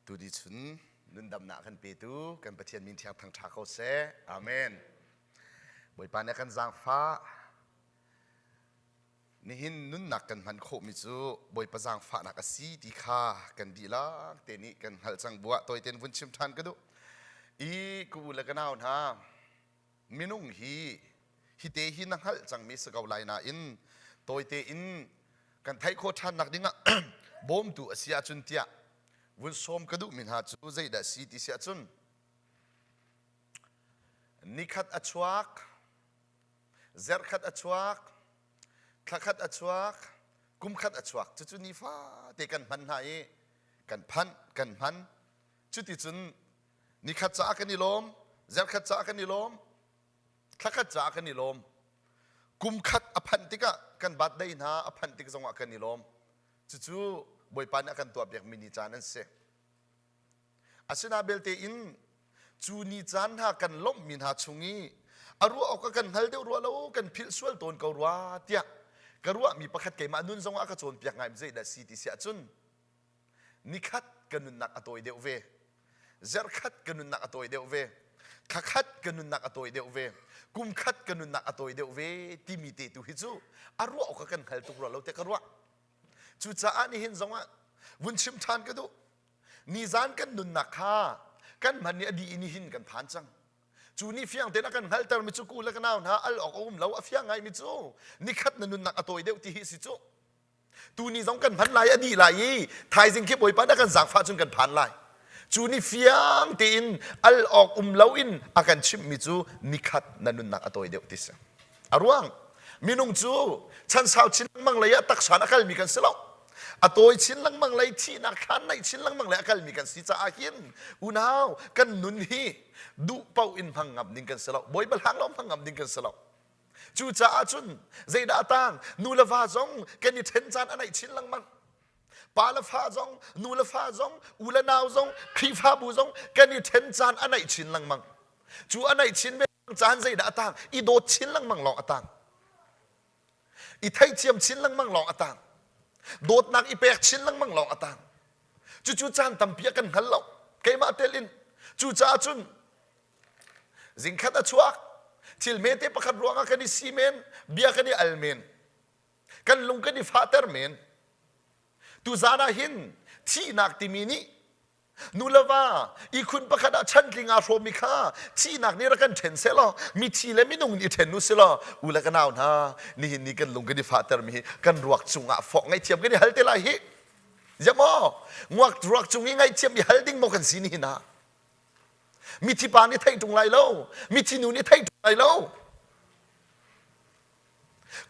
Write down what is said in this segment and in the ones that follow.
Tuni chun nundamnak kan petu kan Pathian min thiang thangṭha ko seh. Amen. Bawipa nih a kan zaangfah. Nihin nunnak kan hman khawhmi cu Bawipa zaangfahnak a si ti kha kan dihlak te nih kan hngalh cang buah tawitein vun chim ṭhan ka duh. I ka u le ka nau hna, minung hi hite hi na hngalh cangmi si ko lai nain tawite in kan theih khawh ṭhannak dingah bawmtu a si ahcun tiah vun sawm ka duhmi hna cu zeidah a si ti si ahcun nikhat a chuak zarhkhat a chuak thlakhat a chuak kumkhat a chuak cucu nifate kan hman hna i kan phanh kan hman cuticun nikhat caah kan i lawm zarhkhat caah kan i lawm thlakhat caah kan i lawm kumkhat a phanh tikah kan birthday hna a phanh tik zongah kan i lawm cucu Bawipa nih a kan tuahpiakmi ni caan an si Asina belte in cu ni caan hna kan lawmhmi hna chung i a ruah awk a kan hngal deuh rua lo kan philh sual tawn ko rua tiah ka ruahmi pakhat keimah nun zongah a ka cawnpiak ngai zeidah si ti si ahcun nikhat ka nunnak a tawi deuh ve zarhkhat ka nunnak a tawi deuh ve thlakhat ka nunnak a tawi deuh ve kumkhat ka nunnak a tawi deuh ve timi te tu hi cu a ruah awk a kan hngal tuk rua lo tiah ka ruah cucaah nihin zongah vun chim ṭhan ka duh Nizan kan nunnak kha kan hman i a dih i nihin kan phan cang. Cu ni fiang tein a kan hngalhtermi cu ku le ka nau hna al awk a um lo a fiang ngaimi cu nikhat na nunnak a tawi deuh ti hi si cu. Tu ni zong kan hman lai a dih lai i thaizing khi Bawipa na kan zaangfah cun kan phan lai. Cu ni fiang tein al awk um loin a kan chimhmi cu nikhat na nunnak a tawi deuh ti si. A ruang minung cu chan sau chin lengmang lei ah taksa a kalmi kan si lo. A tawi chin lengmang lei thihnak thlan naih chin lengmang lei a kalmi kan si caah hin unau kan nun hi duh paoh in hmang ngam ding kan si lo. Bawipa hlang lo hmang ngam ding kan si lo. Cucaah cun zeidah a tang nu le va zong kan i ṭhen caan a naih chin lengmang. Pa le fa zong, nu le fa zong, u le nau zong, Khrihfabu zong kan i ṭhen caan a naih chin lengmang. Cu a naih chin ve caan zeidah a tang? I dawt chin lengmang lawng a tang. I theithiam chin lengmang lawng a tang. Dawtnak i pek chin lengmang lawng a tang. Cucu caan tampi a kan hngal lo. Keimah tel in. Cucaah cun zingkhat a chuak. Thil hmete pakhat ruangah kan i si men, bia kan i al men. Kan lung kan i fahter men. Tuzaan ah hin thihnak timi nih Nu le va ihkhun pakhat ah chantling aa hrawmmi kha thihnak nih rak kan ṭhen sehlaw mithi le minung nih i ṭhen u silaw u le ka nau hna nihin ni kan lung kan i fahtermi hi kan ruak cungah fawk ngaihthiam kan i hal te lai hi ziah maw nguak ruak cung i ngaihthiam i hal ding maw kan si nihin ah mithi pa nih theih ṭung lai lo mithi nu nih theih ṭung lai lo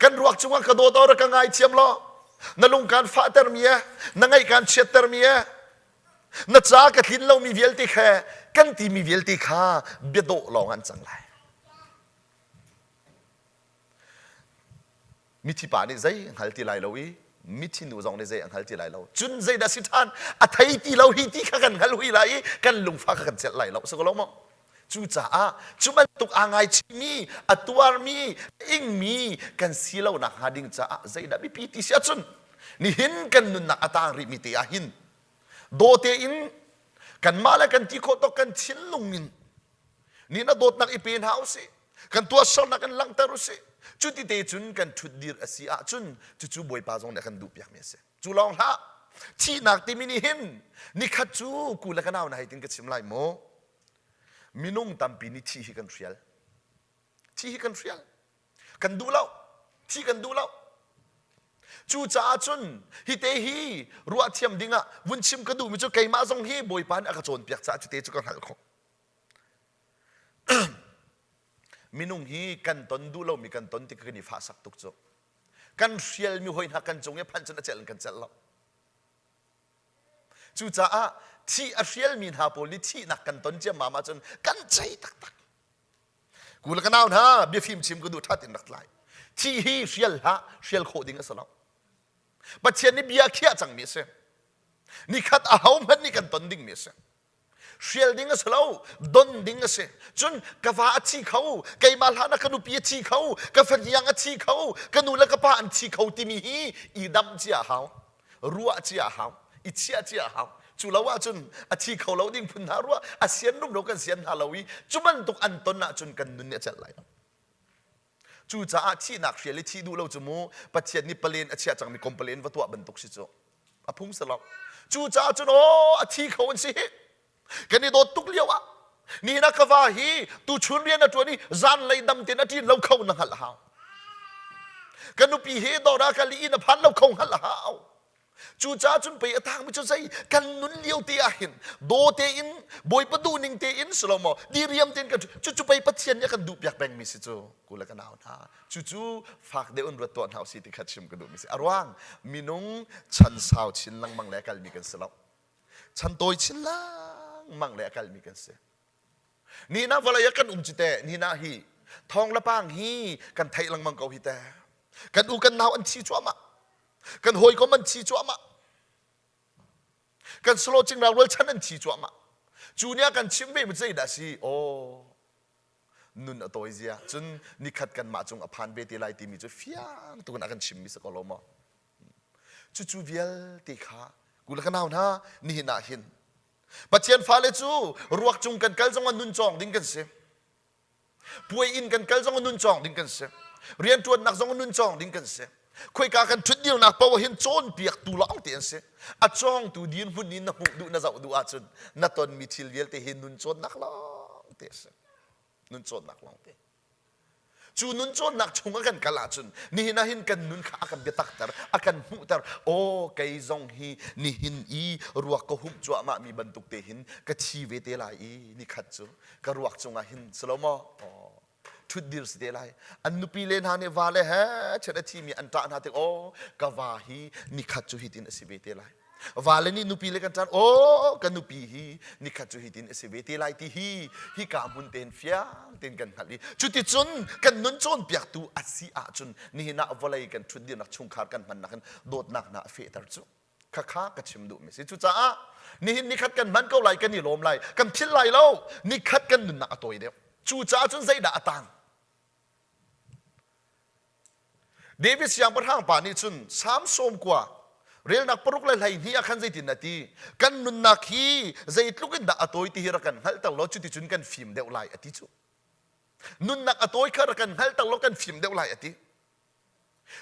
Kan ruak cungah ka dawt or ka ngaithiam law na lung kaan fahtermi e na ngaih kaan chiattermi e na ca ka tlin lomi vialte khe kan timi vialte kha biadawh lawng an cang lai. Mithi pa nih zei hngal ti lai lo i mithi nu zong nih zei a hngal ti lai lo. Cun zeidah si ṭhan a thei ti lo hi ti kha kan hngal hui lai i kan lungfah kha kan celh lai lo si ko lo maw? Cucaah cu bantuk aa ngaichihmi, a tuarmi, a ingmi kan si lo nakhnga ding caah zeidah biapi ti si ahcun nihin kan nunnak a taang rihmi te ah hin daw tein kanmah le kan ti khawh tawk kan thinlung in ni na dawtnak i pe hna usih kan tuahsernak in langhter usih cuti te cun kan ṭhutdir a si ahcun cucu Bawipa zong nih a kan duhpiakmi a si cu lawng hlah thihnak timi nih hin nikhat cu ku le ka nau na hei tin ka chim lai maw Minung tampi nih thi hi kan hrial. Thi hi kan hrial. Kan duh lo. Thi kan duh lo. Cucaah cun hi te hi ruah thiam dingah vun chim ka duhmi cu keimah zong hi Bawipa nih a ka cawnpiak caah cu te cu ka hngalh khawh. Minung hi kan ton duh lomi kan ton tik kan i fahsak tuk cu. Kan hrialmi hoi hna kan cung i phanh cun a celh in kan celh lo. Cucaah thih a hrialmi hna pawl nih thihnak kan ton ciammam ahcun kan cei taktak. Ku le ka nau hna biafim chim ka duh ṭhat in rak tlai. Thih hi hrial hlah, hrial khawh ding a si lo. Pathian nih bia a khiah cangmi a si. Nikhat ahohmanh nih kan ton dingmi a si. Hrial ding a si lo, don ding a si. Cun ka va a thi kho, keimah hlan ah ka nupi a thi kho, ka fahniang a thi kho, ka nu le ka pa an thi kho timi hi i damh cia a hau, ruah cia a hau, i chiah cia a hau. Cu lo ahcun a thi kho lo ding phun hna rua, a sian rumro kan sian hna lo i cu bantuk an ton ahcun kan nun nih a celh lai lo. Cucaah thihnak hrial i thih duh lo cu mu Pathian nih palen a chiah cangmi complain va tuah bantuk si cu. A phung si lo. Cucaah cun aw a thi kho an si hi. Kan i dawt tuk lio ah nihin ah ka va hi tuchun rian a ṭuan i zanlei dam tein a ṭin lo kho na hngalh a hau. Ka nupi hi dawr ah kal i inn a phan lo kho hngalh a hau. Cucaah cun pei a tangmi cu zei kan nun lio te ah hin daw tein Bawipa duhning tein si lo maw diriam tein kan cucu pei Pathian nih a kan duhpiak pengmi si cu ku le ka nau hna cucu fak deuh in ruat tuah hna usih ti kha chim ka duhmi si a ruang minung chan sau chin lengmang le a kalmi kan si lo chan tawi chin lengmang le a kalmi kan si Nina vawlei ah kan um cu teh nina hi thawng le pang hi kan theih lengmang ko hi teh. Kan u kan nau an thi cuahmah. Kan hawikom an thi cuahmah. Kan salo cingral rualchan an thi cuahmah. Cu nih a kan chimh ve mi zeidah si? Aw nun a tawi zia. Cun nikhat kanmah cung a phan ve te lai timi cu fiang tukin a kan chimmi si ko lo maw? Cucu vialte kha ku le ka nau hna nihin ah hin Pathian fale cu ruak cung kan kal zongah nun cawng ding kan si. Puai inn kan kal zongah nun cawng ding kan si. Rianṭuannak zongah nun cawng ding kan si. Khoika kan ṭhut dirnak paoh hin cawnpiaktu lawng te an si. A cawngtu dirhmun in na hmuh duh na zoh duh ahcun na tonmi thil vialte hi nun cawnnak lawng te a si. Nun cawnnak lawng te. Cu nun cawnnak chung a kan kal ahcun nihin ah hin kan nun kha a kan biatakter, a kan hmuhter. Aw kei zong hi nihin i ruak ka humh cuahmah mi bantuk te hin ka thi ve te lai i nikhat cu ka ruak cungah hin si lo maw? Aw ṭhutdir si te lai. An nupi le hna nih va le he chiat a thimi an ṭah hna tik aw ka va hi nikhat cu hitin a si ve te lai. Vale nih nupi le kan ṭan aw ka nupi hi nikhat cu hitin a si ve te lai ti hi hika hmun tein fiang tein kan hngalh i cuticun kan nun cawnpiaktu a si ahcun nihin ah vawlei kan ṭhutdirnak chungkhar kan hmannak in dawtnak hna a fehter cu khakha ka chim duhmi si cucaah nihin nikhat kan hman ko lai kan i lawm lai kan philh lai lo nikhat kan nunnak a tawi deuh cucaah cun zeidah a tang David siangpahrang pa nih cun Salm 90 relnak 6 le 12 ah khan zeitin a ti? Kan nunnak hi zeitluk in dah a tawi ti hi rak kan hngalhter law cuticun kan fim deuh lai a ti cu. Nunnak a tawi kha rak kan hngalhter law kan fim deuh lai a ti.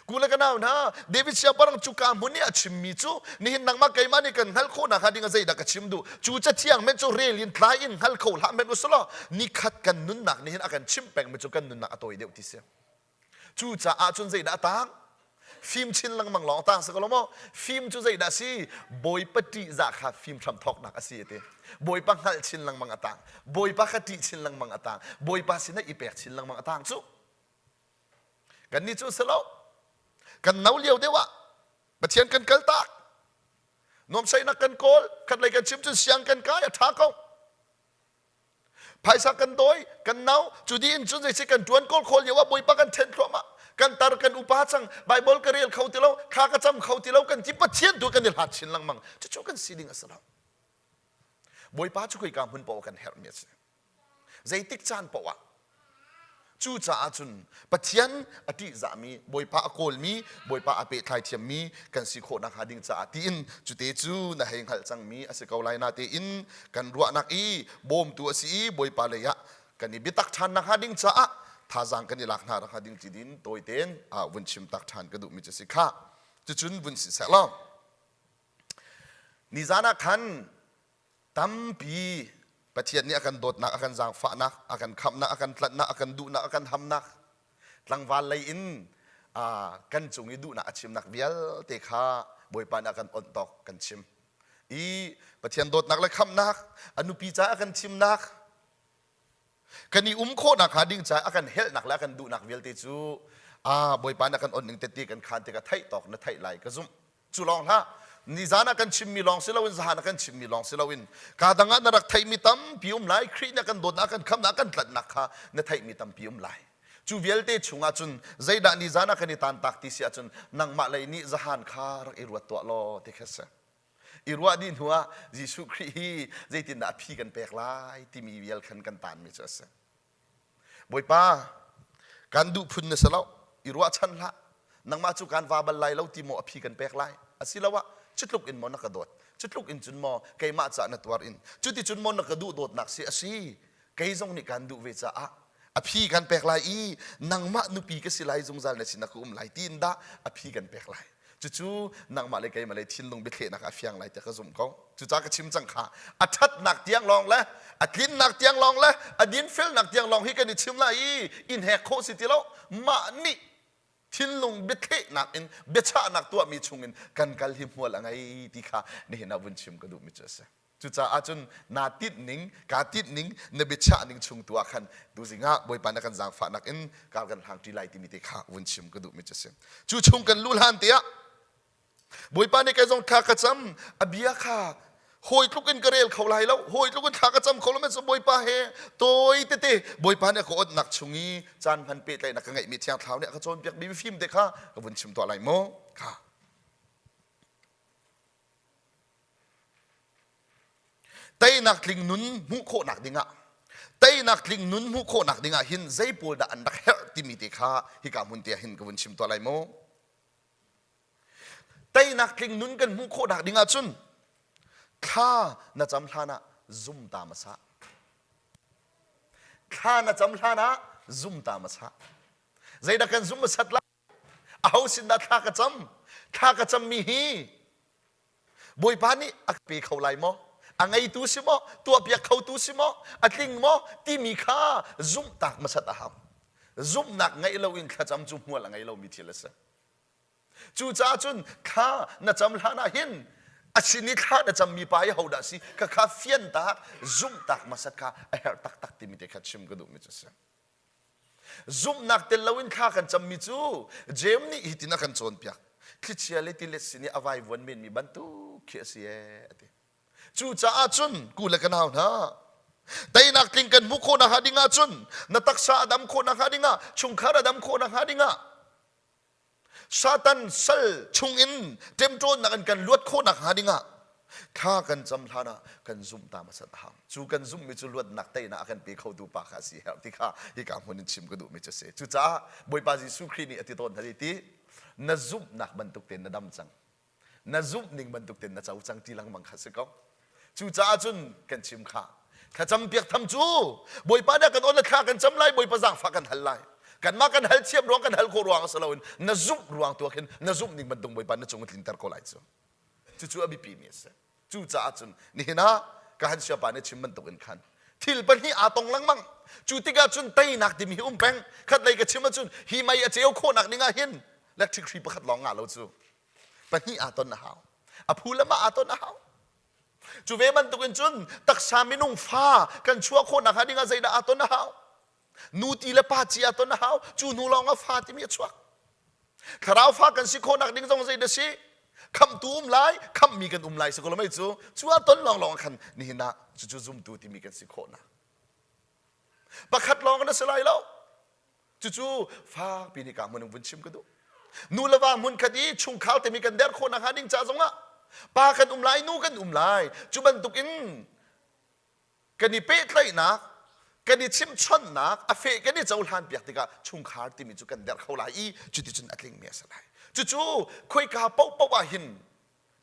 Ku le ka nau hna, David siangpahrang cu ka hmun i a chimmi cu nihin nangmah keimah nih kan hngalh khawh nakhnga ding ah zeidah ka chim duh? Cu cathiang men cu rel in tlai in hngal kho hlah men usulaw nikhat kan nunnak nihin a kan chimh pengmi cu kan nunnak a tawi deuh ti si. Cucaah cun zeidah a tang? Fim chin lengmang lawng tang si ko lo maw? Fim cu zeidah si? Bawipa ṭihzah kha fim hram thawknak a si a ti. Bawipa hngalh chin lengmang a tang. Bawipa kha ṭih chin lengmang a tang. Bawipa sinah i pek chin lengmang a tang cu. Kannih cu si lo. Kan no lio deuh ah Pathian kan kal tak. Nuamsaihnak kan kawl, khatlei kan chim cun siang kan kai a ṭha ko. Phaisa kan dawi, kan nau, cu dih in cun zeisi kan ṭuan kawl khawl lio ah Bawipa kan ṭhen thluahmah. Kan tar kan upa cang, Bible ka rel kho ti lo, thla ka cam kho ti lo, kan ti Pathian tu kan i hlat chin lengmang. Cucu kan si ding a si lo. Bawipa cu khoika hmun paoh kan herhmi a si. Zeitik caan paoh ah Cucaah cun Pathian a ṭihzahmi, Bawipa a kawlmi, Bawipa a pehtlai thiammi kan si khawh nakhnga ding caah tiin cute cu na hei hngalh cangmi a si ko lai natein kan ruahnak i bawmtu a si i Bawipa lei ah kan i biatak ṭhan nakhnga ding caah thazaang kan i lak hna nakhnga ding ti din tawitein vun chim tak ṭhan ka duhmi cu si kha. Cucun vun si seh law nizan ah khan Tampi Pathian nih a kan dawtnak, a kan zaangfahnak, a kan khamhnak, a kan tlanhnak, a kan duhnak, a kan hamnak, tlangval lei in kan cung i duhnak a chimnak vialte kha Bawipa nih a kan onh tawk kan chim. I Pathian dawtnak le khamhnak, a nupi caah a kan thimnak, kan i um khawhnak hnga ding caah a kan helhnak le a kan duhnak vialte cu Bawipa nih a kan onh ning tete kan khan tikah theih tawk na theih lai ka zumh. Cu lawng hlah, nizan ah kan chimmi lawng si loin zahan ah kan chimmi lawng si loin kaa dang ah na rak theihmi tampi um lai Khrih nih a kan dawtnak kan khamnak kan tlanhnak kha na theihmi tampi um lai cu vialte chungah cun zeidah nizan ah kan i tantak ti si ahcun nangmah lei nih zahan kha rak i ruat tuah law ti kha si i ruah dih hnu ah Jesuh Khrih hi zeitindah a phi kan pek lai timi vial khan kan tanmi cu a si Bawipa, kan duh phun na si lo, i ruahchan hlah. Nangmah cu kan va bal lai lo ti maw a phi kan pek lai? Asiloah, cutluk in maw na ka dawt? Cu tluk in cun maw keimah caah na tuar in cuticun maw na ka duh dawtnak si a si kei zong nih kaan duh ve caah a phi kan pek lai i nangmah nupi ka si lai zungzal na sinah ka um lai tiin dah a phi kan pek lai. Cucu nangmah le keimah le thinlung biathlehnak a fiang lai tiah ka zumh ko. Cucaah ka chim cang kha a ṭhatnak tiang lawng le a tlinnak tiang lawng le a dinfelnak tiang lawng hi kan i chim lai i in hek khawh si ti lo. Mah nih thinlung biathlehnak in biachahnak tuahmi chungin kan kal hi hmual a ngei ti kha nihin ah vun chim ka duhmi cu a si. Cucaah cun naa tinh ning, kaa tinh ning, na biachah ning chung tu ah khan tuzing ah Bawipa na kan zaangfahnak in kar kan hlang ṭi lai timi te kha vun chim ka duhmi cu a si. Cu chung kan luh hlan te ah Bawipa nih kei zong thla ka cam, a bia kha hawi tluk in ka rel kho lai lo, hawi tluk in thla ka cam kho lo men Bawipa he tawi tete Bawipa nih a ka onhnak chung i caan hman pehtlaihnak ka ngeihmi Thiang Thlarau nih a ka cawnpiakmi mifim te kha ka vun chim tuah lai mu. Kha. Teinak tling nun hmuh khawhnak dingah teinak tling nun hmuh khawhnak dingah hin zei pawl dah an rak herh timi te kha hika hmun te ah hin ka vun chim tuah lai mu. Teinak tling nun kan hmuh khawhnak dingah cun thla na cam hlan ah zum ta hmasa. Thla na cam hlan ah zum ta hmasa. Zeidah kan zum hmasat lai? Aho sin dah thla ka cam? Thla ka cammi hi Bawipa nih a ka pe kho lai maw? A ngeitu si maw? Tuahpiak khotu si maw? A tling maw? Timi kha zumhtak hmasat a hau. Zumhnak ngeih loin thlacam cu hmual a ngei lomi thil a si. Cucaah cun thla na cam hlan ah hin a sin i thla na cammi pa hi hodah si kha kha fiantak zumhtak hmasat kha a herh taktak timi te kha chim ka duhmi cu a si. Zumhnak tel loin thla kan cammi cu Jeim nih hitin a kan cawnpiak. Thlichia le tilet sin i a vaivuan menmi bantuk khi a si ee a ti. Cucaah cun ku le ka nau hna, teinak tling kan hmuh khawh nakhnga ding ahcun na taksa a dam khawh nakhnga dingah chungkhar a dam khawh nakhnga dingah Satan sal chungin ṭemṭawnnak in kan luat khawh nakhnga dingah thla kan cam hlan ah kan zumh ta hmasat a hau. Cu kan zumhmi cu luatnak teinak a kan pe khotu pa kha a si herh ti kha hika hmun in chim ka duhmi cu a si. Cucaah Bawipa Jesuh Khrih nih a ti tawn hna ti na zumhnak bantuk tein na dam cang. Na zumh ning bantuk tein na co cang ti lengmang kha si ko. Cucaah cun kan chim kha thlacam piak tham cu Bawipa nih kan on le thla kan cam lai Bawipa zaangfah kan hal lai kanmah kan hal thiam ruang kan hal khawh ruang a si loin na zumh ruang tu ah khin na zumh ning bantuk Bawipa na cung a tlinter ko lai cu cucu a biapi mi a si cucaah cun nihin ah ka han siapa nih chim bantuk in khan thil pahnih aa tong lengmang cu tikah cun teinak timi hi um peng khat lei ka chim ahcun hi mei a ceu khawhnak ding ah hin electric hri pakhat lawng ngah lo cu pahnih aa ton a hau a phu le mah aa ton a hau Cu ve bantukin cun taksa minung fa kan chuah khawh nakhnga dingah zeidah aa ton a hau? Nu ti le pa ci aa ton a hau. Cu hnu lawng ah fa timi a chuak. Thlarau fa kan si khawhnak ding zong zeidah si? Khamhtu um lai, khamhmi kan um lai si ko lo mei cu. Cu aa ton lawnglawng ah khan nihin ah cucu zumtu timi kan si khawhnak. Pakhat lawng na si lai lo. Cucu fakpi nih ka hmun in vun chim ka duh. Nu le va hmunkhat i chungkhar timi kan der khawh nakhnga ding ca zongah pa kan um lai, nu kan um lai. Cu bantukin kan i pehtlaihnak, kan i chimchawnhnak, a feh kan i cohlan piak tikah chungkhar timi cu kan der kho lai i cuticun a tlingmi a si lai. Cucu khoika paohpaoh ah hin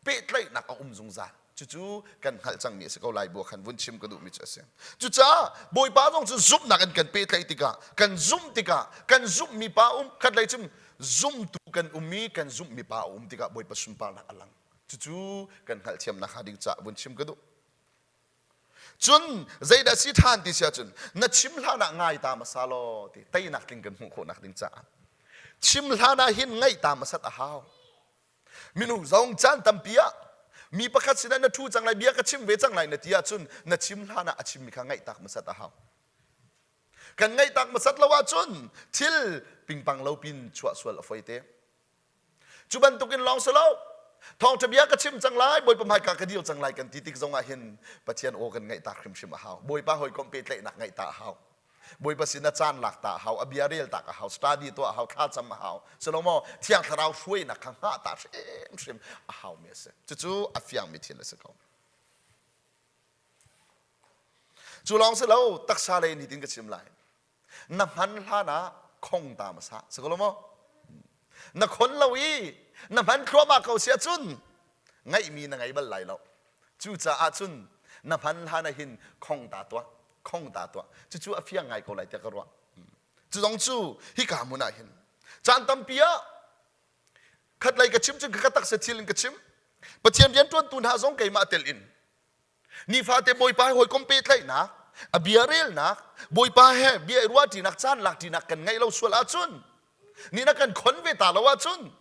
pehtlaihnak a um zungzal. Cucu kan hngalh cangmi a si ko lai bu khan vun chim ka duhmi cu a si. Cucaah Bawipa zong cu zumhnak in kan pehtlaih tikah kan zumh tikah kan zumhmi pa um khat lei cun zumtu kan um i kan zumhmi pa a um tikah Bawipa sunparnak a lang. Cucu kan hngalhthiamnak hnga ding caah vun chim ka duh. Cun zeidah si ṭhan ti si ahcun na chim hlan ah ngai ta hmasa law ti teinak tling kan hmuh khawhnak ding caah chim hlan ah hin ngaih ta hmasat a hau. Minung zong caan tampi ah mi pakhat sinah na ṭhu cang lai, bia ka chim ve cang lai na ti ahcun na chim hlan ah a chimmi kha ngaihtak hmasat a hau. Kan ngaihtak hmasat lo ahcun thil pingpang lo pin chuah sual a foi te. Cu bantukin lawng si lo, thawngṭha bia ka chim cang lai, Bawipa hmaika ka dir cang lai kan ti tik zongah hin Pathian aw kan ngaihtak hrimhrim a hau. Bawipa hawikom pehtlaihnak ngaihta a hau. Bawipa sin ah caan lak ta a hau, a bia rel tak a hau, study tuah a hau, thlacam a hau. Silo maw Thiang Thlarau hruainak kha hngah ta hrimhrim a haumi a si. Cucu a fiangmi thil a si ko. Cu lawng si lo, taksa lei nitin ka chim lai. Na hman hlan ah khong ta hmasa. Si ko lo maw? Na khon lo i na hman thluahmah ko si ahcun ngaihmi na ngei bal lai lo. Cucaah cun na hman hlan ah hin khong ta tuah, khong ta tuah. Cucu a fiang ngai ko lai tiah ka ruah. Cu zong cu hika hmun ah hin caan tampi ah khatlei ka chim cun ka taksa thil in ka chim. Pathian rianṭuantu hna zong keimah tel in nifate Bawipa he hawikom pehtlaihnak, a bia relnak, Bawipa he bia i ruahṭinak, caan lakṭinak kan ngeih lo sual ahcun, ni na kan khon ve ta lo ahcun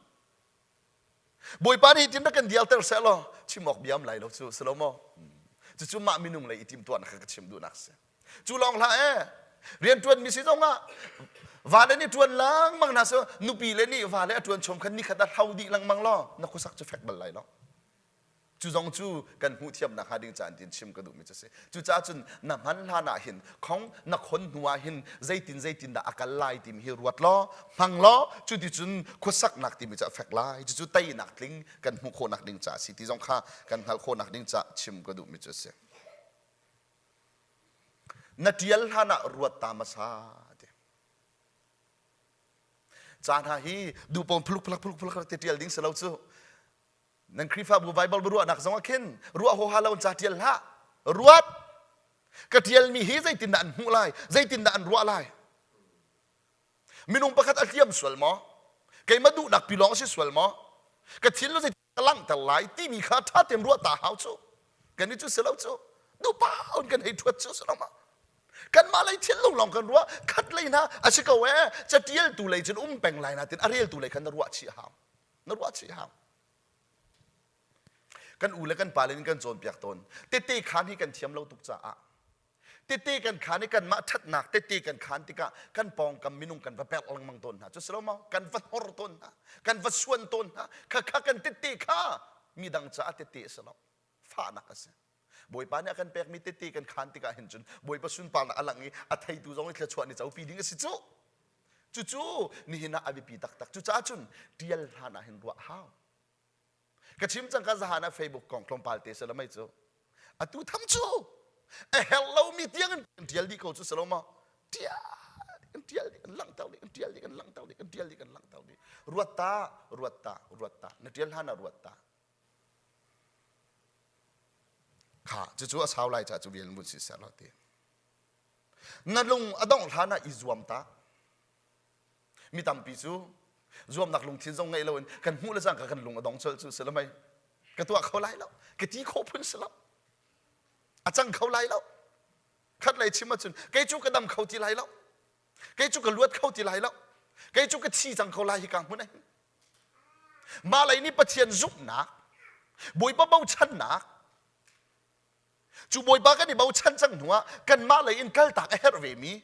Bawipa nih hitin rak kan dialter seh law chim awk biam lai lo cu si lo maw? Cucu mah minung lei i timhtuahnak kha ka chim duhnak si. Cu lawng hlah ee rianṭuan mi si zong ah vale nih ṭuan lengmang hna seh nupi le nih vale a ṭuan chom khan nikhat a hlo dih lengmang law na khuasak cu fek bal lai lo. Cu zong cu kan hmuh thiamnak hnga ding caan tin chim ka duhmi cu a si. Cucaah cun na hman hlan ah hin khong na khon hnu ah hin zeitin zeitin dah a kal lai timi hi ruat law hmang law cuticun khuasaknak timi cu a fek lai. Cucu teinak tling kan hmuh khawhnak ding ca a si ti zong kha kan hngalh khawhnak ding ca chim ka duhmi cu a si. Na ṭial hlan ah ruat ta hmasa ti. Ca hna hi duhpawm phuluk phulak phuluk phulak ti ṭial ding si lo cu. Nan Khrihfabu Bible ruahnak zong ah khin ruah huaha lo in ca ṭial hlah. Ruat! Ka ṭialmi hi zeitindah an hmuh lai? Zeitindah an ruah lai? Minung pakhat a hliam sual maw? Keimah duhnak pi lawng a si sual maw? Ka thinlung zeitin ka langhter lai timi kha ṭha tein ruah ta hau cu. Kan i cu si lo cu. Duhpau in kan hei ṭhuat cu si lo ma? Kanmah lei thinlung lawng kan ruah. Khat lei hna a si ko ee. Catialtu lei cun um peng lai natin a reltu lei khan na ruah chih hau. Na ruah chih hau. Kan u le kan pa le nih kan cawnpiak tawn. Tete khaan hi kan thiam lo tuk caah tete kan khaan i kanmah ṭhatnak tete kan khaan tikah kan pawngkam minung kan va perh lengmang tawn hna. Cu si lo maw? Kan va hnor tawn hna. Kan va suan tawn hna. Khakha kan tete kha midang caah tete a si lo. Fahnak a si. Bawipa nih a kan pekmi tete kan khaan tikah hin cun Bawipa sunparnak a lang i a theitu zong i thluachuah ni copi ding a si cu. Cucu nihin ah a biapi taktak. Cucaah cun ṭial hlan ah hin ruah hau. Ka chim cang ka zahan ah Facebook kong tlawmpal te sila mei cu. Atu tham cu a herh lomi tiang in kan ṭial dih ko cu si lo maw? Ṭial kan ṭial dih kan langhter dih kan ṭial dih kan langhter dih kan ṭial dih kan langhter dih. Ruat ta, ruat ta, ruat ta. Na ṭial hlan ah ruat ta. Kha cucu a sau lai caah cu vial mun si ser lo ti. Na lung a dongh hlan ah i zuam ta. Mi tampi cu zuamnak lungthin zong ngeih loin kan hmuh le cangka kan lung a dong colh cu si lo mei. Ka tuah kho lai lo. Ka ti khawh phun si lo. A cang kho lai lo. Khat lei chim ahcun kei cu ka dam kho ti lai lo. Kei cu ka luat kho ti lai lo. Kei cu ka thi cang kho lai hi ka hmun ai. Mah lei nih Pathian zumhnak, Bawipa bochannak, Cu Bawipa kan i bochan cang hnuah kanmah lei in kaltak a herh vemi,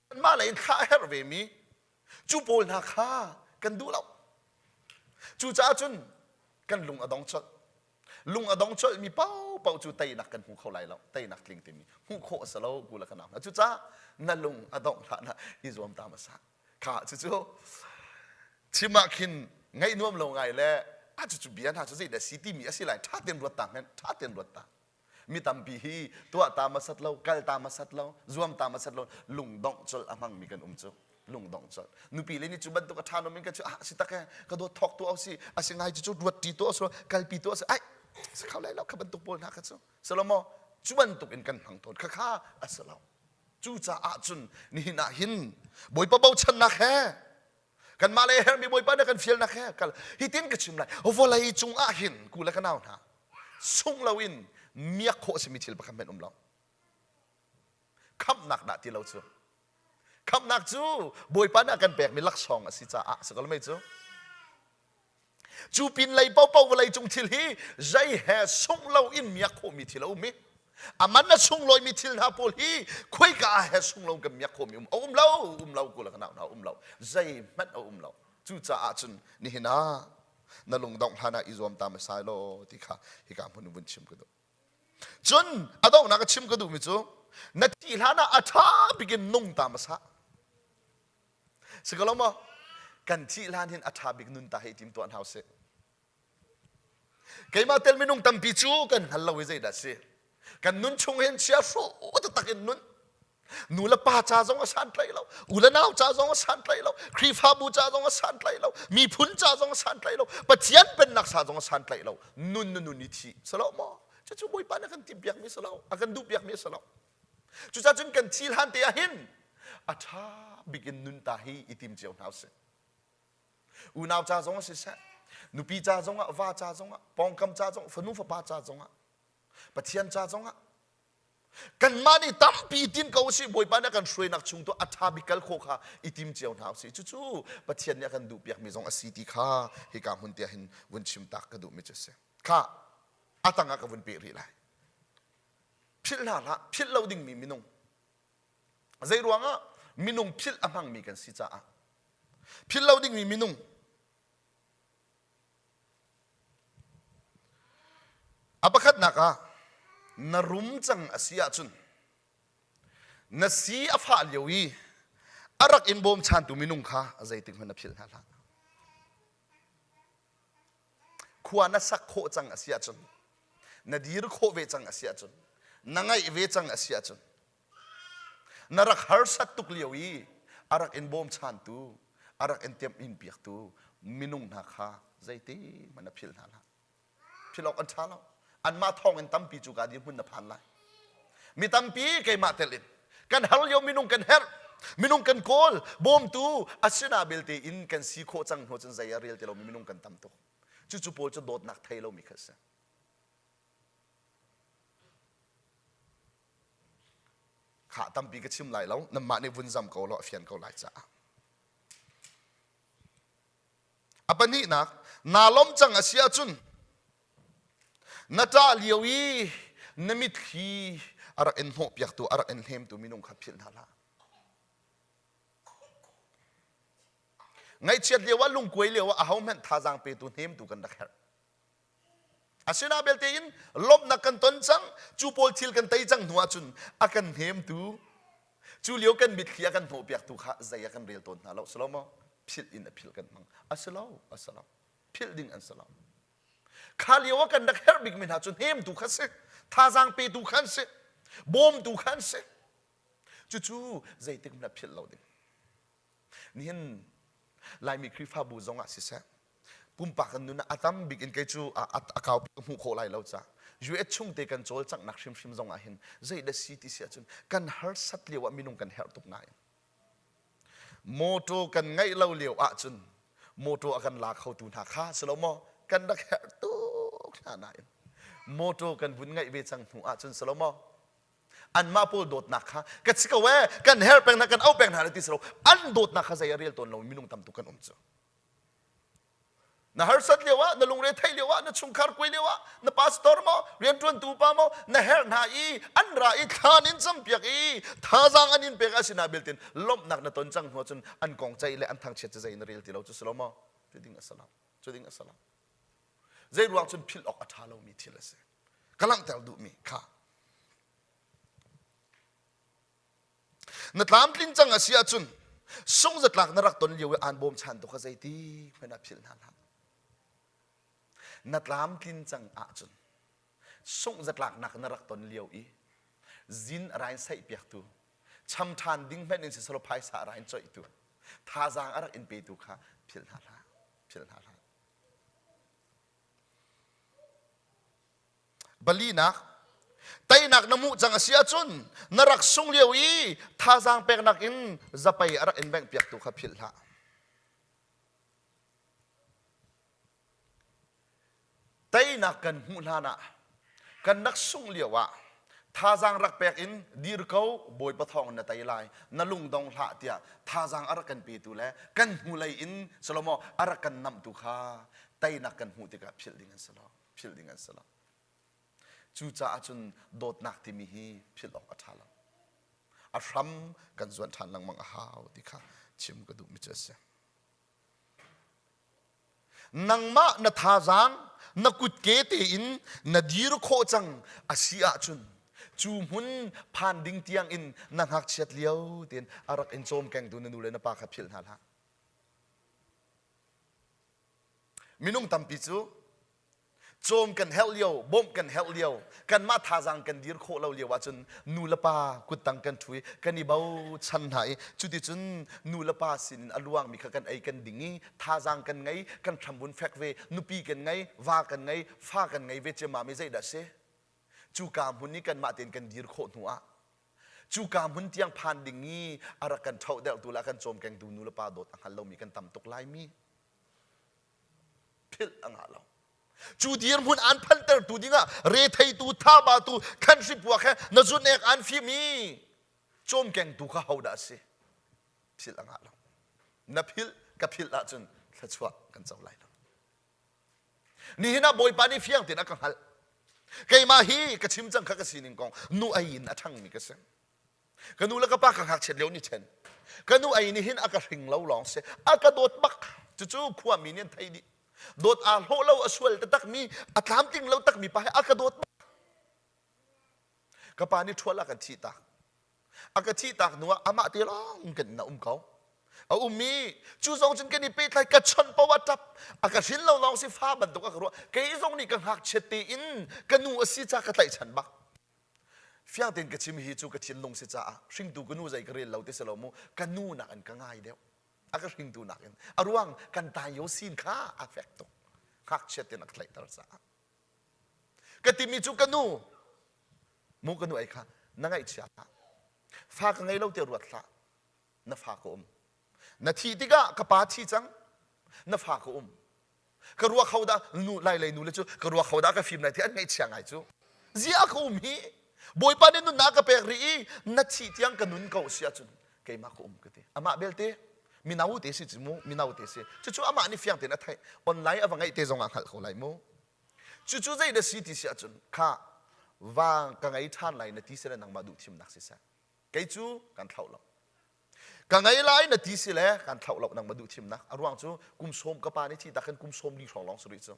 kanmah lei in thlah a herh vemi, cu pawl hna kha kan duh lo. Cucaah cun kan lung a dong colh. Lung a dong colhmi paohpaoh cu teinak kan hmu kho lai lo. Teinak tling timi hmuh khawh a si lo ku le ka nau hna. Cucaah na lung a dongh hlah na i zuam ta hmasa. Kha cucu chim ah khin ngaih nuam lo ngai le a cucu bia hna cu zeidah si timi a si lai ṭha tein ruat ta hmenh ṭha tein ruat ta mi tampi hi tuah ta masat lo kal ta masat lo zuam ta masat lo lungdongh colh a hmangmi kan um cu lungdongh colh nupi le nih cu bantuk a ṭha nom in ka cu ah si tak e ka dawt thawk tu si a si ngai cu cu ruat ṭi tu si kalpi tu si ai si kho lai lo kha bantuk pawl hna kha cu salomo cu bantuk in kan hmang tawn kha kha a si lo Cucaah cun nihin ah hin Bawipa bochannak he kanmah le herhmi Bawipa na kan fialnak he kal hitin ka chim lai vawlei cung ah hin ku le ka nau hna sung loin miak khawh a simi thil pakhat hmanh um lo khamhnak dah ti lo cu khamhnak cu Bawipa nih a kan pekmi laksawng a si caah si ko lo mei cu Cu pin lei paohpaoh vawleicung thil hi zei he sungh loin miak khawhmi thil a um i a man a sunglawimi thil hna pawl hi khuaika ah he sung lo kan miak khawhmi um a um lo um lo kula ka nau hna um lo zeihmanh a um lo cucaah cun nihin ah na lungdongh hlan ah i zuam ta hmasa law ti kha hika hmun in vun chim ka duh cun a donghnak a chim ka duhmi cu na thih hlan ah a ṭha bik in nung ta hmasa Si ko lo maw? Kan thih hlan hin a ṭha bik nun ta hei tim tuah hna usih. Keimah tel minung tampi cu kan hngal lo i zeidah si. Kan nun chung hin chia hruh taktak in nun. Nu le pa ca zong a santlaih lo, u le nau ca zong a santlaih lo, Khrihfabu ca zong a santlaih lo, miphun ca zong a santlaih lo, Pathian pennak sa zong a santlaih lo. Nun na nun i thih. Salo maw? Cucu Bawipa nih a kan timhpiakmi a si lo, a kan duhpiakmi a si lo. Cucaah cun kan thil han te ah hin a ṭha bik in nun ta hi i tim cio hna usih. Unau ca zong ah siseh, nupi ca zongah, va ca zongah, pawngkam ca zongah, fanu fapa ca zongah, Pathian ca zongah kanmah nih tampi tin ko usih Bawipa nih a kan hruainak chung tu a ṭha bik kal khawh kha i tim cio hna usih. Cucu Pathian nih a kan duhpiakmi zong a si ti kha hika hmun te ah hin vun chim tak ka duhmi cu a si. Kha a tang ah ka vun peh rih lai. Philh hna hlah, philh lo dingmi minung. Zei ruangah minung philh a hmangmi kan si caah philh lo dingmi minung a pakhatnak ah na rum cang a si ahcun na si a fah lio i a rak in bawmchantu minung kha zeitik hmanh na philh hna hlah. Khua na sak khawh cang a si ahcun na dir khawh ve cang a si ahcun na ngaih ve cang a si ahcun na rak harsat tuk lio i a rak in bawmchantu a rak in temh in piaktu minung hna kha zeiti hmanh na philh hna hlah philh awk an ṭha lo anmah thawng in tampi cu ka dirhmun na phan lai mi tampi keimah tel in kan har lio minung kan herh minung kan kawl bawmtu asina belte in kan si khawh cang hnu cun zei a rel ti lomi minung kan tam tuk cucu pawl cu dawtnak thei lomi kha si Khah tampi ka chim lai lo nanmah nih vun zam ko law a fian ko lai caah. A pahnihnak, naa lawm cang a si ahcun na ṭah lio i na mitthli a rak in hnawhpiaktu a rak in hnemtu minung kha philh hna hlah. Ngaihchiat lio ah lungkuai lio ah ahohmanh thazaang petu hnemtu kan rak herh. Asina belte in lawmhnak kan ton cang, cu pawl thil kan tei cang hnu ahcun a kan hnemtu, cu lio kan mitthli a kan hnawhpiaktu kha zei a kan rel tawn hna lo. Si lo maw? Philh in a philh kan hmang. A si lo, a si lo. Philh ding an si lo. Kha lio ah kan rak herh bikmi hna cu hnemtu kha si, thazaang petu kha an si, bawmtu kha an si. Cucu zeitik hmanh ah philh lo ding. Nihin Laimi Khrihfabu zong ah siseh, pumpak kan nun ah a tam bik in kei cu a kau ka hmuh khawh lai lo ca US chung te kan cawlcanghnak hrimhrim zong ah hin zei dah si ti si ahcun kan harsat lio ah minung kan herh tuk nain motor kan ngeih lo lio ahcun motor a kan la khotu hna kha si lo maw kan rak herh tuk hna nain motor kan vun ngeih ve cang hnu ahcun si lo maw anmah pawl dawtnak kha ka si ko ee kan herh peng hna kan auh peng hna ti si lo an dawtnak kha zei a rel tawn lo minung tam tuk kan um cu na harsat lio ah na lungre theih lio ah na chungkhar kuai lio ah na pastor maw rianṭuantu pa maw na herh hna i an ra i thlan in campiak i thazaang an in pek asina beltin lawmhnak na ton cang hnu cun an kong ceih le an thangchiat cu zei na rel ti lo cu si lo maw cu ding a si lo cu ding a si lo zei ruang cun philh awk a ṭha lomi thil a si ka langhter duhmi kha na tlamtlin cang a si ahcun sungzatlak na rak ton lio i aan bawmchan tu kha zeiti hmanh ah philh hna hlah na tlamtlin cang ahcun sungzatlaknak na rak ton lio i zin a rain saih piaktu cham ṭhan ding hmanh in siselaw phaisa a rain coihtu thazaang a rak in petu kha philh hna hlah philh hna hlah Palinak, teinak na hmuh cang a si ahcun na rak sung lio i thazaang peknak in zapei a rak in bengh piaktu kha philh hlah. Teinak kan hmuh hlan ah kan rak sungh lio ah thazaang rak pek in dir ko Bawipa thawng na tei lai na lungdong hlah tiah thazaang a rak kan petu le kan hnulei in Salomo a rak kan namhtu kha teinak kan hmuh tikah philh ding an si lo philh ding an si lo cucaah cun dawtnak timi hi philh awk a ṭha lo a hram kan zuan ṭhan lengmang a hau ti kha chim ka duhmi cu a si nangmah na thazaang na kutke tein na dir khawh cang a si ahcun cu hmun phan ding tiang in na ngakchiat lio tein a rak in cawmkengtu na nu le na pa kha philh hna hlah Minung tampi cu cawm kan herh lio, bawmh kan herh lio, kanmah thazaang kan dir khawh lo lio ahcun nu le pa kuttang kan ṭhu i kan i bochan hna i cuticun nu le pa sinin a luangmi kha kan ei kan ding i thazaang kan ngei, kan hramvun fek ve, nupi kan ngei, va kan ngei, fa kan ngei ve ciammam i zeidah a si? Cuka hmun i kanmah tein kan dir khawh hnu ah cuka hmun tiang phan ding i a rak kan ṭhohderhtu le a kan cawmkengtu nu le pa dawt a hngal lomi kan tam tuk laimi philh a ngah lo. Cu dirhmun an phantertu dingah retheitu, thabatu, khanhri puak he na zun ek an fim i cawmkengtu kha hodah a si? Philh a ngah lo. Na philh ka philh ahcun thluachuah kan co lai lo. Nihin ah Bawipa nih fiang tein a ka hngalh. Keimah hi ka chim cang kha ka sining kong nu ei in a ṭhangmi ka si. Ka nu le ka pa ka ngakchiat lio ni ṭhen. Ka nu ei nih hin a ka hring lo lawng si. A ka dawt bak. Cucu khuami nih an thei dih. Dawt aa hlawh lo, a sual taktakmi, a tlamtling lo takmi pa hi a ka dawt bak. Ka pa nih ṭhual a kan thih tak. A ka thih tak hnu ah amah te lawng kan inn ah um ko. A um i cu zong cun kan i pehtlai ka chawnh paoh ah ṭap. A ka hrin lo lawng si fa bantuk a ka ruah. Kei zong nih ka ngakchiat tein ka nu a si ca ka tlaihchan bak. Fiang tein ka chim hi cu ka thinlung si caah hringtu ka nu zei ka rel lo ti si lo mu ka nu nakin ka ngai deuh. A ka hringtu nakin. A ruang kan tayo sin kha a fek tuk. Ngakchiat tein a ka tlaihter caah. Ka timi cu ka nu, mu ka nu ei kha na ngaihchia hlah. Fa ka ngei lo tiah ruat hlah. Na fa ka um. Na thih tikah ka pa thi cang. Na fa ka um. Ka ruak ho dah nu lai lei nu le cu ka ruak ho dah ka fim lai ti an ngaihchia ngai cu. Zia ka um hi Bawipa nih nunnak ka pek rih i na thih tiang ka nun ko si ahcun keimah ka um ka ti. Amah belte mino te si cu mu mino te si. Cucu amah nih fiang tein a theih. Online a va ngeih te zong ah hngalh ko lai mu. Cucu zei na si ti si ahcun kha va ka ngei ṭhan lai na ti si le nangmah duh thimnak siseh. Kei cu kan thlauh lo. Ka ngei lai na ti si le kan thlauh lo nangmah duh thimnak. A ruang cu kum sawm ka pa nih thi tak khan kum sawm li hrawng lawng si rih cu.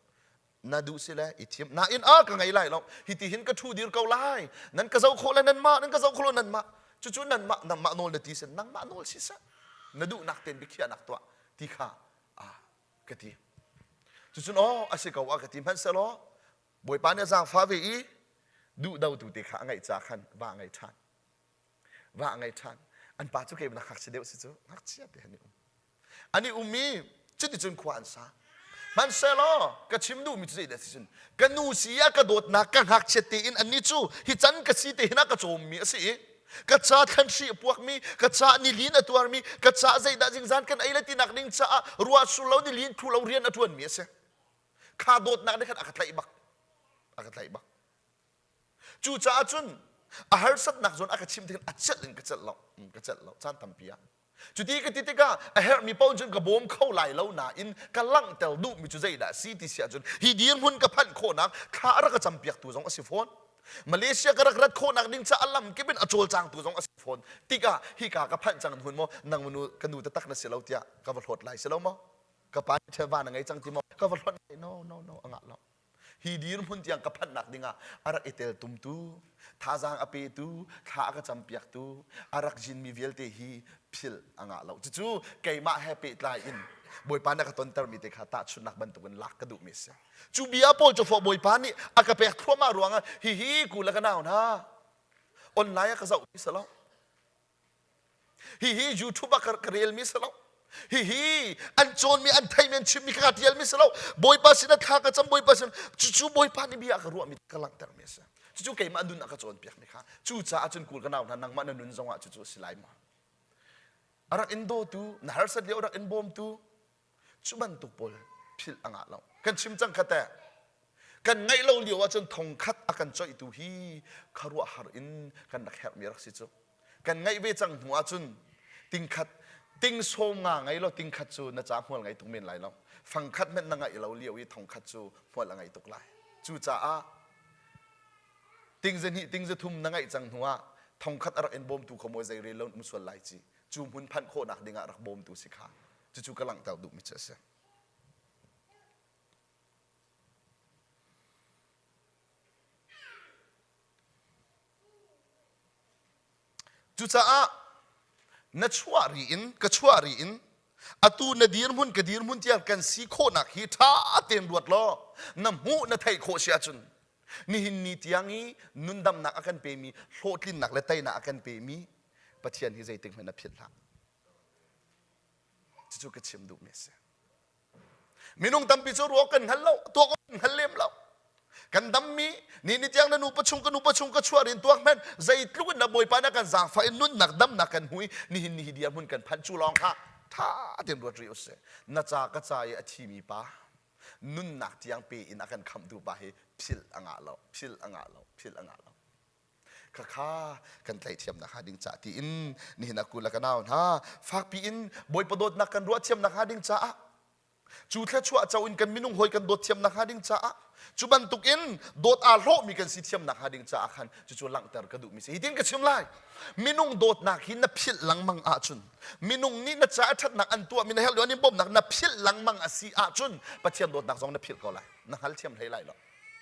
Na duh si le i thim. Nain a ka ngei lai lo. Hiti hin ka ṭhu dir ko lai. Nan ka zoh khawh le nanmah, nan ka zoh khawh lo nanmah. Cucu nanmah nangmah nawl na ti si nangmah nawl siseh. Na duhnak tein biakhiahnak tuah ti kha ah ka ti. Cucun aw a si ko a ka ti hmanhsehlaw Bawipa nih a zaangfah ve i duhdotu te kha a ngeih ca khan va a ngei ṭhan. Va a ngei ṭhan. An pa cu kei na ngakchia deuh si cu ngakchia te an i um. An i um i cuticun khua an sa. Hmanhsehlaw ka chim duhmi cu zeidah si cun ka nu si ah ka dawtnak ka ngakchiat tein annih cu hi can ka si te hin a ka cawmmi a si i ka ca thlanhri a puakmi ka ca nilin a tuarmi ka ca zeidah zingzan kan ei le tinak ding caah ruah sur lo nilin thu lo rian a ṭuanmi a si kha dawtnak nih khan a ka tlaih bak a ka tlaih bak cucaah cun a harsatnak zawn a ka chim tikhin a celh in ka celh lo ka celh lo caan tampi ah Cuti ka ti tikah a herhmi paoh cun ka bawm kho lai lo nain ka langhter duhmi cu zeidah a si ti si ahcun hi dirhmun ka phanh khawhnak thla a rak ka campiaktu zong a si fawn. Malaysia ka rak rat khawhnak ding caah lam kip in a cawlcangtu zong a si fawn. Tikah hika ka phanh cang hun maw nang nu ka nu taktak na si lo tiah ka va hlawt lai si lo maw? Ka pa nih va na ngei cang ti maw? Ka va hlawt lai no no no a ngah lo. Hi dirhmun tiang ka phanhnak dingah a rak i teltumtu, thazaang a petu, thla a ka campiaktu, a rak jinmi vialte hi philh a ngah lo. Cucu keimah he pehtlai in Bawipa nih a ka tontermi te kha tahchunhnak bantukin lak ka duhmi a si. Cu bia pawl cu fawh Bawipa nih a ka pek thluahmah ruangah hihi ku le ka nau hna online ah ka zohmi si lo. Hihi YouTube ah ka relmi si lo. Hihi an cawnmi, an theimi, an chimmi ka tialmi si lo. Bawipa sin ah thla ka cam, Bawipa sin cucu Bawipa nih bia a ka ruahmi ka langhtermi a si. Cucu keimah nun a ka cawnpiakmi kha. Cucaah cun kul ka nau hna nangmah na nun zongah cucu a si lai maw? A rak in dawtu, na harsat lio rak in bawmtu, cu bantuk pawl philh a ngah lo. Kan chim cang kha teh. Kan ngaih lo lio ahcun thongkhat a kan coihtu hi khuaruahhar in kan rak herhmi rak si cu. Kan ngaih ve cang hnu ahcun tingkhat ting sawm nga ngei lo tingkhat cu na ca hmual ngei tuk men lai lo. Fangkhat hmanh na ngaih lo lio i thongkhat cu hmual a ngei tuk lai. Cucaah ting zahnih ting zathum na ngaih cang hnu ah thongkhat a rak in bawmtu kha maw zei rel lo um sual lai ci. Cu hmun phanh khawhnak dingah rak bawmtu si kha. Cucu ka langhter duhmi cu a si. Cucaah na chuah ri in ka chuah ri in atu na dirhmun ka dirhmun tiang kan si khawhnak hi ṭha tein ruat law na hmuh na theih khawh si ahcun nihin ni tiang i nundamnak a kan pemi hlawhtlinnak le teinak a kan pemi Pathian hi zeitik hmanh na philh hlah. Cucu ka chim duhmi a si. Minung tampi cu ruak kan hngal lo, tuak kan hngal lem lo. Kan dammi ni ni tiang na nupa chung ka nupa chung ka chuah rin tuak hmenh zeitluk in na Bawipa na kan zaangfah in nunnak damnak kan hmu i nihin ni hi dirhmun kan phanh cu lawng kha tha tein ruat rih usih. Na ca ka ca i a thimi pa nunnak tiang pe in a kan khamhtu pa hi philh a ngah lo, philh a ngah lo, philh a ngah lo. Khakha kan tlaih-thiamnak hnga ding caah tiin nihin ah kul le ka nau hna fakpi in Bawipa dawtnak kan ruah thiamnak hnga ding caah cu thluachuah co in kan minung hawi kan dawt thiamnak hnga ding caah cu bantuk in dawt aa hlawhmi kan si thiamnak hnga ding caah khan cucu langhter ka duhmi si. Hitin ka chim lai. Minung dawtnak hi na philh lengmang ahcun minung nih na caah ṭhatnak an tuahmi na herh lio an in bawmhnak na philh lengmang a si ahcun Pathian dawtnak zong na philh ko lai. Na hngalthiam hlei lai lo.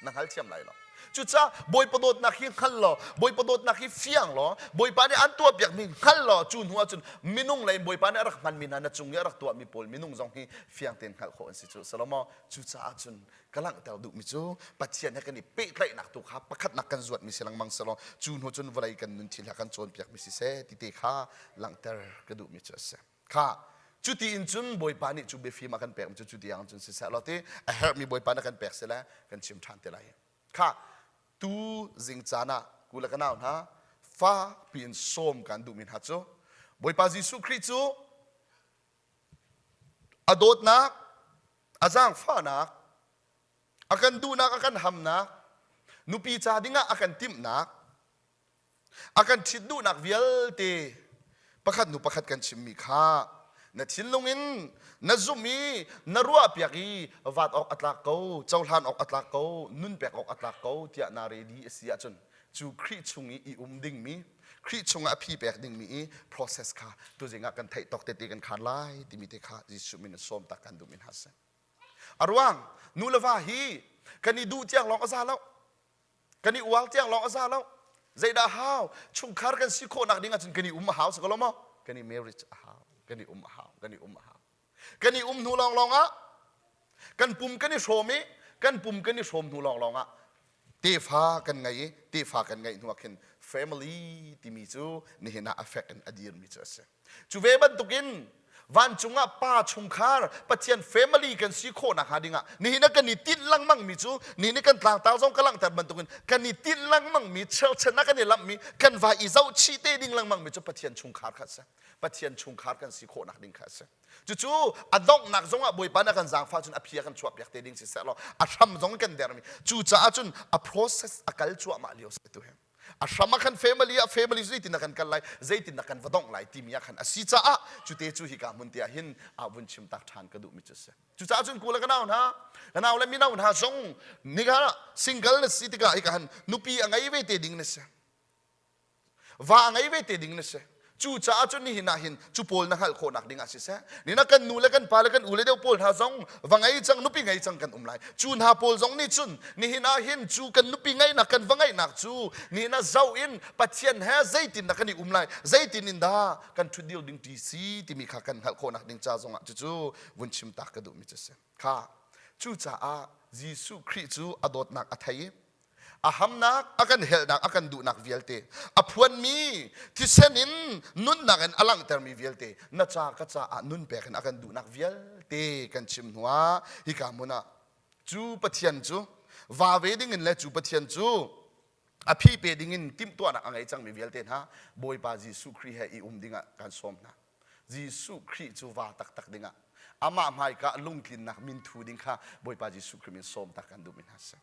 Na hngalthiam lai lo. Cucaah Bawipa dawtnak hi hngal law, Bawipa dawtnak hi fiang law, Bawipa nih an tuahpiakmi hngal law, cu hnu ahcun minung lei in Bawipa nih a rak hmanmi hna na cung i a rak tuahmi pawl minung zong hi fiang tein hngalh khawh an si cu. Salomo, cucaah cun ka langhter duhmi cu Pathian he kan i pehtlaihnak tu kha pakhatnak kan zuatmi si lengmang selaw cu hnu cun vawlei kan nun thil he kan cawnpiakmi siseh ti te kha langhter ka duhmi cu a si. Kha cuti in cun Bawipa nih cu biafim a kan pekmi cu cu tiang cun siseh law ti a herhmi Bawipa na kan pek sile kan chim ṭhan te lai. Kha tu zing caan ah ku le ka nau hna fakpi in sawm kan duhmi hna cu Bawipa Jesuh Khrih cu a dawtnak, a zaangfahnak, a kan duhnak, a kan hamnak, nupi ca dingah a kan timhnak, A kan ṭhit duhnak vialte pakhat hnu pakhat kan chimmi kha na thinlung in na zumh i na ruahpiak i vat awk a tlak ko, cohlan awk a tlak ko, nun pek awk a tlak ko tiah naa ready a si ahcun cu Khrih chung i i um dingmi, Khrih chungah a phi pek dingmi i process kha tuzing ah kan theih tawk tete kan khaan lai timi te kha Jesuh min in sawm tak kan duhmi hna si. A ruang nu le va hi kan i duh tiang lawng a za lo. Kan i uang tiang lawng a za lo. Zeidah hau? Chungkhar kan si khawhnak ding ahcun kan i um a hau si ko lo maw? Kan i marriage a hau. Kan i um a hau. Kan i um a hau. Kan i um hnu lawnglawng ah kan pum kan i hrawm i kan pum kan i hrawm hnu lawnglawng ah tefa kan ngei i tefa kan ngeih hnu ah khin family timi cu nihin ah a fek in a dirmi cu a si. Cu ve bantukin vancung ah pa chungkhar Pathian family kan si khawh nakhnga dingah nihin ah kan i tinh lengmang mi cu nihin i kan tlangtar zong ka langhter bantukin kan i tinh lengmang mi cherchan ah kan i lamh mi kan vai i zohchih te ding lengmang mi cu Pathian chungkhar kha a si. Pathian chungkhar kan si khawh nak ding kha a si. Cucu a donghnak zongah Bawipa nih a kan zaangfah cun a phi a kan chuahpiak te ding si seh law a hram zong kan dermi cucaah cun a process a kal cuahmah lio si tu hi. A hram ah khan family ah family zeitin dah kan kal lai zeitin dah kan va dongh lai timi ah khan a si caah cute cu hika hmun te ah hin ah vun chim tak ṭhan ka duhmi cu a si. Cucaah cun ku le ka nau hna ka nau le mino hna zong nika single na si tikah hika han nupi a ngei ve te ding na si va a ngei ve te ding na si. Cucaah cun nihin ah hin cu pawl na hngalh khawhnak ding ah siseh, nina kan nu le kan pa le kan u le deuh pawl hna zong va ngei cang nupi ngei cang kan um lai. Cu hna pawl zong nih cun nihin ah hin cu kan nupi ngeihnak kan va ngeihnak cu nihin ah zoh in Pathian he zeitin dah kan i um lai, zeitin in dah kan ṭhutdir ding ṭi si timi kha kan hngalh khawhnak ding ca zongah cucu vun chim tak ka duhmi cu a si. Kha cucaah Jesuh Khrih cu a dawtnak a thei i a hamnak a kan helhnak a kan duhnak vialte a phuanmi thisen in nunnak in a langhtermi vialte na ca ka caah nun pek in a kan duhnak vialte kan chim hnuah hika hmun ah cu Pathian cu va ve ding in le cu Pathian cu a phi pe ding in timhtuahnak a ngei cangmi vialte hna Bawipa Jesuh Khrih he i um dingah kan sawm hna. Jesuh Khrih cu va taktak dingah amah hmaika lungtlinnak minthu ding kha Bawipa Jesuh Khrih min sawm tak kan duhmi hna si.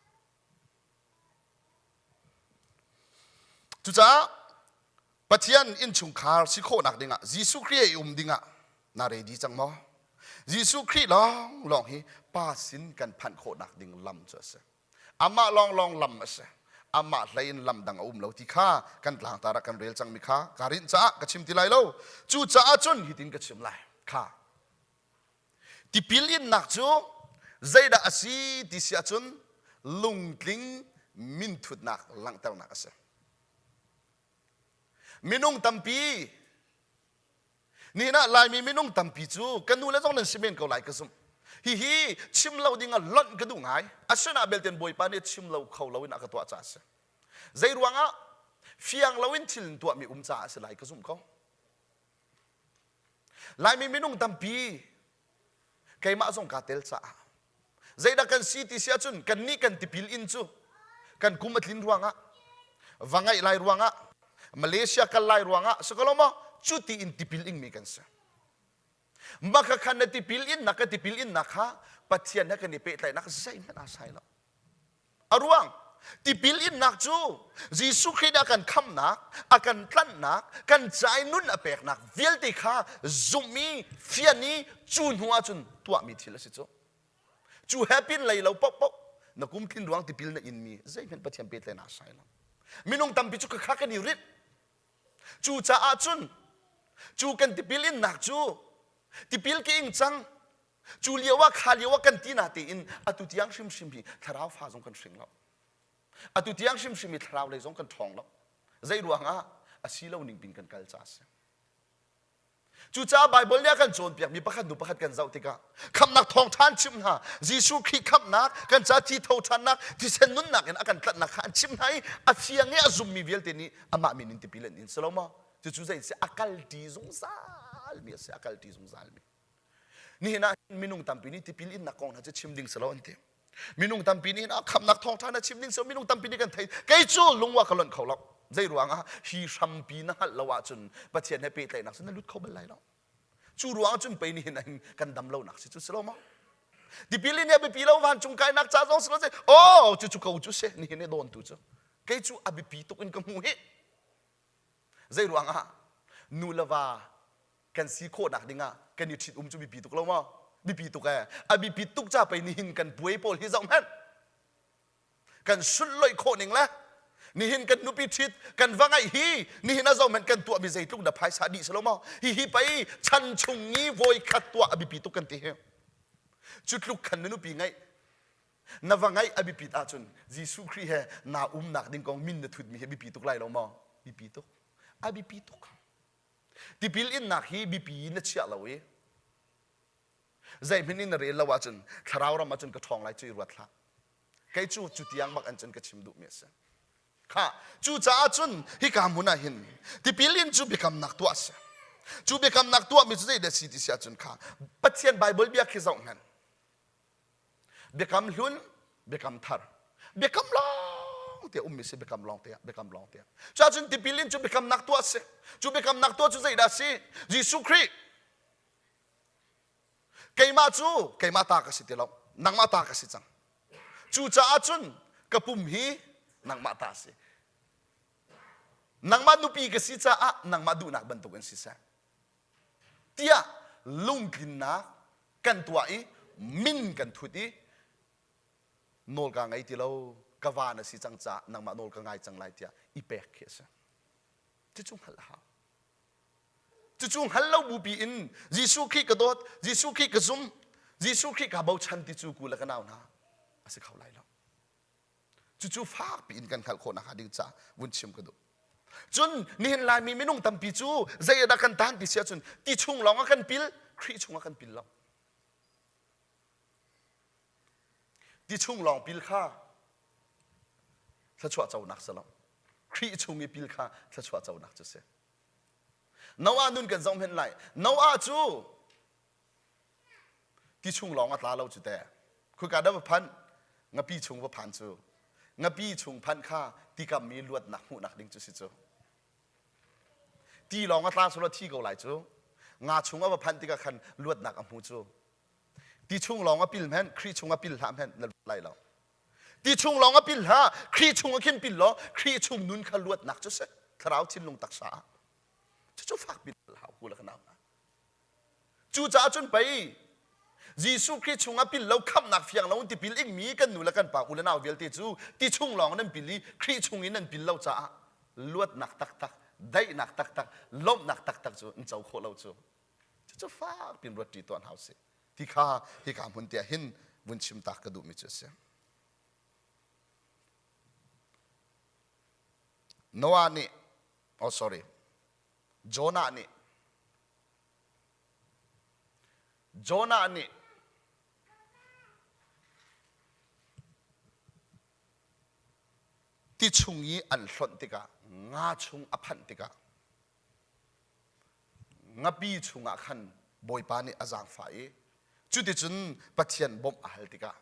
Cucaah Pathian innchungkhar si khawhnak dingah Jesuh Khrih i um dingah na ready cang maw? Jesuh Khrih lawnglawng hi Pa sin kan phanh khawhnak ding lam cu a si. Amah lawnglawng lam a si. Amah hlei in lam dang a um lo ti kha kan tlangtar ah kan rel cangmi kha kaa rinh caah ka chim ti lai lo. Cucaah cun hitin ka chim lai. Kha tipil innak cu zeidah a si ti si ahcun lungtling minthutnak langhternak a si. Minung tampi Nihin ah Laimi minung tampi cu ka nu le zong nan si men ko lai ka zumh. Hihi chim lo ding ah lonh ka duh ngai. Asinain belten Bawipa nih chim lo kho lo in a ka tuah caah a si. Zei ruangah fiang lo in thil in tuahmi um caah a si lai ka zumh ko. Laimi minung tampi keimah zong kaa tel caah zeidah kan si ti si ahcun kannih kan tipil in cu. Kan kum a tlin ruangah, va ngaih lai ruangah, Malaysia kal lai ruangah, si ko lo maw? Cu ti in tipil ingmi kan si. Maka khan na tipil innak ka tipil innak kha Pathian he kan i pehtlaihnak zeihmanh aa sai lo. A ruang tipil innak cu Jesuh Khrih nih a kan khamnak, a kan tlanhnak, kan ca i nun a peknak vialte kha zumh i fian i cu hnu ahcun tuahmi thil a si cu. Cu he pin lei lo paohpaoh na kum tlin ruang tipil na inmi zeihmanh Pathian pehtlaihnak a sai lo. Minung tampi cu khakha kan i rinh. Cucaah cun cu kan tipil innak cu tipil ka ing cang cu lio ah kha lio ah kan ti na tein atu tiang hrimhrim hi thlarau fa zong kan hring lo. Atu tiang hrimhrim hi thlarau lei zong kan ṭhawng lo. Zei ruangah a si lo ning pin kan kal ca a si. Cucaah Baibal nih a kan cawnpiakmi pakhat hnu pakhat kan zoh tikah khamhnak thawngṭha an chimh hna. Jesuh Khrih khamhnak, kan ca thi tho ṭhannak, thisen nunnak in a kan tlanhnak kha an chimh hna i a fiang i a zummi vialte nih amah min in tipil an in si lo maw? Cucu zei si a kalṭi zungzalmi a si, a kalṭi zungzalmi. Nihin ah minung tampi nih tipil innak kong hna cu chim ding si lo an ti. Minung tampi nih ah khamhnak thawngṭha na chim ding si minung tampi nih kan thei. Kei cu lungwa ka lonh kho lo. Zei ruangah hi hrampi na hngalh lo ahcun Pathian he pehtlaihnak cu na lut kho bal lai lo. Cu ruang cun pei nihin ah kan dam lonak si cu si lo maw? Tipil in a biapi lo vancung kainak ca zong si lo si. Oh, cucu ko cu si nihin i dawntu cu. Kei cu a biapi tuk in ka hmu hi. Zei ruangah nu le va kan si khawhnak dingah kan i ṭhit um cu biapi tuk lo maw? Biapi tuk ee. A biapi tuk ca pei nihin kan puai pawl hi zoh hmanh. Kan sulloih khawh ning le nihin kan nupi ṭhit kan va ngaih hi nihin a zoh hmanh kan tuahmi zeitluk na phaisa dih si lo maw? Hihi pei chan chung i voi khat tuah a biapi tuk kan ti hi. Cu tluk khan na nupi ngaih na va ngaih a biapit ahcun Jesuh Khrih he naa umnak ding kong min na thutmi hi biapi tuk lai lo maw? Biapi tuk. A biapi tuk. Tipil innak hi biapi na chiah lo i zeihmanh in na rel lo ahcun thlarau ram ahcun ka ṭhawng lai cu i ruat hlah. Kei cu cu tiang bak an cun ka chim duhmi a si. Kha cucaah cun hika hmun ah hin tipil in cu biakamnak tuah a si. Cu biakamnak tuahmi cu zeidah si ti si ahcun kha Pathian Baibal bia khi zoh hmanh. Biakam hlun, biakam thar. Biakam lawng te ummi si biakam lawng te biakam lawng te. Cuahcun tipil in cu biakamnak tuah si. Cu biakamnak tuah cu zeidah si? Jesuh Khrih keimah cu keimah ta ka si ti lo. Nangmah ta ka si cang. Cucaah cun ka pum hi nangmah ta si. Nangmah nupi ka si caah nangmah duhnak bantukin siseh. Tiah lungtlinnak kan tuah i min kan thut i nawl ka ngei ti lo ka va na si cang caah nangmah nawl ka ngai cang lai tiah i pek khi a si. Cucu hngalh a hau. Cucu hngal lo bupi in Jesuh Khrih ka dawt, Jesuh Khrih ka zum, Jesuh Khrih kaa bochan ti cu ku le ka nau hna a si kho lai lo. Cucu fakpi in kan hngalh khawh nakhnga ding caah vun chim ka duh. Cun nihin Laimi minung tampi cu zei dah kan tan ti si ahcun ti chung lawng ah kan pil, Khrih chung ah kan pil lo. Ti chung lawng pil kha thluachuah conak si lo. Khrih chung i pil kha thluachuah conak cu si. Noah nun kan zoh hmenh lai. Noah cu ti chung lawng a tla lo cu teh. Khika dah va phanh? Ngapi chung va phan cu. Ngapi chung phanh kha tikam i luatnak hmuhnak ding cu si cu. Ti lawng a tla sulaw thi ko lai cu. Nga chung a va phanh tikah khan luatnak a hmu cu. Ti chung lawng a pil hmenh, Khrih chung a pil hlah hmenh na luat lai lo. Ti chung lawng a pil hlah, Khrih chung a khin pil law, Khrih chung nun kha luatnak cu si. Thlarau thinlung taksa ah. Cucu fak pin hau ku le ka nau hna. Cucaah cun pei Jesuh Khrih chungah pil lo khamhnak fiang lo in tipil ingmi kan nu le kan pa u le nau vialte cu ti chung lawng nan pil i Khrih chung in nan pil lo caah luatnak taktak, daihnak taktak, lawmhnak taktak cu an co khawh lo cu. Cucu fak pin ruat ṭi tuah hna usih. Ti kha hika hmun te ah hin vun chim tak ka duhmi cu a si. Noah nih, oh sorry, Jonah nih Jonah nih ti chung i an hlonh tikah nga chung a phanh tikah ngapi chungah khan Bawipa nih a zaangfah i cuticun Pathian bawmh a hal tikah.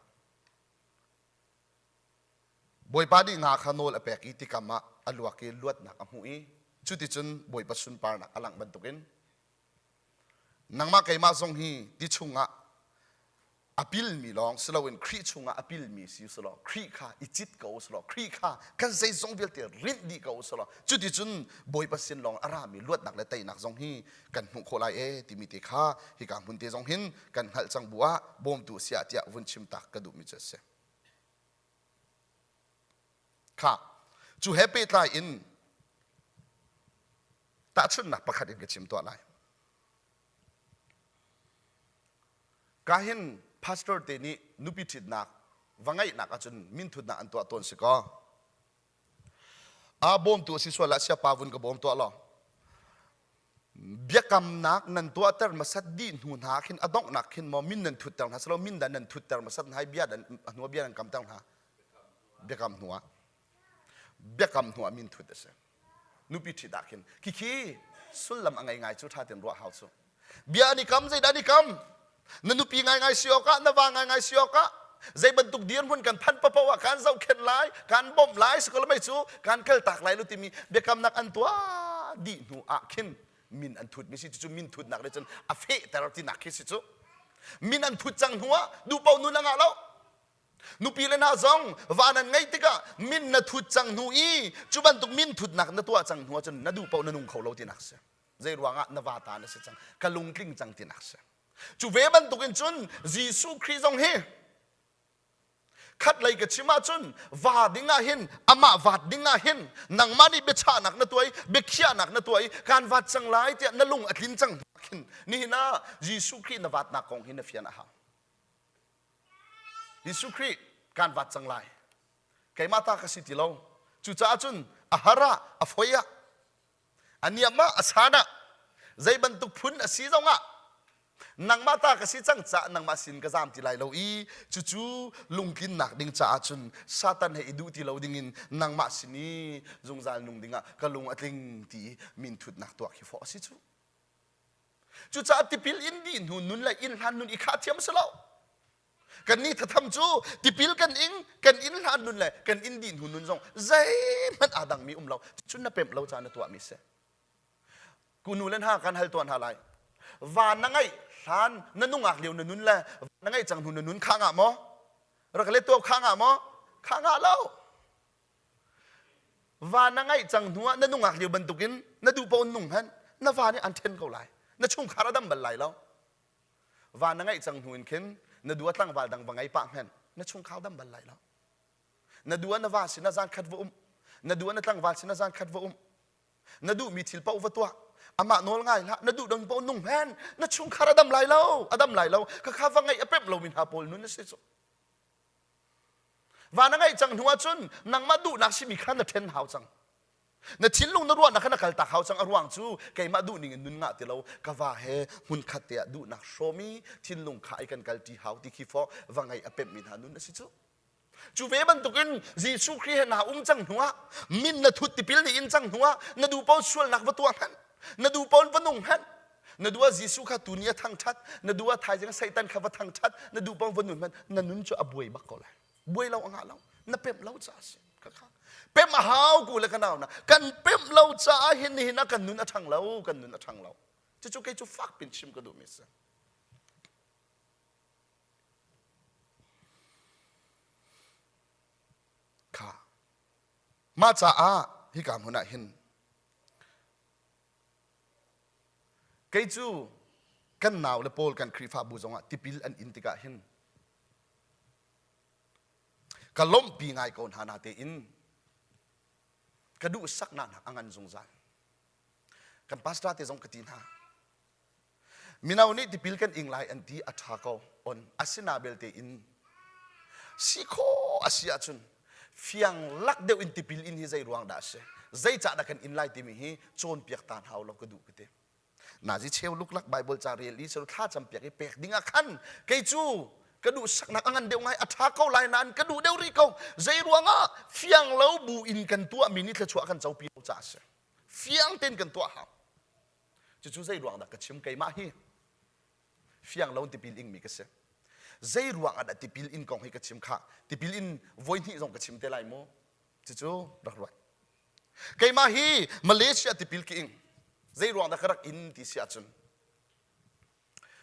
Bawipa nih nga kha nawl a pek i tikam ah a luak i luatnak a hmuh i cuticun Bawipa sunparnak a langh bantukin nangmah keimah zong hi ti chungah a pilmi lawng si loin Khrih chungah a pilmi si u law Khrih kha i cit ko u law Khrih kha kan zeizong vialte rinh dih ko u law cuticun Bawipa sin lawng a rami luatnak le teinak zong hi kan hmuh khawh lai ee timi te kha hika hmun te zong hin kan hngalh cang bu ah bawmtu siah tiah vun chim tak ka duhmi cu a si. Kha cu he pehtlai in tahchunhnak pakhat in ka chim tuah lai. Ka hin pastor te nih nupi ṭhitnak va ngeihnak ahcun minthutnak an tuah tawn si kaw a bawmtu a si sual ah siapa vun ka bawm tuah law biakamnak nan tuahter hmasat dih hnu hna khin a donghnak khin maw min nan thutter hna silo min dah nan thutter hmasat hna i bia dan a hnu ah bia nan kamter hna biakam hnu ah biakam hnu ah min thut a si nupi ṭhit ah khin khikhi sullam a ngei ngai cu ṭha tein ruah hau cu bia an i kam zeidah an i kam na nupi ngaingai si awkah na va ngaingai si awkah zei bantuk dirhmun kan phanh papoh ah kan zohkhenh lai kan bawmh lai sikol mei cu kan kaltak lai lo timi biakamnak an tuah dih hnu ah khin min an thut mi si cu min thutnak nih cun a fehter tinak khi si cu min an thut cang hnu ah duhpo nun a ngah lo Nupi le hna zong va nan ngeih tikah min na thut cang hnu i cu bantuk min thutnak na tuah cang hnu ahcun na duh paoh na nung kho lo tinak si. Zei ruangah na va ta na si cang, ka lungtling cang tinak si. Cu ve bantukin cun Jesuh Khrih zong hi khat lei ka chim ahcun va ding ah hin amah vat ding ah hin nangmah nih biachahnak na tuah i biakhiahnak na tuah i kaan vat cang lai tiah na lung a tlin cang khin nihin ah Jesuh Khrih na vatnak kong hi na fian a hau. Jesuh Khrih kaan vat cang lai. Keimah ta ka si ti lo. Cucaah cun a har ah, a foi ah, a niam ah, a san ah, zei bantuk phun a si zongah nangmah ta ka si cang caah nangmah sin ka zaam ti lai lo i cucu lungtlinnak ding caah cun Satan he i duh ti lo dingin nangmah sin i zungzal nung dingah ka lung a tling ti i minthutnak tuah khi fawh a si cu. Cucaah tipil in dih hnu nun le inn hlan nun i khah thiam si lo. Kannih thatham cu tipil kan ing, kan inn hlan nun le kan inn dih hnu nun zong zeihmanh aa dangmi um lo. Cun na pemh lo caah na tuahmi si. Kunu le hna kan hal tuah hna lai. Va na ngeih hlan na nungak lio na nun le va na ngeih cang hnu na nun kha ngah maw? Rak le tuah kha ngah maw? Kha ngah lo. Va na ngeih cang hnu ah na nungak lio bantukin na duh paoh nung hmanh na va nih an ṭhen ko lai. Na chungkhar a dam bal lai lo. Va na ngeih cang hnu in khin na duh ah tlangval dang va ngei pah hmanh na chungkhar dam bal lai lo. Na duh ah na va sinah zan khat va um. Na duh ah na tlangval sinah zan khat va um. Na duhmi thil paoh va tuah. Amah nawl ngai hlah. Na duh dang paoh nung hmanh na chungkhar a dam lai lo. A dam lai lo. Khakha va ngeih a pemh lomi hna pawl nun a si cu. Va na ngeih cang hnu ahcun nangmah duhnak simi kha na ṭhen hau cang. Na thinlung na ruahnak kha na kaltak hau cang. A ruang cu keimah duhning in nun ngah ti lo ka va he hmunkhat te ah duhnak hrawm i thinlung kha ai kan kalṭi hau ti khi fawh va ngeih a pemhmi hna nun a si cu. Cu ve bantukin Jesuh Khrih he naa um cang hnuah min na thut tipil na in cang hnuah na duh paoh sualnak va tuah hmanh na duh paoh va nung hmanh na duh ah Jesuh kha tuni a thangṭhat na duh ah thaizing Satan kha va thangṭhat na duh paoh va nun hmanh na nun cu a buai bak ko lai buai lo a ngah lo na pemh lo caah a si khakha pemh a hau ku le ka nau na kan pemh lo caah hin nihin ah kan nun a ṭhang lo kan nun a ṭhang lo cucu kei cu fak pin chim ka duhmi a si kha mah caah hika hmun ah hin Kei cu kan nau le pawl kan Khrihfabu zongah tipil an in tikah hin ka lawmhpi ngai ko hna natein ka duhsaknak a ngan zungzal. Kan pastor te zong ka ti hna. Mino nih tipil kan ing lai an ti a ṭha ko on asina belte in si khawh a si ahcun fiang lak deuh in tipil in hi zei ruang dah a si zeicah dah kan in lai timi hi cawnpiak ta hna law ka duh ka ti nazi cheu luklak bible ca rel i thla campiak i pek ding ah khan kei cu ka duh saknak a ngan deuh ngai a ṭha ko lai nain ka duh deuh rih ko zei ruangah fiang lo bu in kan tuah mi nih thluachuah kan copi lo caah a si fiang tein kan tuah hau cucu zei ruang dah ka chim keimah hi fiang lo tipil ingmi ka si. Zei ruang ah dah tipil in kong hi ka chim khah? Tipil in voi hnih zong ka chim te lai mu. Cucu rak ruat. Keimah hi Malaysia tipil ka ing. Zei ruang dah ka rak in ti si ahcun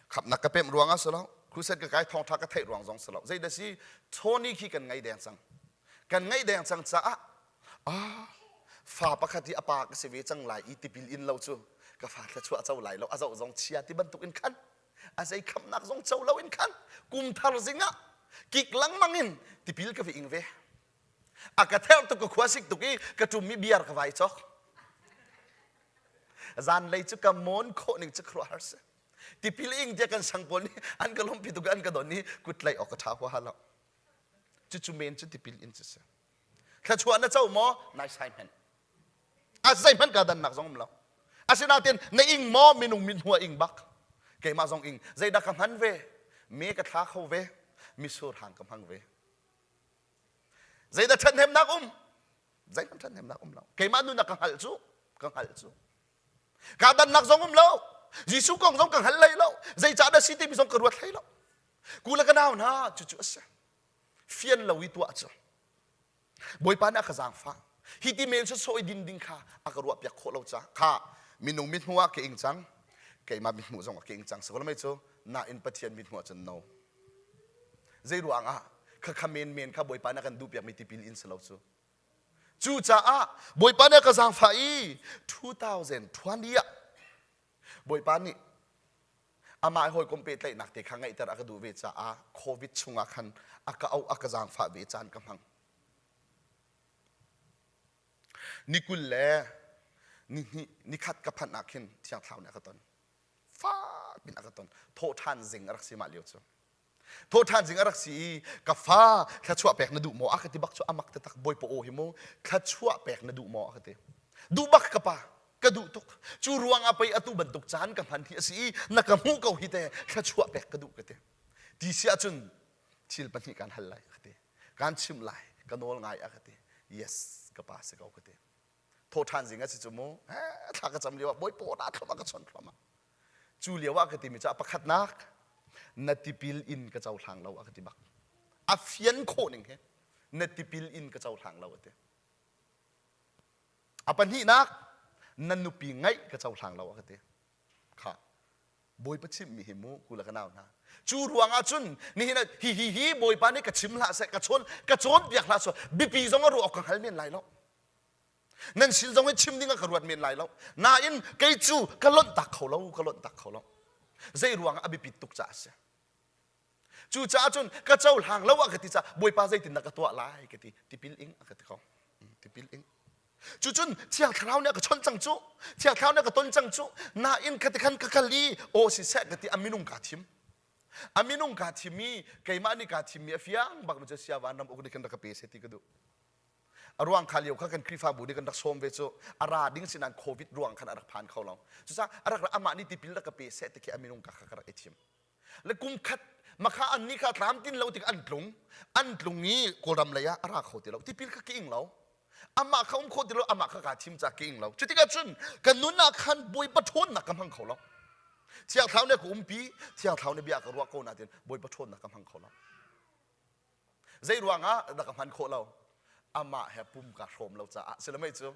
khamnak ka pemh ruang ah si lo crusade ka kai thawngtha ka theih ruang zong si lo zei dah si Tony khi kan ngei deng cang kan ngeih deng cang caah ah fa pakhat hi a pa ka si ve cang lai i tipil in lo cu ka fa thluachuah co lai lo a zoh zong chia ti bantuk in khan a zei khamnak zong co lo in khan kum thar zing ah kik lengmang in tipil ka va ing ve a ka therh tuk ka khua sik tuk i ka ṭum i biar ka vai cawk zanlei cu ka mawn khawh ning cu khuaruahhar si tipil ing tiah kan sang pawl nih an ka lawmhpi tuk an ka don i kut tlaih awk ka ṭha huaha lo cucu men cu tipil in cu si thluachuah na co maw nai sai hmenh a zeihmanh ka dannak zong um lo asinain na ing maw minung min hua ing bak keimah zong ing zeidah ka hman ve me ka thla kho ve misur hang ka hmang ve zeidah ṭhathnemnak um zeihmanh ṭhathnemnak um lo keimah nun ka hngalh cu ka hngalh cu ka dannak zong um lo Jesuh kong zong ka hngal hlei lo zeicah dah si timi zong ka ruat hlei lo ku le ka nau hna cucu a si fian lo i tuah cu Bawipa nih a ka zaangfah hi ti men sawsawh i din ding kha a ka ruah piak khawh lo ca kha minung mithmuh ah ka ing cang keimah mithmuh zong ah ka ing cang sakolmei cu nain Pathian mithmuh ah cun no Zei ruangah khakha menmen kha Bawipa nih a kan duhpiakmi tipil in si lo cu. Cucaah Bawipa nih a ka zaangfah i 2020 ah Bawipa nih amah hawikom pehtlaihnak te kha ngeihter a ka duh ve caah COVID chungah khan a ka auh a ka zaangfah ve caan ka hmang. Ni 20 le ni hnih ni khat ka phanh ah khin Thiang Thlarau nih a ka ton. Fak in a ka ton. Thawhṭhan zing a rak si mah lio cu. Thawhṭhan zing a rak si i ka fa thluachuah pek na duh maw a ka ti bak cu a mak taktak bawipa aw hi mu thluachuah pek na duh maw a ka ti. Duh bak ka pa ka duh tuk. Cu ruang ah pei atu bantuk caan ka hman hi a si i na ka hmuh ko hi te thluachuah pek ka duh ka ti. Ti si ahcun thil pahnih kaan hal lai a ka ti. Kaan chimh lai ka nawl ngai a ka ti. Yes ka pa si ko ka ti. Thawhṭhan zing a si cu mu thla ka cam lio ah bawipa aw dah thluahmah ka chawnh thluahmah. Cu lio ah ka timi cu a pakhatnak na tipil in ka cohlang lo a ka ti bak. A fian khawh ning hi na tipil in ka cohlang lo a ti. A pahnihnak na nupi ngaih ka cohlang lo a ka ti. Kha Bawipa chimmi hi mu ku le ka nau hna. Cu ruangah cun nihin ah hi hi hi Bawipa nih ka chim hlah seh ka chawn ka cawnpiak hlah seh biapi zong a ruah awk ka hngal men lai lo. Nan sin zong hi chim ding ah ka ruat men lai lo. Nain kei cu ka lonh tak kho lo, ka lonh tak kho lo. Zei ruang ah a biapit tuk caah a si. Cucaah cun ka cohlang lo ah ka ti caah Bawipa zeitin dah ka tuah lai ka ti. Tipil ing a ka ti ko. Tipil ing. Cucun Thiang Thlarau nih a ka chawnh cang cu. Thiang Thlarau nih a ka ton cang cu. Nain ka ti khan ka kal i aw siseh ka ti a minung kaa thim. A minung kaa thim i keimah nih kaa thimmi a fiang bak mi cu sia vanram uk nih khan rak ka pe seh ti ka duh. A ruang kha lio kha kan Khrihfabu nih kan rak sawm ve cu a ra ding si nain COVID ruang khan a rak phan kho lo. Cucaah a rak amah nih tipil rak ka pe seh ti khi a minung ka kha ka rak i thim. Le kum khat makha an nih kha tlam tin lo tik an tlung an tlung i Kawlram lei ah a ra kho ti lo tipil kha ka ing lo amah kha um kho ti lo amah kha kaa thim ca ka ing lo cutikah cun ka nun ah khan Bawipa ṭhawnnak ka hmang kho lo Thiang Thlarau nih ka umpi Thiang Thlarau nih bia ka ruah ko nain Bawipa ṭhawnnak ka hmang kho lo Zei ruangah dah ka hman khawh lo? Amah he pum ka hrawm lo caah si lo mei cu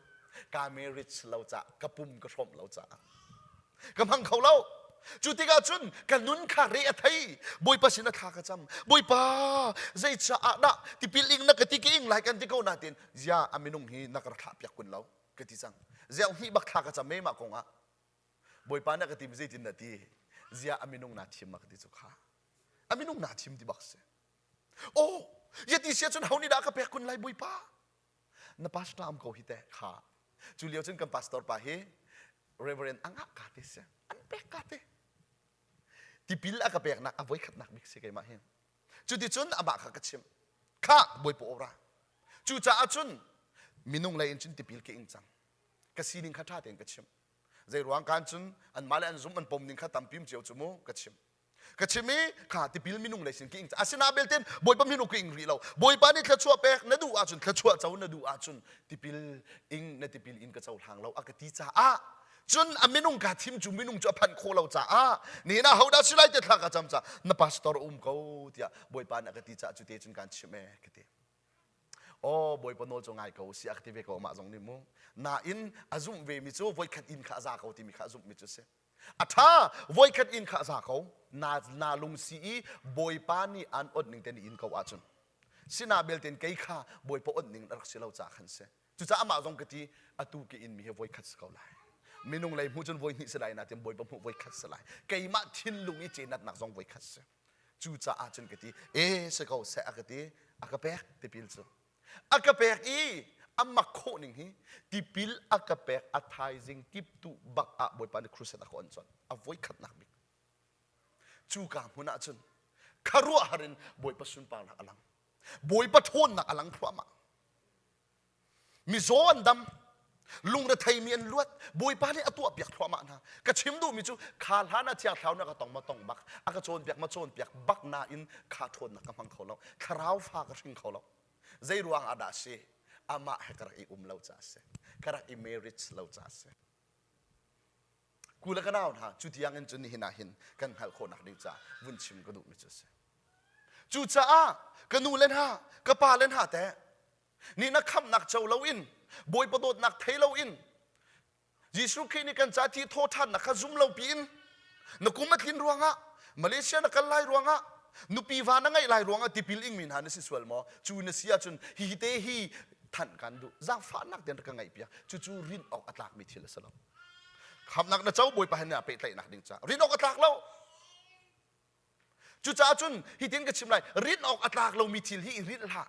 ka marriage lo caah ka pum ka hrawm lo caah ka hmang kho lo. Cu tikah cun ka nun kha re a thei. Bawipa sin a thla ka cam. Bawipa zeicaah dah tipil ing na ka ti ka ing lai kan ti ko nain zia a minung hi na ka rak thlah piak kun lo ka ti cang. Ziang hnih bak thla ka cam me mah kong ah. Bawipa na ka ti zeitin na ti? Zia a minung naa thim ma ka ti cu kha. A minung naa thim ti bak si. Oh, yati sia cun ho nih dah ka pek kun lai Bawipa? Na pastor am ko hi te kha. Cu lio cun kan pastor pa hi Reverend angah ka te si. An pek ka te. Tipil a ka peknak a voikhatnak bik si keimah hi. Cuticun amah kha ka chimh. Kha Bawipa ora. Cucaah cun minung lei in cun tipil ka ing cang. Ka sining kha ṭha tein ka chimh. Zei ruang kan cun anmah le an zum an pom ning kha tampim cio cu mu ka chimh. Ka chim i kha tipil minung lei sin ki ing asina belten Bawipa min ka ing rih lo Bawipa nih thluachuah pek na duh ahcun thluachuah co na duh ahcun tipil ing na tipil in ka cohlang lo a ka ti caah. Cun a minung ka thim cu minung cu a phanh khawh lo caah nihin ah hodah si lai ti thla ka cam caah na pastor um ko tiah Bawipa nih a ka ti caah cu te cun kaan chimh ee ka ti. Aw Bawipa nawl cu ngai ko si a ka ti ve ko amah zong nih mu. Nain a zumh ve mi cu voikhat inn kha a za ko timi kha a zumh mi cu si. A ṭha voikhat inn kha a za ko. Na, na lungsi i Bawipa nih an awt ning te ni in ko ahcun. Sina belte in kei kha Bawipa awt ning a rak si lo caah khan si. Cucaah amah zong ka ti atu ka in mi hi voikhat si ko lai. Minung lei hmuh cun voihnih si lai natin Bawipa hmuh voikhat si lai. Keimah thinlung i cenatnak zong voikhat si. Cucaah cun ka ti, e si ko seh a ka ti, a ka pek tipil cu. A ka pek i a mak khawh ning hi tipil a ka pek a thaizing kiptuh bak ah Bawipa nih crusade a ka on colh. A voikhatnak bik. Cu ka hmun ah cun khuaruahhar in Bawipa sunparnak a lang. Bawipa ṭhawnnak a lang thluahmah. Mizaw an dam, lungretheimi an luat, Bawipa nih a tuahpiak thluahmah hna. Ka chim duhmi cu kha hlan ah Thiang Thlarau nih a ka tong ma tong bak, a ka cawnpiak ma cawnpiak bak nain kha ṭhawnnak ka hmang kho lo. Thlarau fa ka hring kho lo. Zei ruang ah dah si? Amah he ka rak i um lo caah a si. Ka rak i marriage lo caah a si. Ku le ka nau hna, cu tiang in cun nihin ah hin kan hngalh khawhnak ding caah vun chim ka duhmi cu a si. Cucaah ka nu le hna, ka pa le hna teh, nih na khamhnak co loin Bawipa dawtnak thei loin Jesuh Khrih nih kan ca thi thawṭhannak kha zum lo piin na kum a tlin ruangah Malaysia na kal lai ruangah nupi va na ngeih lai ruangah tipil ingmi hna na si sual maw cu na si ahcun hi te hi thanh kan duh zaangfahnak tein rak ka ngaih piak cucu rinh awk a tlakmi thil a si lo khamhnak na co Bawipa he na pehtlaihnak ding caah rinh awk a tlak lo Cucaah cun hitin ka chim lai, rinh awk a tlak lomi thil hi i rinh hlah.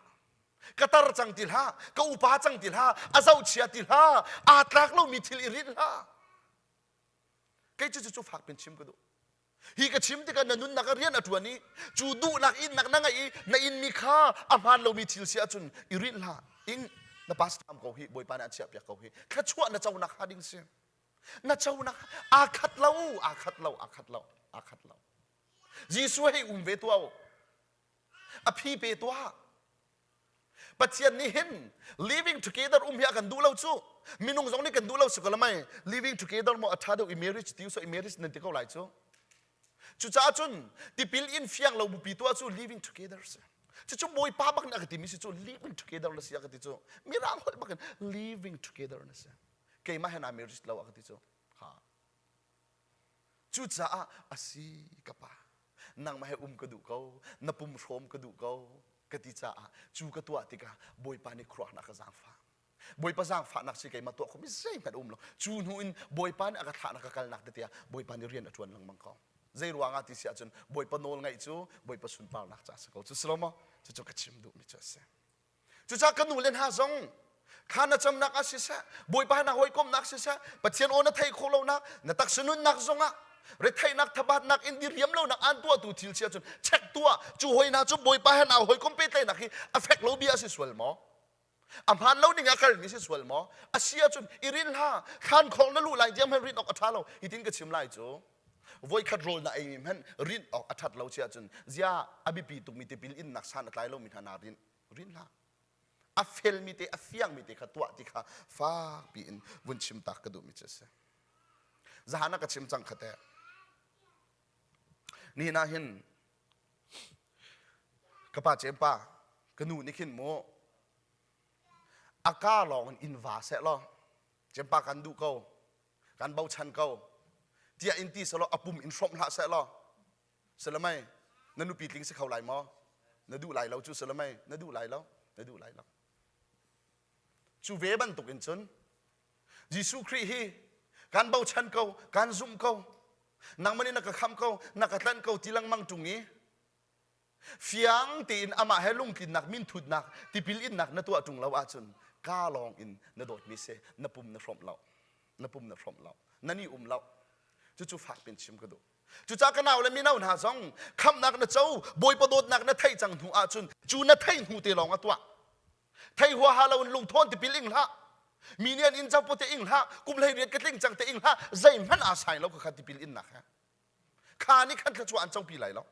Ka tar cang ti hlah, ka upa cang ti hlah, a zohchia ti hlah, aa tlak lomi thil i rinh hlah. Kei cu cu fak pin chim ka duh. Hi ka chim tikah na nunnak ah rian a ṭuan i cu duhnak innak na ngeih i na inmi kha a hmaan lomi thil si ahcun i rinh hlah. Ing na pastor am ko hi Bawipa nih an chiahpiak ko hi. Thluachuah na conak hnga ding si. Na conak aa khat lo, aa khat lo, aa khat lo, aa khat lo. Jesuh hei um ve tuah u. A phi pe tuah. Pathian nih hin living together um hi a kan duh lo cu. Minung zong nih kan duh lo si ko lamai. Living together mo a ṭha deuh i marriage ti so i marriage nan ti ko lai cu. Cucaah cun tipil in fiang lo bupi tuah cu living together si. Cucu Bawipa bak nih a ka timi si cu living together na si a ka ti cu. Mirang holh bak in living together na si. Keimah he naa marriage lo a ka ti cu. Ha. Cucaah a si ka pa, nangmah he um ka duh ko, na pum hrawm ka duh ko, ka ti caah cu ka tuah tikah Bawipa nih khuaruahnak ka zaangfah. Bawipa zaangfahnak si keimah tuah khomi zeihmanh um lo. Cu hnu in Bawipa nih a ka thlahnak ka kalnak tete ah Bawipa nih rian a ṭuan lengmang ko. Zei ruangah ti si ahcun Bawipa nawl ngaih cu Bawipa sunparnak ca a si ko. Cu si lo maw? Cucu ka chim duhmi cu a si. Cucaah ka nu le hna zong thla na camnak ah siseh, Bawipa na hawikomhnak siseh, Pathian aw na theih khawh lonak, na taksa nunnak zongah retheihnak thabatnak in diriam lonak aan tuahtu thil si ahcun check tuah cu hoi hna cu Bawipa he naa hawikom pehtlaihnak hi a fek lo bia a si sual maw? A hmaan lo ning a kalmi si sual maw? A si ahcun i rin hlah, thlan khong na luh lai tiang hmanh rin awk a ṭha lo. Hitin ka chim lai cu voikhat rawl na eimi hmanh rinh awk a ṭhat lo si ahcun zia a biapi tukmi tipil innak san a tlai lomi hna naa rinh rinh hlah a felmi te a fiangmi te kha tuah ti kha fakpi in vun chim tak ka duhmi cu a si zahan ah ka chim cang kha teh nihin ah hin ka pa cem pa ka nu nih khin mu a ka lawng in inn va seh law cem pa kan duh ko kan bochan ko tiah in ti selaw a pum in hrawmh hlah seh law Salamai na nupi tling si kho lai maw na duh lai lo cu salamai na duh lai lo na duh lai lo cu ve bantuk in cun Jesuh Khrih hi kan bochan ko kan zumh ko nangmah nih na ka kham ko na ka tlanh ko ti lengmang ṭung i Fiang tein amah he lungtlinnak minthutnak tipil innak na tuah ṭung lo ahcun ka lawng in na dawtmi si na pum na hrawmh lo na pum na hrawmh lo na ni um lo cucu fak pin chim ka duh cucaah ka nau le mino hna zong khamhnak na co bawipa dawtnak na theih cang hnu ahcun cu na theih hnu te lawng a tuah thei huaha lo in lungthawn tipil ing hlah mi nih an in capo te ing hlah kum 18 ka tling cang te ing hlah zeihmanh aa sai lo kha kha tipil innak he kha nih khan thluachuah an copi lai lo.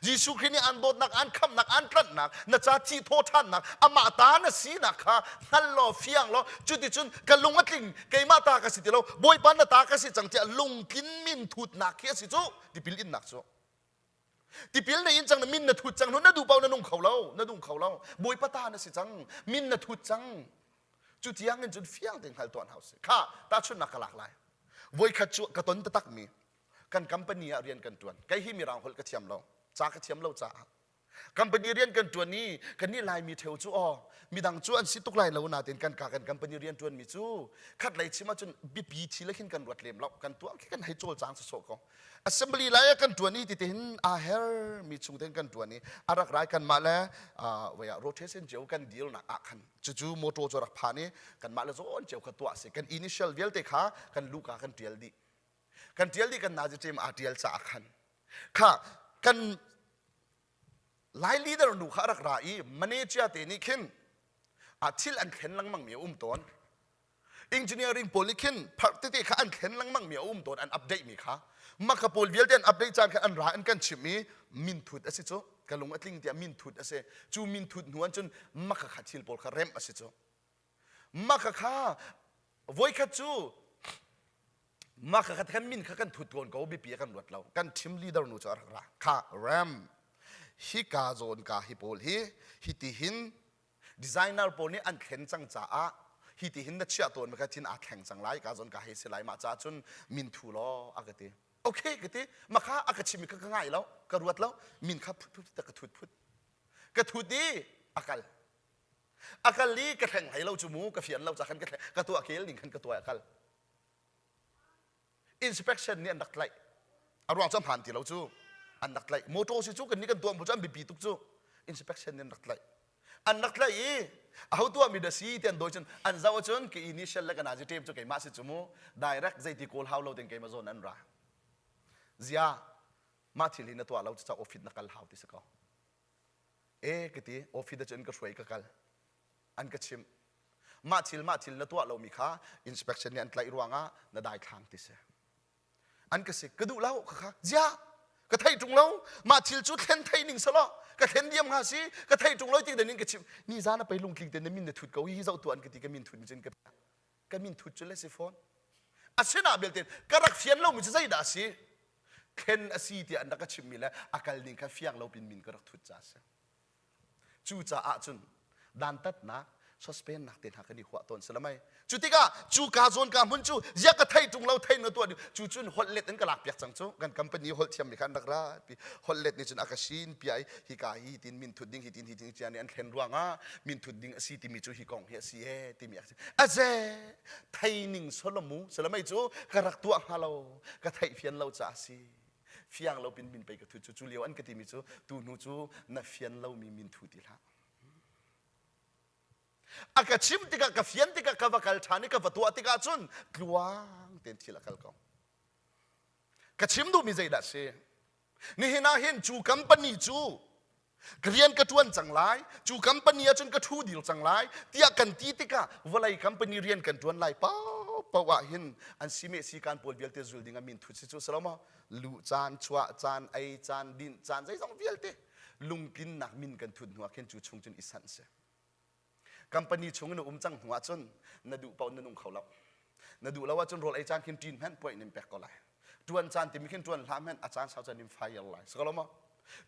Jesuh Khrih nih an dawtnak, an khamhnak, an tlanhnak, na ca thi thawṭhannak, amah ta na sinak kha hngal law fiang law cuticun ka lung a tling keimah ta ka si ti lo Bawipa na ta ka si cang tiah lungtlin min thutnak khi a si cu tipil innak cu. Tipil na in cang na min na thut cang na duh paoh na nung kho lo na nung kho lo Bawipa ta na si cang min na thut cang cu tiang in cun fiang tein hngal tuah hna usih kha tahchunhnak ka lak lai voikhat cu ka ton taktak mi kan company ah rian kan tuan kei hi mirang holh ka thiam lo ca ka thiam lo caah company rian kan tuan i kan nih laimi theu cu aw midang cu an si tuk lai lo natin kan ka kan company rian tuan mi cu khat lei chim ahcun biapi thi le khin kan ruat lem lo kan tuah khi kan hei cawl cang sawsawh ko assembly lai ah kan tuan i ti hin aa her mi chung ten kan tuan i a rak rai kan mah le wei ah rotation cio kan deal nak ah khan cucu motor cu rak phan i kan mah le zawn cio kha tuah si kan initial vialte kha kan luka kan tial dih kan tial dih kan nazi ṭem aa tial caah khan kha kan lai leader nu kha a rak ra i manager te nih khin a thil an thlen lengmang mi a um tawn engineering pawl nih khin pharh tete kha an thlen lengmang mi a um tawn an update mi kha maka pawl vialte an update caan khan an ra an kan chimh i minthut a si cu ka lung a tling tiah minthut a si cu minthut hnu an cun maka kha thil pawl kha remh a si cu maka kha voikhat cu mah kha kan min kha kan thut tawn ko biapi kan ruat lo kan team leader nu cu a rak ra kha ram hika zawn ka hi pawl hi hi ti hin designer pawl nih an thlen cang caah hi ti hin na chiah tawn ka thin aa thleng cang lai ka zawn ka hei si lai mah caah cun min thu law a ka ti okay ka ti maka a ka chim ka ka ngai lo ka ruat lo min kha phut phut ka thut phut ka thut i a kal a kal i ka thleng hlei lo cu mu ka fian lo ca khan ka thleng ka tuah kel ning khan ka tuah a kal inspection nih an rak tlaih a ruang cu a hmaan ti lo cu an rak tlaih motor si cu kan nih kan tuah mu cu an biapi tuk cu inspection nih an rak tlaih an rak tlaih i aho tuah mi dah si ti an dawi cun an zoh ahcun ka initial le ka nazi tape cu keimah si cu mu direct zeiti kawl hau lo ten keimah zawn an ra zia mah thil hi na tuah lo cu office na kal hau ti si ko e ka ti office ah cun ka hruai ka kal an ka chimh mah thil mah thil na tuah lomi kha inspection nih an tlaih ruangah na daithlang ti si an ka sik ka duh lo kha kha zia ka thei ṭung lo mah thil cu thlen thei ning selaw ka thlen diam hnga si ka thei ṭung lo ti dan in ka chim ni zan a pei lungtling te na min na thut ko hi zoh tu an ka ti ka min thut ni cun ka ka min thut cu le si fawn asina belte ka rak fian lomi cu zeidah a si thlen a si tiah an rak ka chimmi le a kal ning kha fiang lo pin min ka rak thut ca a si Cucaah cun dantatnak suspendnak te hna kan i huah tawn si lamai. Cu tikah cu ka zawn ka hmun cu zia ka thei tung lo thei na tuah cu cun holh let in ka lak piak cang cu kan company holh thiam mi kha an rak ra pi holh let nih cun a ka sin pia i hi ka hi tin min thut ding hi tin hi tin cia nih an thlen ruangah min thut ding a si timi cu hi kong hi a si e timi a si aze thei ning solomu salamai cu ka rak tuah hnga lo ka theih fian lo ca a si fiang lo pin min pei ka thut cu cu lio an ka timi cu tu hnu cu na fian lomi min thu ti hlah a ka chim tikah ka fian tikah ka va kal ṭhan i ka va tuah tikah cun tluang tein thil a kal ko ka chim duhmi zeidah si nihin ah hin cu company cu Ka rian ka ṭuan cang lai, cu company ah cun ka ṭhu dir cang lai tiah kan ti tikah vawlei company rian kan ṭuan lai paohpaoh ah hin an simeh sikan pawl vialte zul ding ah min thut si cu si lo maw? Luh caan, chuah caan, ei caan, dinh caan, zeizong vialte lungtlinnak min kan thut hnu ah khin cu chung cun i sanh si. Company chung in na um cang hnu ahcun na duh paoh na nung kho lo. Na duh lo ahcun rawl ei caan khin ṭin hmanh puai nin pek ko lai. Ṭuan caan timi khin ṭuan hlah hmanh a caan sau caan in fire lai. Si ko lo maw?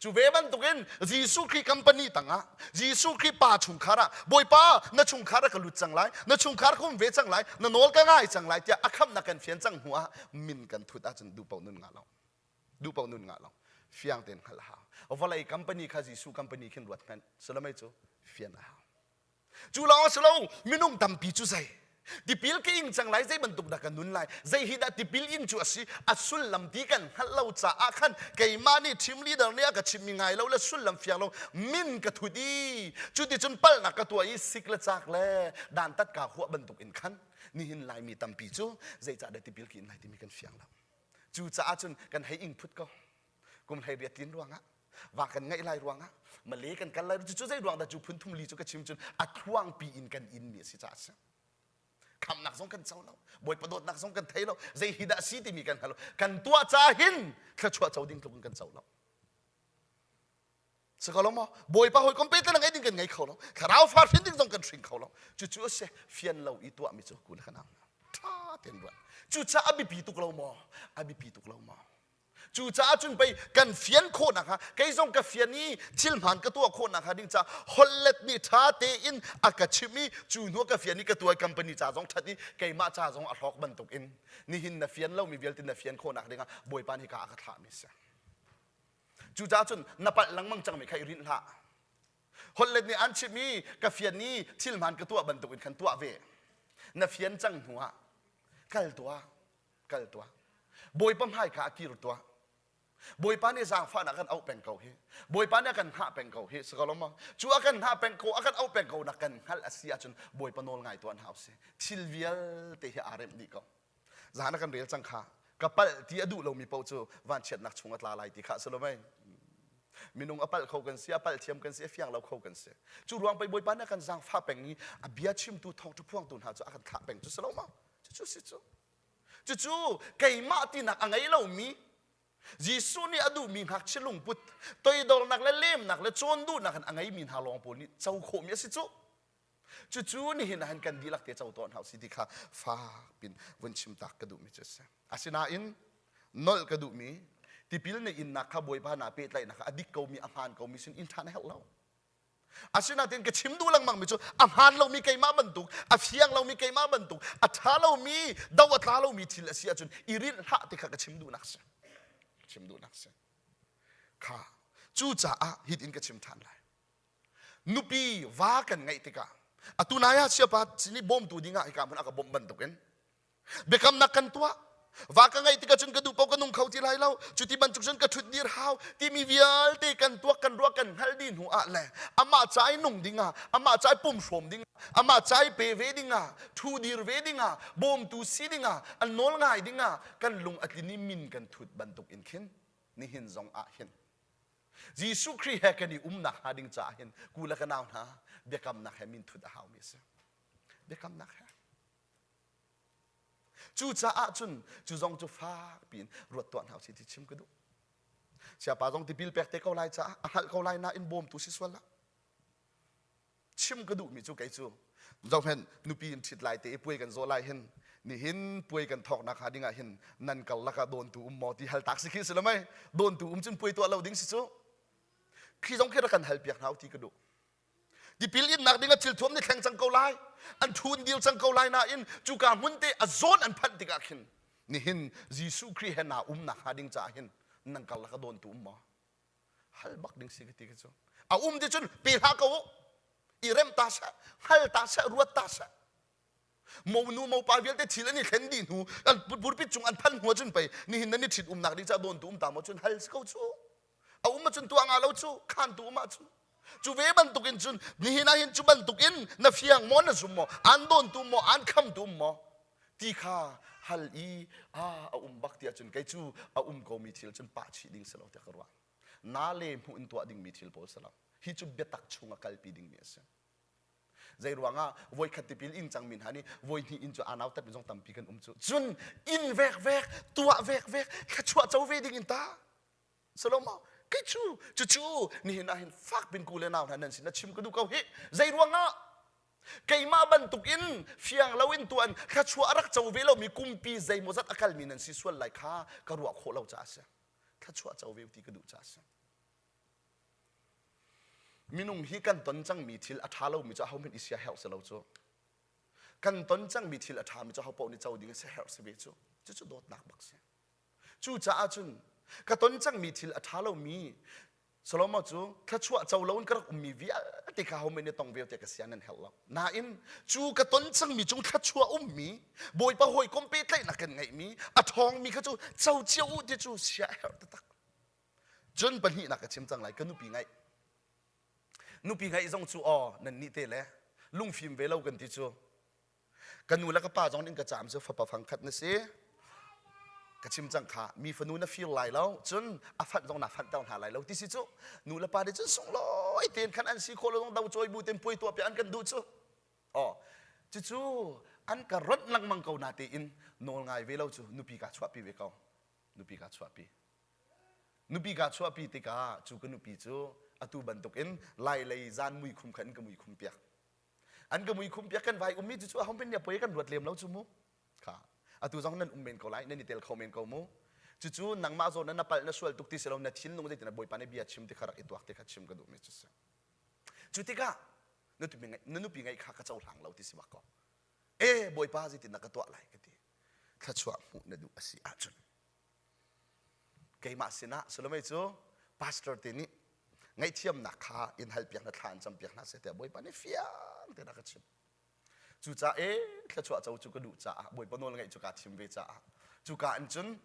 Cu ve bantukin Jesuh Khrih company tangah Jesuh Khrih pa chungkhar ah Bawipa na chungkhar ah ka lut cang lai na chungkhar ka um ve cang lai na nawl ka ngai cang lai tiah a khamhnak kan fian cang hnu ah min kan thut ahcun duh paoh nun ngah lo duh paoh nun ngah lo fiang tein hngalh a hau vawlei company kha Jesuh company khin ruat hmanh salamei cu fian a hau cu lawng a si lo minung tampi cu zei tipil ka ing cang lai zei bantuk dah ka nun lai zei hi dah tipil in cu a si a sullam ti kan hngalh lo caah khan keimah nih team leader nih a ka chimmi ngai lo le sullam fiang lo min ka thut i cuticun palhnak ka tuah i sik le cak le dantat ka huah bantuk in khan nihin laimi tampi cu zeicah dah tipil ka in lai timi kan fiang lo Cucaah cun kan hei ing phut ko. Kum 18 tlin ruangah, va kan ngeih lai ruangah, Malay kan kal lai cu zei ruang dah cu phun thum li cu ka chim cun a thluangpi in kan in mi a si caah a si. Khamnak zong kan co lo, Bawipa dawtnak zong kan thei lo, zei hi dah si timi kan hngal lo. Kan tuah ca hin thluachuah co ding tluk in kan co lo. Si ko lo maw? Bawipa hawikom pehtlaihnak ngeih ding kan ngei kho lo. Thlarau fa hrin ding zong kan hring kho lo. Cucu a si fian lo i tuahmi cu ku le kan ang. Ṭha tein ruat. Cucaah a biapi tuk lo maw? A biapi tuk lo maw? Cucaah cun pei kan fian khawh nakhnga kei zong ka fian i thil hmaan ka tuah khawh nakhnga ding caah holhlet nih ṭha tein a ka chimh i cu hnu ka fian i ka tuah company ca zong ṭhat i keimah ca zong a hlawk bantukin nihin na fian lomi vialte na fian khawh nak dingah Bawipa nih ka a ka thlahmi a si. Cucaah cun na palh lengmang cangmi kha i rinh hlah. Holhlet nih an chimh i ka fian i thil hmaan ka tuah bantukin khan tuah ve. Na fian cang hnuah kal tuah, kal tuah. Bawipa hmai kha a kir tuah. Bawipa nih zaangfahnak kan auh peng ko hi. Bawipa nih a kan hngah peng ko hi. Si ko lo maw? Cu a kan hngah peng ko, a kan auh peng ko nak kan hngalh a si ahcun Bawipa nawl ngai tuah hna usih. Thil vialte hi aa remh dih ko. Zan a kan rel cang kha. Ka palh ti a duh lomi paoh cu vanchiatnak chung a tla lai ti kha si lo mei. Minung a palh kho kan si, a palh thiam kan si, a fiang lo kho kan si. Cu ruang pei Bawipa nih a kan zaangfah peng i a bia chimtu thawngṭha phuangtu hna cu a kan thlah peng cu si lo maw? Cucu si cu. Cucu keimah tinak a ngei lomi Jesuh nih a duhmi ngakchia lungput, toidornak le lemnak le cawn duhnak in a ngeimi hna lawng pawl nih co khawhmi a si cu. Cucu nihin ah hin kan dihlak te co tuah hna usih ti kha fak pin vun chim tak ka duhmi cu a si. Asinain nolh ka duhmi tipil na innak kha Bawipa naa pehtlaihnak kha a dik komi a hmaan komi sin in ṭhan a herh lo. Asinain ka chim duh lengmang mi cu a hmaan lomi keimah bantuk, a fiang lomi keimah bantuk, a ṭha lomi, do a tla lomi thil a si ahcun i rinh hlah ti kha ka chim duhnak si. Chim duhnak si. Kha cucaah hitin ka chim ṭhan lai. Nupi va kan ngeih tikah atu nai ah siapa nih bawmtu dingah hika hmun a ka bawmh bantukin biakamnak kan tuah va ka ngeih tikah cun ka duh paoh ka nung kho ti lai lo cuti bantuk cun ka ṭhut dir hau timi vialte kan tuak kan ruah kan hngalh dih hnu ah le amah ca i nung dingah amah ca i pum hrawm dingah amah ca i pe ve dingah ṭhu dir ve dingah bawmtu si dingah an nawl ngai dingah kan lung a tlin i min kan thut bantuk in khin nihin zong ah hin Jesuh Khrih he kan i umnak hnga ding caah hin ku le ka nau hna biakamnak he min thut a haumi a si biakamnak he Cucaah cun cu zong cu fak piin ruat tuah hna usih ti chim ka duh. Siapa zong tipil pek te ko lai caah a hngalh ko lai nain bawmtu si sual lah. Chim ka duhmi cu kei cu zohhen nupi in ṭhit lai te i puai kan zawh lai hin nihin puai kan thawknak hnga ding ah hin nan karlak ah dawntu um maw ti hal tak si khi si lo mei dawntu um cun puai tuah lo ding si cu khi zong khi rak kan hal piak hna u ti ka duh Tipil innak ding a thilthuam nih thleng cang ko lai. An thun dil cang ko lai nain cuka hmun te a zawn an phanh tikah khin nihin Jesuh Khrih he naa umnak hnga ding caah hin nang karlak a dawntu um maw? Hal bak ding si ka ti ka cu. A um ti cun pe hlah ko u. I rem ta seh, hngal ta seh, ruat ta seh. Monu mopa vialte thil an i thlen dih hnu an pulpit cung an phanh hnu ahcun pei nihin nan i ṭhit umnak ding caah dawntu um ta maw cun hal si ko cu. A um ahcun tuah nga lo cu khantu um ahcun. Cu ve bantukin cun nihin ah hin cu bantukin na fiang maw na zum maw an dawntu maw an khamtu um maw ti kha hal i a a um bak ti ahcun kei cu a um komi thil cun pah chih ding si lo tiah ka ruah. Na le hmuh in tuah dingmi thil pawl si lo. Hi cu biatak chung a kalpi dingmi a si. Zei ruangah voikhat tipil ing cangmi hna nih voihnih in cu aa nautatmi zong tampi kan um cu. Cun inn vekvek, tuah vekvek, thluachuah co ve ding in ta. Salomo, kei cu cucu nihin ah hin fak pin ku le nau hna nan sin na chim ka duh ko hi. Zei ruangah keimah bantuk in fiang lo in tuan thluachuah a rak co ve lomi kumpi zeimawzat a kalmi nan si sual lai kha ka ruah khawh lo caah a si. Thluachuah co ve ti ka duh caah a si. Minung hi kan ton cangmi thil a ṭha lomi cu ahohmanh i sia herh si lo cu. Kan ton cangmi thil a ṭhami cu ahopaoh nih co ding a si herh si ve cu. Cucu dawtnak bak si. Cucaah cun ka ton cangmi thil a ṭha lomi Solomon cu thluachuah co loin ka rak ummi vialte kha ahohmanh nih tong ve tiah ka sia nan herh lo. Nain cu ka ton cangmi cung thluachuah ummi Bawipa hawikom pehtlaihnak kan ngeihmi a ṭhawngmi kha cu co cio u ti cu sia a herh taktak. Cun pahnihnak ka chim cang lai ka nupi ngaih. Nupi ngaih zong cu aw nan nih te le lungfim ve lo kan ti cu. Ka nu le ka pa zong nih ka caam cu fapa fangkhat na si. Ka chim cang kha mi fanu na fir lai lo cun a fanh zong na fanhter hna lai lo ti si cu nu le pa nih cun sunglawi tein khan an si khawh lo zong do cawi bu tein puai tuah piak an kan duh cu. Aw cucu an ka ronh lengmang ko na tein nawl ngai ve lo cu nupi kaa chuahpi ve ko. Nupi kaa chuahpi. Nupi kaa chuahpi tikah cu ka nupi cu Atu bantukin lai lei zan mui khum khan ka mui khum piak. An ka mui khum piak kan vai ummi cu cu ahom pen poi kan ruat lem lo cu mu. Kha atu zong nan um men ko lai nan i tel kho men ko mu. Cucu nangmah zawn na palh na sual tuk ti si lo na thinlung zeitin Bawipa nih bia chim ti kha rak i tuak ti kha chim ka duhmi cu si. Cu tikah na nupi ngeih kha ka cohlang lo ti si bak ko. E Bawipa zeitin na ka tuah lai ka ti. Thluachuah hmuh na duh a si ahcun keimah sinah Salome cu pastor te nih ngaihthiamnak kha in halpiak na thla an campiak hna seh tiah Bawipa nih fiang tein a ka chimh. Cucaah e thluachuah co cu ka duh caah Bawipa nawl ngaih cu kaa thim ve caah cuka in cun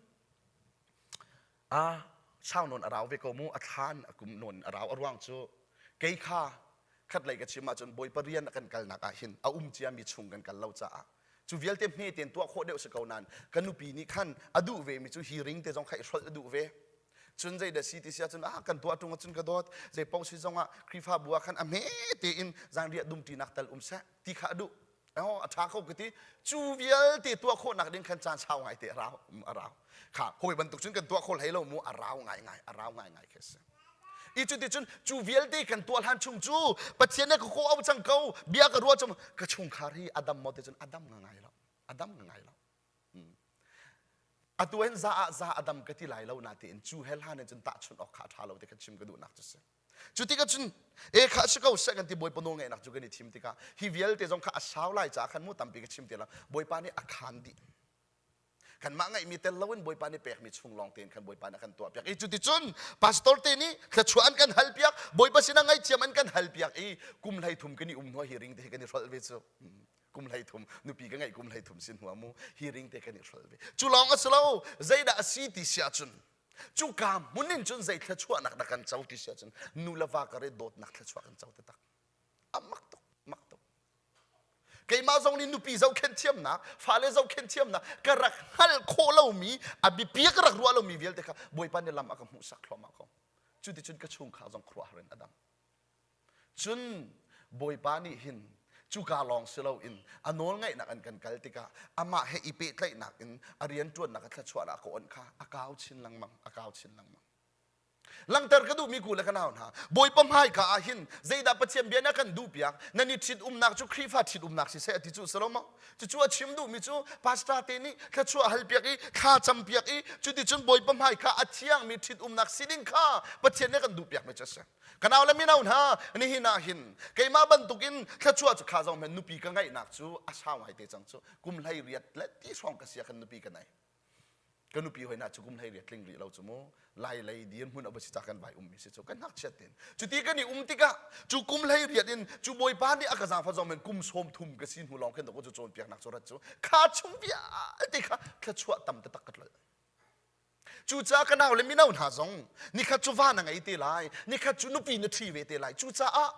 a sau nawn a rau ve ko mu a thlan a kum nawn a rau a ruang cu kei kha khatlei ka chim ahcun Bawipa rian a kan kalnak ah hin a um ciami chung kan kal lo caah cu vialte hme tein tuah khawh deuh si ko nain ka nupi nih khan a duh ve mi cu hi ring te zong kha i hrolh a duh ve cun zei dah si ti si ahcun ah kan tuah ṭung ahcun ka dawt zei paoh si zongah Khrihfabu ah khan a hme tein zanriah dumṭinak tal um seh ti kha a duh oh a ṭha ko ka ti cu vialte tuah khawhnak ding khan caan sau ngai te a rau a rau kha hawi bantuk cun kan tuah kho hlei lo mu a rau ngai ngai a rau ngai ngai khi si i cu ti cun cu vialte kan tuah hlan chung cu Pathian nih ka kawh au cang ko bia ka ruah cang ka chungkhar hi a dam maw ti cun a dam ngai lo a dam ngai lo Atu hin za ah za a dam ka ti lai lo natein cu he hlan in cun tahchunh awk kha a ṭha lo ti kha chim ka duhnak cu si. Cu tikah cun e kha si ko seh kan ti Bawipa nawl ngaihnak cu kan i thim tikah hi vialte zong kha a sau lai caah khan mu tampi ka chim ti lo Bawipa nih a khaan dih. Kanmah ngeihmi tel loin Bawipa nih pekmi chung lawng tein khan Bawipa nih a kan tuahpiak i cuticun pastor te nih thluachuah an kan halpiak Bawipa sinah ngaihthiam an kan halpiak i kum 13 kan i um hnu hi ring te hi kan i hrolh ve cu. Kum 13 nupi ka ngeih kum 13 sin hnu mu hi ring te kan i hrolh ve. Cu lawng a si lo zeidah a si ti si ahcun cuka hmun in cun zei thluachuahnak dah kan co ti si ahcun nu le va kar i dawtnak thluachuah kan co taktak. A mak tuk, mak tuk. Keimah zong nih nupi zohkhenh thiamnak, fale zohkhenh thiamnak ka rak hngalh khawh lomi, a biapi ka rak ruah lomi vialte kha Bawipa nih lam a ka hmuhsak thluahmah ko. Cuticun ka chungkhar zong khuaruahhar in a dam. Cun Bawipa nih hin cuka lawng si loin a nawlngaihnak an kan kal tikah amah he i pehtlaihnak in a rianṭuannak a thluachuahnak a ka onh kha a kau chin lengmang, a kau chin lengmang. Langhter ka duhmi ku le ka nau hna, Bawipa hmaika ah hin zeidah Pathian bia na kan duhpiak? Nan i ṭhitumnak cu Khrihfa ṭhitumnak siseh a ti cu si lo maw? Cucu a chim duhmi cu pastor te nih thluachuah halpiak i thla campiak i cuticun Bawipa hmaika a thiangmi ṭhitumnak si ding kha Pathian nih a kan duhpiakmi cu a si. Ka nau le mino hna, nihin ah hin keimah bantukin thluachuah cu kha zong men nupi ka ngeihnak cu a sau ngai te cang cu kum 18 le ti hrawng ka si ah khan nupi ka nei. Ka nupi hoi na cu kum 18 tling rih lo cu mu lai lei dirhmun a va si ca kan vai ummi si cu kan ngakchiat tin cuti kan i um tikah cu kum 18 in cu bawipa nih a ka zaangfah zong men kum 30 ka si hnu lawng khin cu cawnpiaknak cu rat cu kha chung vialte kha thluachuah tam taktak ka tlolh Cucaah ka nau le mino hna zong nikhat cu va na ngei te lai, nikhat cu nupi na ṭhi ve te lai. Cucaah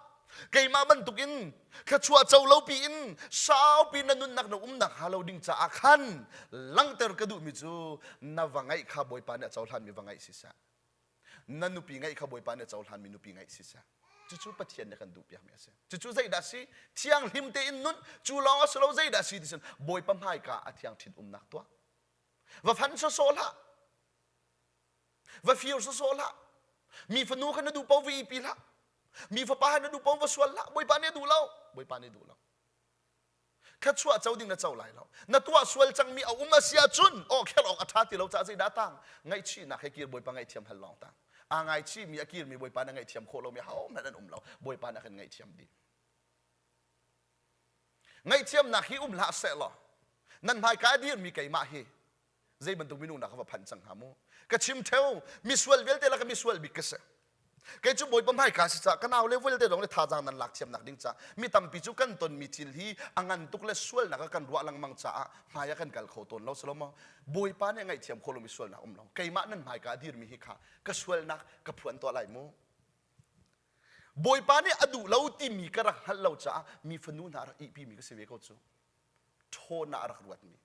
keimah bantukin thluachuah co lo piin saupi na nunnak na umnak hnga lo ding caah khan langhter ka duhmi cu na va ngeih kha Bawipa nih a cohlanmi va ngeih siseh. Na nupi ngeih kha Bawipa nih a cohlanmi nupi ngeih siseh. Cucu Pathian nih a kan duhpiakmi a si. Cucu zeidah a si? Thianghlim tein nun cu lawng a si lo zeidah a si ti cun Bawipa hmaika a thiang ṭhit umnak tuah. Va fan sawsawh hlah. Va fir sawsawh hlah. Mi fanu kha na duh paoh va ipi hlah. Mi fapa na duh paoh va sual hlah. Bawipa nih a duh lo. Bawipa nih a duh lo. Thluachuah co ding na co lai lo. Na tuah sual cangmi a um a si ahcun aw kher awk a ṭha ti lo caah zeidah tang? Ngaihchihnak he kir Bawipa ngaihthiam hal lawng tang. Aa ngaichihmi a kirmi Bawipa na ngaihthiam khawh lomi hohmanh an um lo. Bawipa nih a kan ngaihthiam dih. Ngaihthiamnak hi um hlah seh law nan hmaika a dirmi keimah hi zei bantuk minung dah ka va phanh cang hnga mu ka chim theo misual vialte laka misual bik ka si kei cu bawipa hmaika si ca ka nau le vialte zong le thazaang nan lak thiamnak ding ca mi tampi cu kan tonmi thil hi a ngan tuk le sualnak a kan ruah lengmang caah hmai ah kan kal kho tawn lo silo maw bawipa nih ngaihthiam kho lomi sualnak um lo keimah nan hmaika a dirmi hi kha ka sualnak ka phuan tuah lai mu Bawipa nih a duh lo timi ka rak hngalh lo caah mi fanu hna rak ihpimi ka si ve ko cu. Ṭhawn ah a rak ruatmi.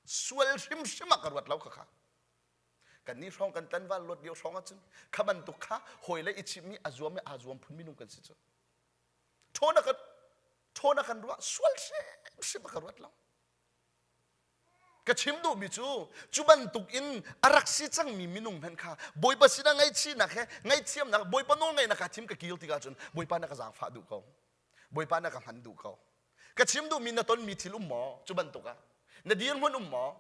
Sual hrimhrim ah ka ruat lo khakha. Kannih hrawng kan tlanval luat lio hrawng ahcun kha bantuk kha hawi le i chimhmi a zuam i aa zuam phun minung kan si cu. Ṭhawn a kan ṭhawn a kan ruah sual hrimhrim a ka ruat lo. Ka chim duhmi cu cu bantuk in a rak si cangmi minung hmanh kha Bawipa sinah ngaihchihnak he ngaihthiamnak Bawipa nawlngaihnak kha thim ka kir tikah cun Bawipa na ka zaangfah duh ko. Bawipa na ka hman duh ko. Ka chim duhmi na tonmi thil um maw cu bantuk ah? Na dirhmun um maw?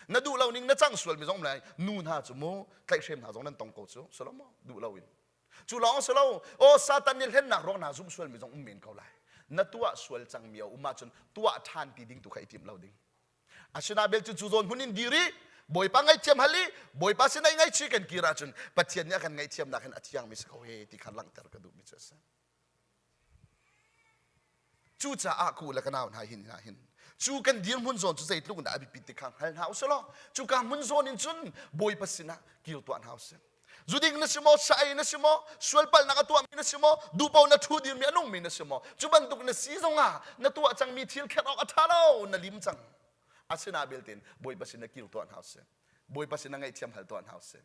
Na duh lo ning na cang sualmi zong lai nu hna cu mu tlaihhrem hna zong nan tong ko cu si lo maw? Duh lo in. Cu lawng si lo, aw Satan nih hlennak ruang hna zumh sualmi zong um men ko lai. Na tuah sual cangmi a um ahcun tuah ṭhan ti ding tu kha i timh lo ding. Asina bel cu cu zawn hmun in dir i Bawipa ngaihthiam hal i Bawipa sinah i ngaihchih kan kir ahcun Pathian nih a kan ngaihthiamnak hin a thiangmi si ko he ti kha langhter ka duhmi cu a si. Cucaah ku le ka nau hna hin hna hin cu kan dirhmun zawn cu zeitluk in dah a biapit ti kha hngal hna usih law cuka hmun zawn in cun Bawipa sinah kir tuah hna usih. Zuding na si maw, sa-ei na si maw, sualpalhnak a tuahmi na si maw, duhpo na ṭhu dirmi a nungmi na si maw, cu bantuk na si zongah na tuah cangmi thil kher awk a ṭha lo, na lim cang. Asina belte Bawipa sin na kir tuah hna usih. Bawipa sin na ngaihthiam hal tuah hna usih.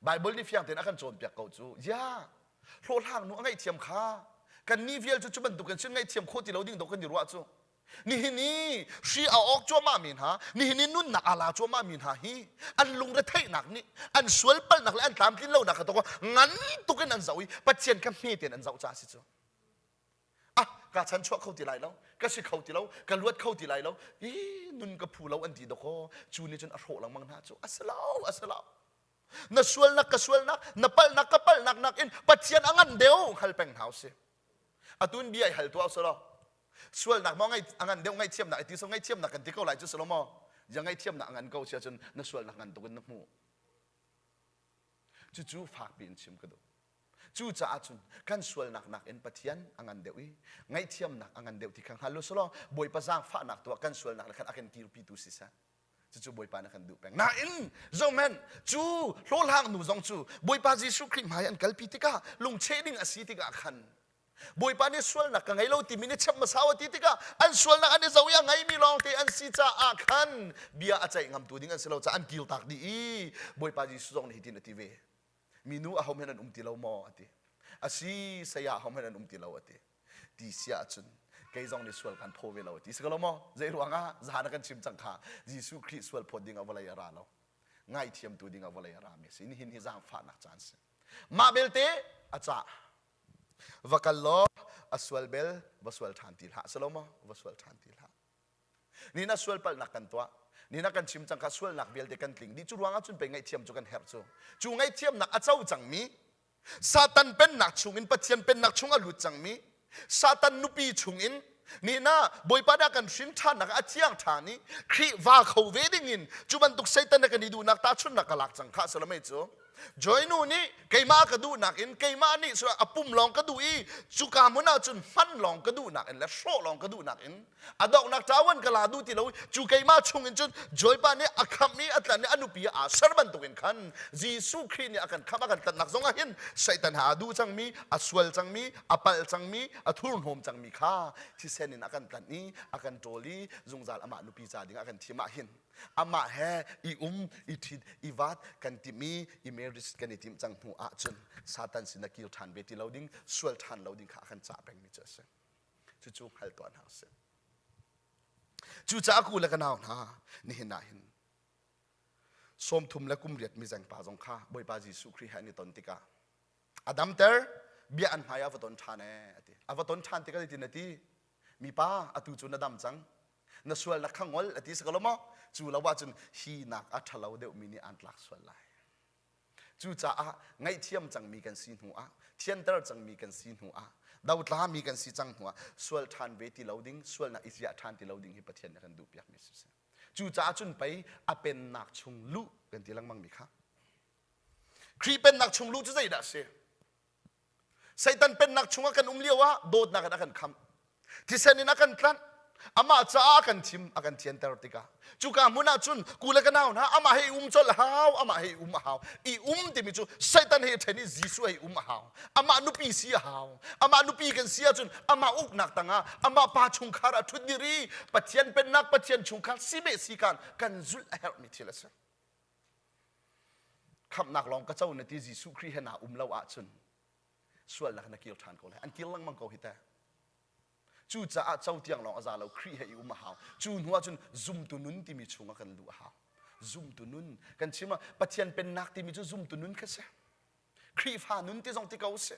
Baibal nih fiang tein a kan cawnpiak ko cu. Ya, hlawhhlang nu a ngaihthiam kha. Kan nih vial cu cu bantuk in cun ngaihthiam khawh ti lo ding dawh kan i ruah cu. Nihin i hri a awk cuahmah mi hna, nihin i nunnak aa la cuahmah mi hna hi an lungretheihnak nih an sualpalhnak le an tlamtlin lonak kha tuk ngan tuk in an zoh i Pathian kha hme tein an zoh caah a si cu. Ah, ka chan chuah kho ti lai lo, ka si kho ti lo, ka luat kho ti lai lo, i nun ka phu lo an ti dawkaw cu nih cun a hrawh lengmang hna cu a si lo, a si lo. Na sualnak ka sualnak, na palhnak ka palhnak nakin Pathian a ngan deuh hngal peng hna usih. Atun bia i hal tuah usih law sualnak maw a ngan deuh ngaihthiamnak i ti so ngaihthiamnak kan ti ko lai cu si lo maw? Ya ngaihthiamnak a ngan ko si ahcun na sualnak ngan tuk in na hmuh. Cucu fakpi in chim ka duh. Cucaah cun kan sualnak nakin Pathian a ngan deuh i ngaihthiamnak a ngan deuh ti kha hngal u selaw Bawipa zaangfahnak tuah kan sualnak le khan a kan kirpitu siseh. Cucu Bawipa nih a kan duh peng. Nain zohhmanh cu hlawhhlang nu zong cu Bawipa Jesuh Khrih hmai an kalpi tikah lungcheh ding a si tikah khan Bawipa nih sualnak ka ngei lo timi nih chep hmasa a ti tikah an sualnak an i zoh i a ngeimi lawngte an si caah khan bia a ceih ngamtu ding an si lo caah an kirtak dih i Bawipa Jesuh zong nih hitin a ti ve. Minu ahohmanh an um ti lo maw a ti. Asi saya ahohmanh an um ti lo a ti. Ti si ahcun kei zong nih sual kan phaw ve lo a ti. Si ko lo maw? Zei ruangah zahan a kan chim cang kha Jesuh Khrih sual phawt ding ah vawlei a ra lo. Ngaithiamtu ding ah vawlei a rami a si. Nihin hi zaangfahnak caan si. Mah belte a cah. Va kal law a sual bel va sual ṭhan ti hlah. Si lo maw? Va sual ṭhan ti hlah. Ni na sual palhnak kan tuah. Ni na kan chim cang kha sualnak vialte kan tling dih. Cu ruangah cun pei ngaihthiam cu kan herh cu. Cu ngaihthiamnak a co cangmi Satan pennak chungin Pathian pennak chung a lut cangmi Satan nupi chungin nina Bawipa dah kan hrin ṭhannak a thiang ṭhan i Khrih va kho ve dingin cu bantuk Satan na kan i duhnak tahchunhnak ka lak cang kha salamei cu Joy nu nih keimah ka duhnak in keimah nih a pum lawng ka duh i cuka hmun ah cun hman lawng ka duhnak in le hrawh lawng ka duhnak in a donghnak ṭawan ka la duh ti lo cu keimah chung in cun Joypa nih a khamh i a tlan i a nupi aa ser bantukin khan Jesuh Khrih nih a kan khamh a kan tlanhnak zong ah hin Satan ha a duh cangmi a sual cangmi a palh cangmi a thurhnawm cangmi kha thisen in a kan tlanh i a kan ṭawl i zungzal amah nupi ca ding a kan thim ah hin amah he i um i ṭhit i vat kan timh i i marriage kan i timh cang hnu ahcun Satan sin a kir ṭhan ve ti lo ding sual ṭhan lo ding kha a kan cah pengmi cu a si. Cucu hngal tuah hna usih. Cucaah ku le ka nau hna nihin ah hin 30 le kum riat mizeng pa zong kha Bawipa Jesuh Khrih he an i ton tikah a damter bia an hmai ah va ton ṭhan ee a ti. A va ton ṭhan tikah zeitin a ti? Mipa atu cu na dam cang. Na sualnak kha ngol a ti si ko lo maw? Cu lo ahcun hi nak a ṭhalo deuhmi nih aan tlak sual lai. Cucaah ngaihthiam cangmi kan si hnu ah, thianter cangmi kan si hnu ah, dotlami kan si cang hnu ah sual ṭhan ve ti lo ding, sualnak i ziah ṭhan ti lo ding hi Pathian nih a kan duhpiakmi si si. Cucaah cun pei a pennak chung luh kan ti lengmangmi kha. Khrih pennak chung luh cu zeidah a si? Satan pennak chungah kan um lio ah dawtnak in a kan khamh. Thisen in a kan tlanh. Amah caah a kan thim, a kan thianter tikah. Cuka hmun ah cun ku le ka nau hna amah he i um colh hau, amah he i um a hau. I um timi cu Satan he ṭhen i Jesuh he i um a hau. Amah nupi si a hau. Amah nupi kan si ahcun amah uknak tangah amah pa chungkhar ah ṭhut dir i Pathian pennak Pathian chungkhar si beh si kan kan zulh a herhmi thil a si. Khamhnak lawng ka co na ti Jesuh Khrih he naa um lo ahcun sualnak na kir ṭhan ko lai. An kir lengmang ko hi teh. Cucaah co tiang lawng a za lo, Khrih he i um a hau. Cu hnu ah cun zumtu nun timi chung ah kan luh a hau. Zumtu nun kan chim ah Pathian pennak timi cu zumtu nun kha si. Khrihfa nun ti zong ti ko sih.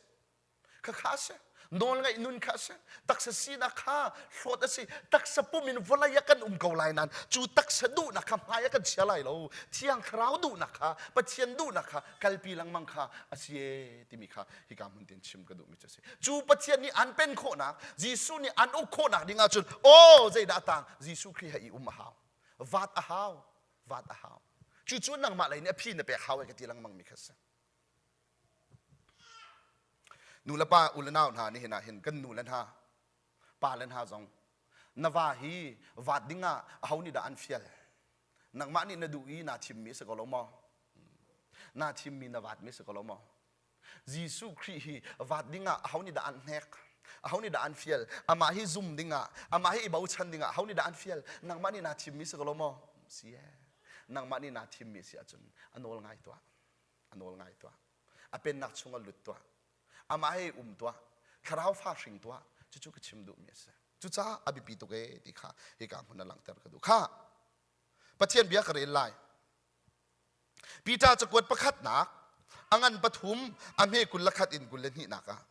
Khakha a si. Nawlngaih nun kha a si. Taksa sinak kha hlawt a si. Taksa pum in vawlei ah kan um ko lai nain cu taksa duhnak kha hmai ah kan chia lai lo. Thiang Thlarau duhnak kha, Pathian duhnak kha kalpi lengmang kha a si ee timi kha hika hmun tin chim ka duhmi cu a si. Cu Pathian nih an pen khawhnak, Jesuh nih an uk khawhnak ding ahcun aw zeidah a tang? Jesuh Khrih he i um a hau. Vat a hau. Vat a hau. Cucu nangmah lei nih a phi na pek hau e ka ti lengmang mi kha a si. Nu le pa u le nau hna nihin ah hin kan nu le hna pa le hna zong na va hi vaat ding ah aho nih dah an fial nangmah nih na duh i naa thimmi si ko lo maw naa thimmi na vaatmi si ko lo maw Jesuh Khrih hi vaat ding ah aho nih dah an hnek aho nih dah an fial amah hi zum ding ah amah hi i bochan ding ah aho nih dah an fial nangmah nih naa thimmi si ko lo maw si ee nangmah nih naa thimmi si ahcun a nawl ngai tuah a nawl ngai tuah a pennak chungah lut tuah amah he um tuah thlarau fa hring tuah cucu ka chim duhmi a si cucaah a biapi tuk ee ti kha hika hmun a langhter ka duh kha Pathian bia ka rel lai Peter cakuat pakhatnak a ngan pathum a hme 21 in 22 nak ah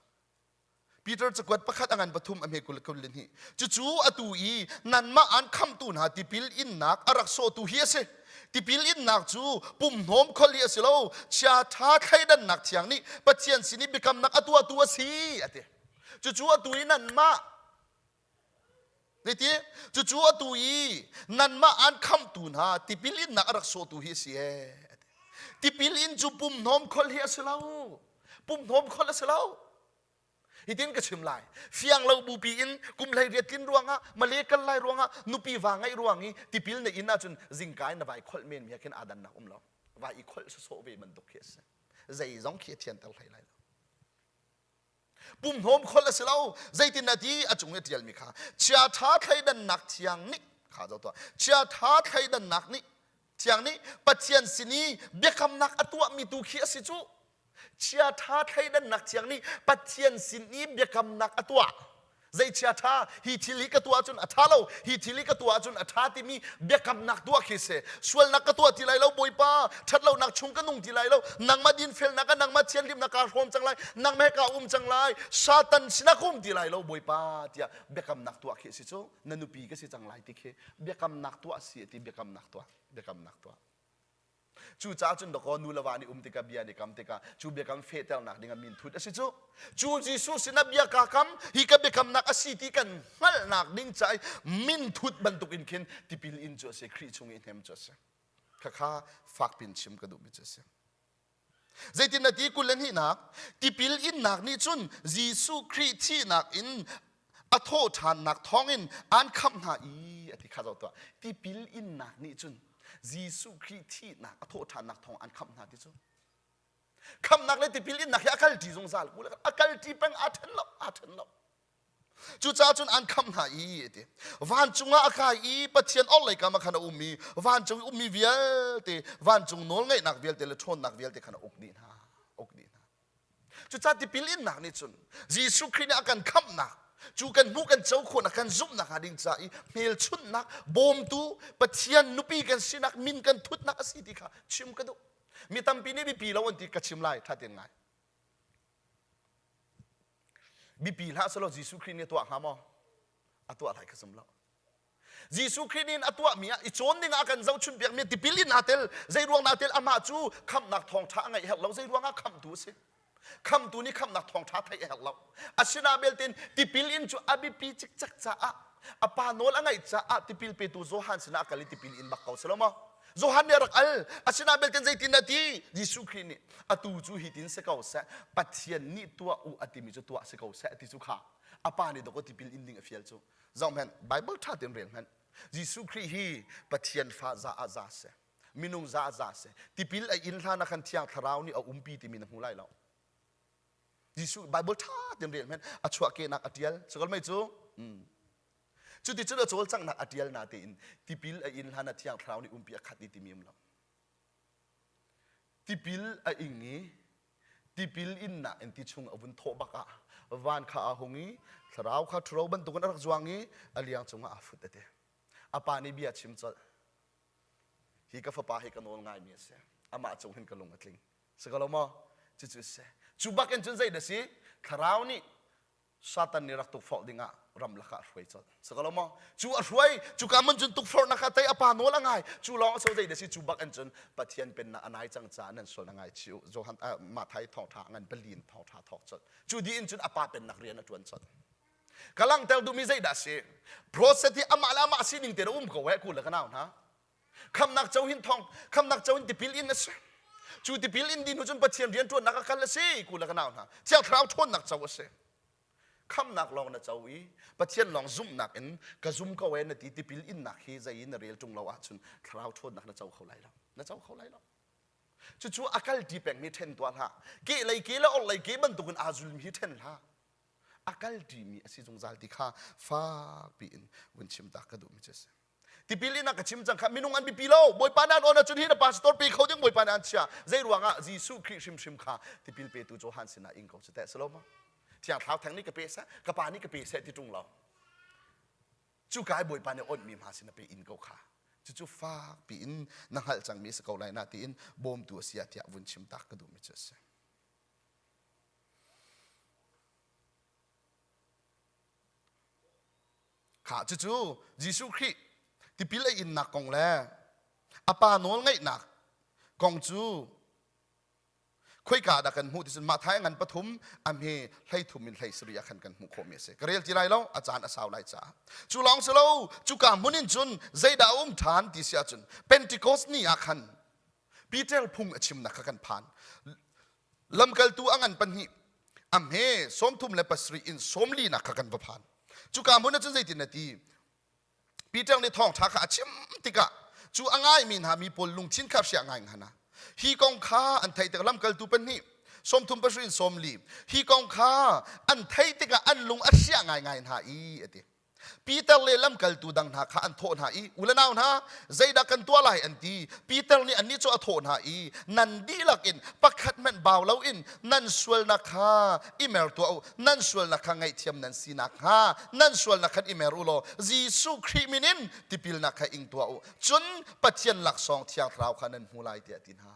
Peter cakuat pakhat a ngan pathum a hme 22. Cucu atu i nanmah an khamtu hna tipil innak a rak sawhtu hi a si. Tipil innak cu pumhnawm khol hi a si lo, chia ṭha thleidannak thiang nih Pathian sin i biakamnak a tuahtu a si, a ti. Cucu atu i nanmah Zeiti? Cucu atu i nanmah an khamtu hna tipil innak a rak sawhtu hi a si ee. Tipil in cu pumhnawm khol hi a si lo. Pumhnawm khol a si lo. Hitin ka chim lai. Fiang lo bupi in kum 18 tlin ruangah Malay kal lai ruangah nupi va ngeih ruang i tipil na in ahcun zingka in na vai kholh men mi ah khin aa dannak um lo. Vai i kholh sawsawh ve bantuk khi a si. Zei zong khi a thianter hlei lai lo. Pumhnawm kholh a si lo. Zeitin a ti a cung i a ṭialmi kha chiaṭha thleidannak thiang nih kha zo tuah. Chiaṭha thleidannak nih thiang nih Pathian sin i biakamnak a tuahmi tu khi a si cu. Chiaṭha thleidannak thiang nih Pathian sin i biakamnak a tuah. Zei chiaṭha hi thil hi ka tuah ahcun a ṭha lo, hi thil hi ka tuah ahcun a ṭha timi biakamnak tuah khi si. Sualnak ka tuah ti lai lo Bawipa, ṭhatlonak chung ka nung ti lai lo, nangmah dinfelnak ah nangmah thianhlimnak kaa hrawm cang lai, nangmah he kaa um cang lai, Satan sinah ka um ti lai lo Bawipa tiah biakamnak tuah khi si cu na nupi ka si cang lai ti khi biakamnak tuah si ti biakamnak tuah, biakamnak tuah. Cucaah cun dakaw nu le va nih um tikah bia nih kam tikah cu biakam fehternak dingah min thut a si cu. Cu Jesuh sinah bia kaa kam, hi ka biakamnak a si ti kan hngalhnak ding ca i min thut bantukin khin tipil in cu a si, Khrih chung i hnem cu a si. Khakha fak pin chim ka duhmi cu a si. Zeitin na ti 22nak tipil innak nih cun Jesuh Khrih thihnak in a thawh ṭhannak thawngin aan khamh hna i a ti kha zoh tuah tipil innak nih cun Jesuh Khrih thihnak a thawh ṭhannak thawng an khamh hna ti cu khamhnak le tipil innak hi a kalṭi zungzal a kalṭi peng aa ṭhen lo aa ṭhen lo cucaah cun an khamh hna i a ti vancung ah a kai i Pathian orhlei kam ah khan a um i vancung i ummi vialte vancung nawlngeihnak vialte le ṭhawnnak vialte khan a uk dih hna uk dih hna Cucaah tipil innak nih cun Jesuh Khrih nih a kan khamhnak cu kan hmuh kan co khawhnak kan zumhnak hnga ding ca i hmelchunhnak bawmtu Pathian nupi kan sinak min kan thutnak a si ti kha chim ka duh. Mi tampi nih biapi lo an ti ka chim lai ṭha tein ngai. Biapi hlah selaw Jesuh Khrih nih a tuah hnga maw? A tuah lai ka zum lo. Jesuh Khrih nih a tuahmi ah i cawn ding ah a kan zohchun piakmi tipil in aa tel zei ruang dah tel amah cu khamhnak thawngṭha a ngeih herh lo zei ruang ah khamhtu a si khamhtu nih khamhnak thawngṭha theih a herh lo asina belte tipil in cu a biapi cikcek caah a pa nawl a ngaih caah tipil petu Johan sinah a kal i tipil in bak ko si lo maw Johan nih a rak al asina belte zeitin a ti Jesuh Khrih nih atu cu hitin si ko seh Pathian nih tuah u a timi cu tuah si ko seh ti cu kha a pa nih dawkaw tipil in ding a fial cu Zoh hmanh, Bible ṭha tein rel hmanh. Jesuh Khrih hi Pathian fa za ah za si. Minung za ah za si. Tipil a in hlan ah khan Thiang Thlarau nih a umpi timi na hmu lai lo. Jesuh Bible ṭha tein rel hmanh. A chuahkehnak a ṭial. Sukal mei cu? Mm. Cuticun a cawlcanghnak a ṭial na tein tipil a in hlan ah Thiang Thlarau nih umpi a khat i timi um lo. Tipil a ing i Tipil innak in ti chung a vun thawh bak ah van kha aa hung i thlarau kha ṭhuro bantukin a rak zuang i a liang cungah aa fut a ti. A pa nih bia chim colh. Hi ka fapa hi ka nawl ngaimi a si. Amah cung hin ka lung a tling. Si ko lo maw? Cucu si. Cu bak in cun zei dah si? Thlarau nih Satan nih rak tukforh dingah ramlak ah a hruai colh. Si ko lo maw? Cu a hruai, cuka man cun tukforhnak kha tei a pa nawl a ngai. Cu lawng a so zei dah si? Cu bak in cun Pathian pennak a nai cang caah nan sual a ngai chih u. Johan uh, Matthai thawngṭha ngan pali in thawngṭha thawk colh. Cu dih in cun a pa pennak rian a ṭuan colh. Ka langhter duhmi zeidah si? Process hi amah le amah sining te um ko eh ku le ka nau hna. Khamnak co hin thong, khamnak co in tipil in a si. Cu tipil in din cun Pathian rian ṭuannak a kal a si ku le ka nau hna. Thiang Thlarau ṭhawnnak co a si. Khamnak lawng na co i Pathian lawng zumhnak in ka zum ko e na ti tipil innak hi zei in na rel ṭung lo ahcun Thlarau ṭhawnnak na co kho lai lo. Na co kho lai lo. Cucu a kal ṭi pengmi ṭhen tuah hlah. Ke lei ke le orhlei ke bantukin aa zulmi hi ṭhen hlah. A kal ṭimi a si zungzal ti kha fakpi in vun chim ta ka duhmi cu a si. Tipil in a ka chim cang kha minung an biapi lo. Bawipa nih an awn ahcun hi na pastor pe kho ding Bawipa nih an chia. Zei ruangah Jesuh Khrih hrimhrim kha tipil petu Johan sinah ing ko cu teh si lo maw? Thiang Thlarau theng nih ka pe seh, ka pa nih ka pe seh ti ṭung lo. Cuka i Bawipa nih awnhmi hma sin a pe in ko kha. Cucu fakpi in na hngalh cangmi a si ko lai na tiin bawmtu a si ah tiah vun chim tak ka duhmi cu a si. Kha cucu Jesuh Khrih tipil a innak kong le a pa nawl ngeihnak kong cu khoika dah kan hmuh ti cun Matthai ngan pathum a hme 13 in 17 ah khan kan hmuh khawhmi a si. Ka rel ti lai lo, a caan a sau lai caah. Cu lawng si lo, cuka hmun in cun zeidah a um ṭhan ti si ahcun Pentecost ni ah khan Peter phung a chimnak kha kan phan. Lamkaltu a ngan pahnih a hme 37 in 40 nak kha kan va phan. Cuka hmun ah cun zeitin a ti? Peter nih thawngṭha kha a chim tikah cu a ngaimi hna mi pawl lungthin kha hriah ngai hna. Hi kong kha an theih tikah lamkaltu pahnih 37 in 40 hi kong kha an theih tikah an lung a hriah ngaingai hna i a ti. Peter le lamkaltu dang hna kha an thawh hna i u le nau hna zeidah kan tuah lai an ti Peter nih annih cu a thawh hna i nan dihlak in pakhat hmanh bau loin nan sualnak kha i mer tuah u nan sualnak kha ngaihthiam nan si nakhnga nan sualnak khan i mer u law Jesuh Khrih min in tipilnak kha ing tuah u cun Pathian laksawng Thiang Thlarau kha nan hmu lai tiah a ti hna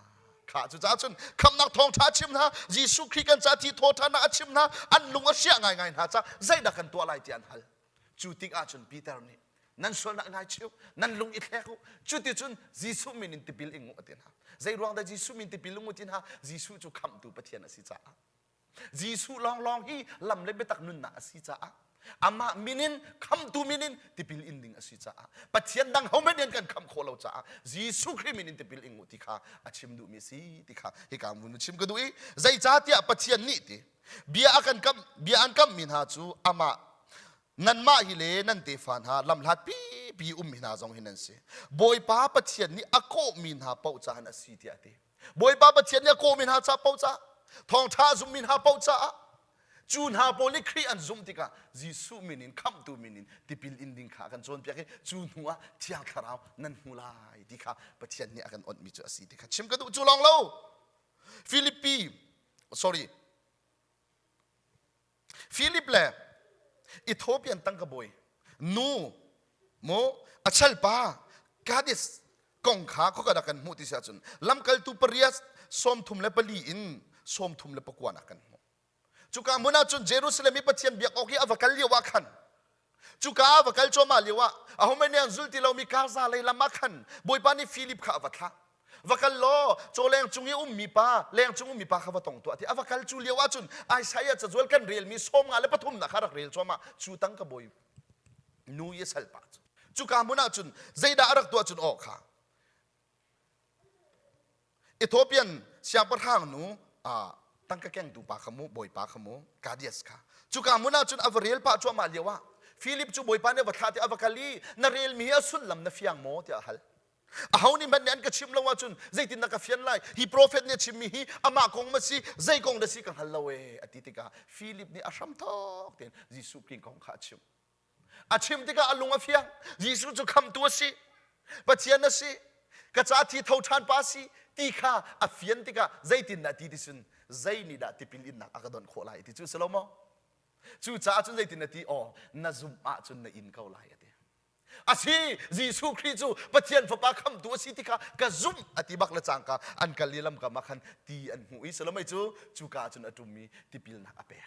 kha cucaah cun khamnak thawngṭha a chim hna Jesuh Khrih kan ca thi thawṭhannak a chim hna an lung a hriah ngaingai hna ca zeidah kan tuah lai ti an hal cu tikah cun Peter nih nan sualnak ngai chiu nan lung i thlek u cuticun Jesuh min in tipil ing u a ti hna zei ruang dah Jesuh min tipil ing u ti hna Jesuh cu khamhtu Pathian a si caah Jesuh lawnglawng hi lam le biatak nunnak a si caah amah min in khamtu min in tipil in ding a si caah Pathian dang hohmanh nih an kan khamh khawh lo caah Jesuh Khrih min in tipil ing u ti kha a chim duhmi a si ti kha hika vun chim ka duh i zeicahtiah Pathian nih ti bia a kan kam bia an kammi hna cu amah nanmah hi le nan tefa hna lamhlat pipi ummi hna zong hi nan si Bawipa Pathian nih a kawhmi hna paoh caan a si tiah a ti Bawipa Pathian nih a kawhmi hna ca paoh caah thawngṭha a zummi hna paoh caah cu hna pawl nih Khrih an zumh tikah Jesuh min in khamhtu min in tipil in ding kha a kan cawnpiak i cu hnu ah Thiang Thlarau nan hmu lai ti kha Pathian nih a kan onhmi cu a si ti kha chim ka duh cu lawng lo Philippi sorry Philip le Ethiopian tangka bawi nu mu a chalpa Kadis kong kha khoka dah kan hmuh ti si ahcun lamkaltu pariat 34 in 39 ah kan hmuh. Cuka hmun ah cun Jerusalem i Pathian biak awk i a va kal lio ah khan cuka a va kal cuahmah lio ah ahohmanh nih an zul ti lomi Gaza lei lam ah khan Bawipa nih Philip kha a va thlah. Va kal law cawleng cung i ummi pa leng cung ummi pa kha va tong tuah ti a va kal cu lio ah cun Isaiah cazual kan relmi 53 nak kha rak rel cuahmah cu tangka bawi nu i a salpa cu cuka hmun ah cun zeidah a rak tuah cun aw kha Ethiopian siangpahrang nu tangka kengtu pa kha mu bawipa kha mu Kadias kha cuka hmun ah cun a va rel pah cuahmah lio ah Philip cu bawipa nih a va thlah ti a va kal i na relmi hi a sullam na fiang maw tiah a hal aho nih hmanh nih an ka chimh lo ahcun zeitin na ka fian lai hi profet nih a chimmi hi amah kong ma si zei kong dah si ka hngal lo ee a ti tikah Philip nih a hramthawk tein Jesuh Khrih kong kha a chimh a chim tikah a lung a fiang Jesuh cu khamtu a si Pathian a si. Ka ca thi tho ṭhan pa si ti kha a fian tikah zeitindah ti ti cun zei nih dah tipil innak a ka donh khawh lai ti cu si lo maw? Cucaah cun zeitin na ti? Aw, na zumh ahcun na in ko lai a ti. A si, Jesuh Khrih cu Pathian Fapa khamhtu a si ti kha ka zumh a ti bak le cangka an kal i lamkam ah khan ti an hmuh i salomei cu cuka ah cun a ṭum i tipilnak a pek.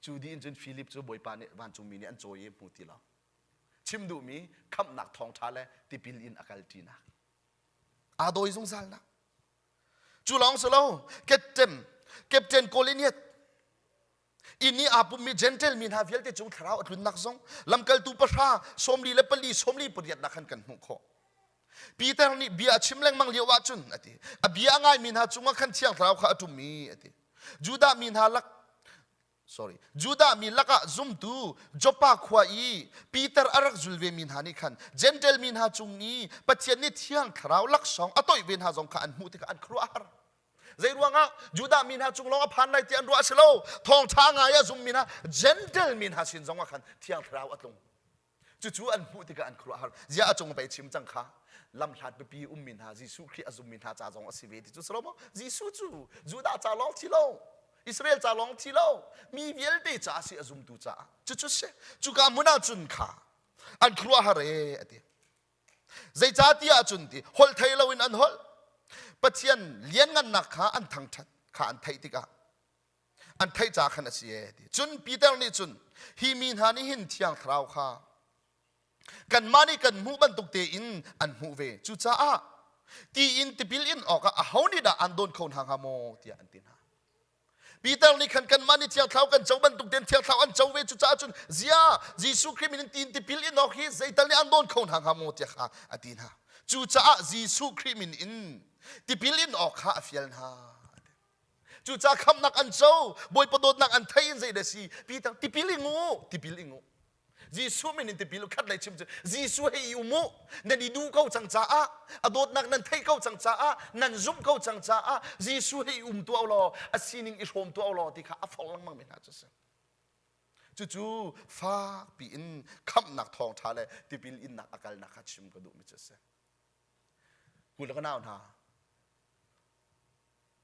Cu dih in cun Filip cu Bawipa nih vancungmi nih an cawi i hmu ti lo. Chim duhmi khamhnak thawngṭha le tipil in a kal ṭinak. Aa dawi zungzalnak. Cu lawng si lo, Captain, Captain Coliniat inn i aa pummi Gentile mi hna vialte cung thlarau a tlunnak zong lamkaltu pahra 44 48 nak khan kan hmuh khawh. Peter nih bia a chim lengmang lio ahcun a ti. A bia a ngaimi hna cungah khan thiang thlarau kha a ṭum i a ti. Judah mi hna lak sorry Judah mi lakah zumtu Joppa khua i Peter a rak zul ve mi hna nih khan Gentile mi hna cung i Pathian nih thiang thlarau laksawng a toih ve hna zong kha an hmuh tikah an khuaruah a har. Zei ruangah Judah mi hna cung lawng a phan lai ti an ruah a si lo. Thawngṭha ngai a zummi hna Gentile mi hna sin zongah khan thiang thlarau a tlung. Cucu an hmuh tikah an khuaruah har. Ziah a cung pei chim cang kha lamhlat pipi ummi hna Jesuh Khrih a zummi hna ca zong a si ve ti cu si lo maw? Jesuh cu Judah ca lawng thi lo, Israel ca lawng thi lo, mi vialte ca a si a zumtu caah. Cucu si. Cuka hmun ah cun kha an khuaruah har e a ti. Zeicahtiah ahcun ti holh thei loin an holh. Pathian lianngannak kha an thangṭhat kha an theih tikah an theih ca khan a si ee ti. Cun Peter nih cun hi mi hna nih hin Thiang Thlarau kha kanmah nih kan hmuh bantuk tein an hmuh ve. Cucaah ti in tipil in awkah aho nih dah an dawn kho hna hnga maw tiah an ti hna. Peter nih khan kanmah nih Thiang Thlarau kan co bantuk tein Thiang Thlarau an co ve cucaah cun zia Jesuh Khrih min in ti in tipil in awk hi zeital nih an dawn kho hna hnga maw tiah kha a ti hna. Cucaah Jesuh Khrih min in tipil in awk kha a fial hna. Cucaah khamhnak an co, Bawipa dawtnak an thei in zei dah si? Peter tipil ing u, tipil ing u. Jesuh min in tipil khat lei chim cu Jesuh he i um u nan i duh ko cang caah a dawtnak nan theih ko cang caah nan zumh ko cang caah Jesuh he i um tuah law a sining i hrawm tuah law ti kha a forh lengmang mi hna cu si cucu fakpi in khamhnak thawngṭha le tipil innak a kalnak kha chim ka duhmi cu a si ku le ka nau hna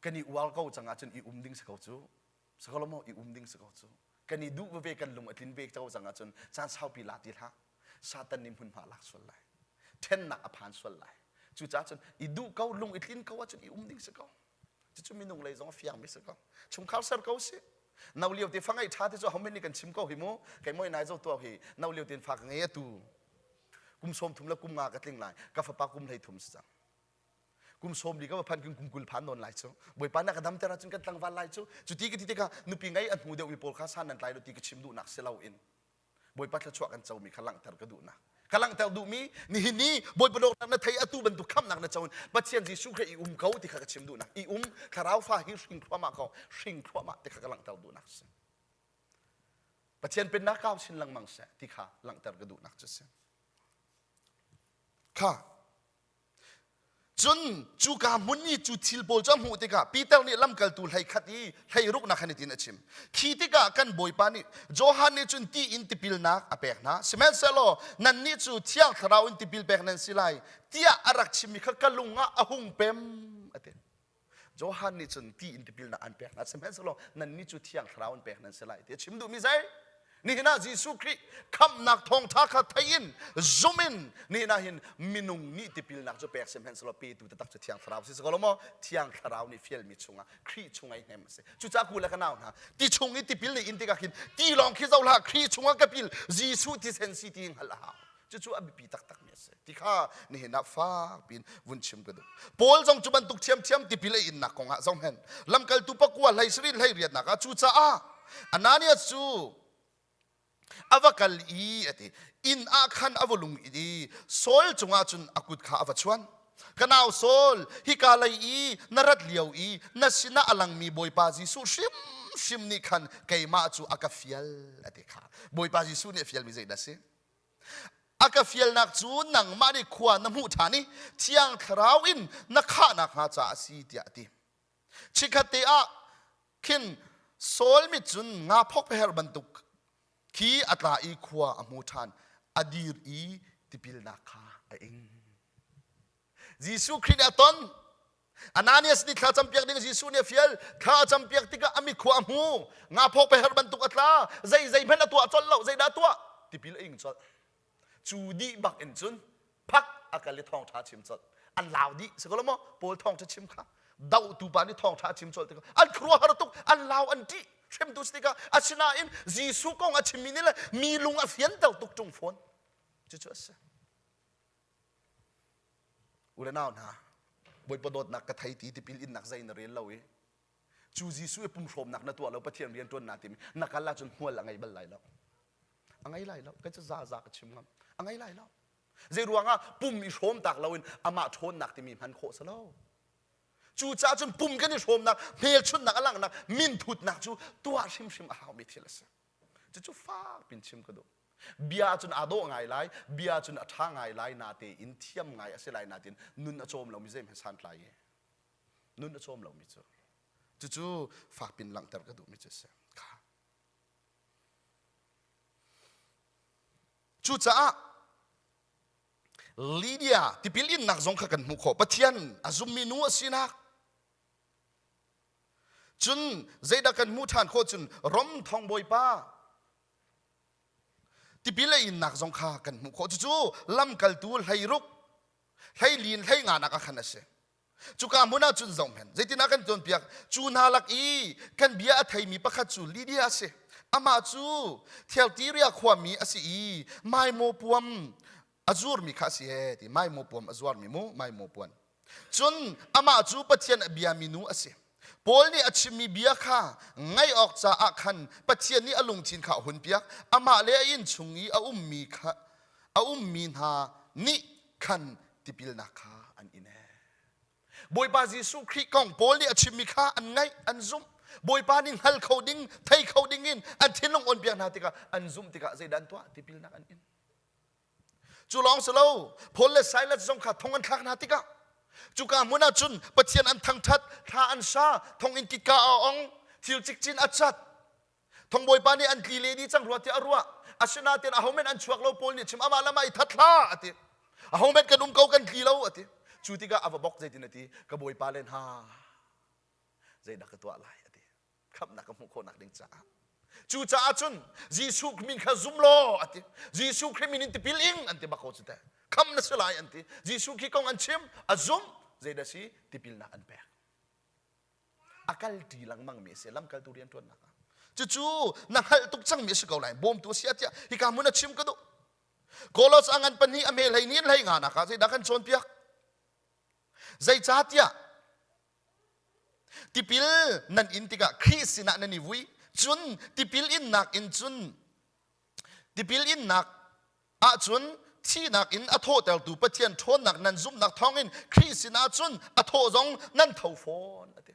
kan i uar ko cang ahcun i um ding si ko cu si ko lo maw i um ding si ko cu kan i duh veve kan lung a tlin ve ko cang ahcun caan saupi la ti hlah satan nih hmunhma lak sual lai ṭhennak a phan sual lai cucaah cun i duh ko lung i tlin ko ahcun i um ding si ko cucu minung lei zong a fiangmi si ko chungkhar ser ko si no lio te fa ngeih ṭha te cu homen nih kan chim ko hi mu kei moi nai zo tuah hi no lio ten fa ka ngei atu kum sawm thum le kum nga ka tling lai ka fapa kum hlei thum si cang kum sawm li ka va phan kin kum kul phan nawn lai cu bawipa na ka damter ahcun kan tlangval lai cu cuti ka ti tikah nupi ngei a hnu deuhmi pawl kha san nan tlai lo ti ka chim duhnak si loin bawipa thluachuah kan comi kha langhter ka duhnak ka langhter duhmi nihin ni bawipa dawtnak na thei atu bantuk khamnak na co pathian Jesuh Khrih i um ko ti kha ka chim duhnak i um thlarau fa hi hring thluahmah ko hring thluahmah ti kha ka langhter duhnak si Pathian pennak kau chin lengmang seh ti kha langhter ka duhnak cu si kha Cun cuka hmun i cu thil pawl cu a hmuh tikah Peter nih lamkaltu hlei khat i hlei ruknak khan hitin a chim. Khi tikah kan Bawipa nih Johan nih cun ti in tipilnak a pek hna. Sihmanhsehlaw nannih cu Thiang Thlarau in tipil pek nan si lai tiah a rak chimmi kha ka lung ah a hung pem a ti. Johan nih cun ti in tipilnak an pek hna sihmanhsehlaw nannih cu Thiang Thlarau in pek nan si lai ti a chim duhmi zei? Nihin ah Jesuh Khrih khamhnak thawngṭha kha thei in zum in nihin ah hin minung nih tipilnak cu pek sihmanhsehlaw petu taktak cu Thiang Thlarau si si ko lo maw? Thiang Thlarau nih fialmi chungah Khrih chungah i hnem a si. Cucaah ku le ka nau hna ti chung i tipil nih in tikah khin ti lawng khi zoh hlah Khrih chungah ka pil Jesuh thisen si ti hngalh a hau. Cucu a biapi taktakmi a si. Ti kha nihin ah fak piin vun chim ka duh. Paul zong cu bantuk ṭhiamṭhiam tipil a innak kong ah zohhmanh. Lamkaltu pakua hlei sarih hlei riatnak ah cucaah Ananias cu a va kal i a ti inn ah khan a va lung i Saul cungah cun a kut kha a va chuan. Ka nau Saul, hika lei i na rat lio i na sinah a langmi Bawipa Jesuh hrimhrim nih khan keimah cu a ka fial a ti kha. Bawipa Jesuh nih a fialmi zeidah a si? A ka fialnak cu nangmah nih khua na hmuh ṭhan i Thiang Thlarau in na khahnak hnga caah a si tiah a ti. Chikkhatte ah khin Saul mit cun nga phok her bantuk khi a tla i khua a hmu ṭhan. A dir i tipilnak kha a ing. Jesuh Khrih nih a ton. Ananias nih thla campiak ding Jesuh nih a fial. Thla a campiak tikah a mikhua a hmu. Ngaphawk pe herh bantuk a tla. Zei zei hmanh a tuah colh lo. Zeidah a tuah? Tipil a ing colh. Cu dih bak in cun phak a kal i thawngṭha chim colh. An lau dih. Si ko lo maw? Paul thawngṭha chim kha. Dohtu pa nih thawngṭha a chim colh tikah an khuaruahhar tuk. An lau an ṭih. Hremtu si tikah asinain Jesuh kong a chimmi nih le mi lung a fianter tuk ṭung fawn. Cucu a si. U le nau hna, Bawipa dawtnak ka thei ti tipil innak zei na rel lo i cu Jesuh i pumhrawmnak na tuah lo Pathian rian ṭuan naa tim na kal ahcun hmual a ngei bal lai lo. A ngei lai lo. Ka cu za za ka chim ngam. A ngei lai lo. Zei ruangah pum i hrawm tak loin amah ṭhawnnak timi hman khawh si lo. Cucaah cun pum kan i hrawmnak, hmelchunhnak a langhnak, minthutnak cu tuah hrimhrim a haumi thil a si. Cucu fak pin chim ka duh. Bia cun aa dawh ngai lai, bia cun a ṭha ngai lai natein thiam ngai a si lai natein nun a cawm lomi zeihmanh santlai i nun a cawm lomi cu cucu fakpin langhter ka duhmi cu a si. Kha. Cucaah Lydia tipil innak zong kha kan hmuh khawh. Pathian a zummi nu a sinak. Cun zeidah kan hmuh ṭhan khawh cun Rom thongbawipa Tipil a innak zong kha kan hmuh khawh. Cucu lamkaltu hleiruk, hleilin, hleinganak ah khan a si. Cuka hmun ah cun zohhmanh. Zeitinah kan cawnpiak? Cu hna lak i kan bia a theimi pakhat cu Lydia a si. Amah cu Thyatira khuami a si i maimaw puam a zuarmi kha a si he ti maimaw puam a zuarmi mu maimaw puan. Cun amah cu Pathian a biami nu a si. Paul nih a chimmi bia kha ngaih awk caah khan Pathian nih a lungthin kha a hunpiak. Amah le a innchung i a ummi kha a ummi hna nih khan tipilnak kha an in. Bawipa Jesuh Khrih kong Paul nih a chimmi kha an ngaih, an zumh. Bawipa nih hngal kho ding, thei kho ding in an thinlung onpiak hna tikah an zumh tikah zeidah an tuah? Tipilnak an in. Cu lawng si lo, Paul le Silas zong kha thong an thlak hna tikah cuka hmun ah cun Pathian an thangṭhat, thla an sa, thonginn kitka a ong, thil cikcin a cat. Thongbawipa nih an tli le dih cang rua tiah a ruah. Asinain ahohmanh an chuak lo Paul nih chim amah lam ah i that hlah a ti. Ahohmanh kan um ko kan tli lo a ti. Cu tikah a va bok zeitin a ti, ka bawipa le hna zeidah ka tuah lai a ti. khamhnak ka hmuh khawhnak ding caah cucaah cun Jesuh min kha zum law a ti Jesuh Khrih min in tipil ing an ti bak ko cu teh kham na si lai an ti Jesuh Khrih kong an chim a zum zeidah si tipilnak an pek a kal ṭi lengmang mi a si lamkaltu rianṭuannak ah cucu na hngalh tuk cangmi a si ko lai bawmtu a si tiah hika hmun a chim ka duh Kolos a ngan pahnih a me hlei ni hlei nga nak ah zeidah kan cawnpiak zeicahtiah Tipil nan in tikah Khrih sinah nan i vui. Cun tipil innak in cun tipil innak ahcun thihnak in a thawhtertu Pathian ṭhawnnak nan zumhnak thawngin Khrih sinah cun a thawh zong nan tho fawn a ti.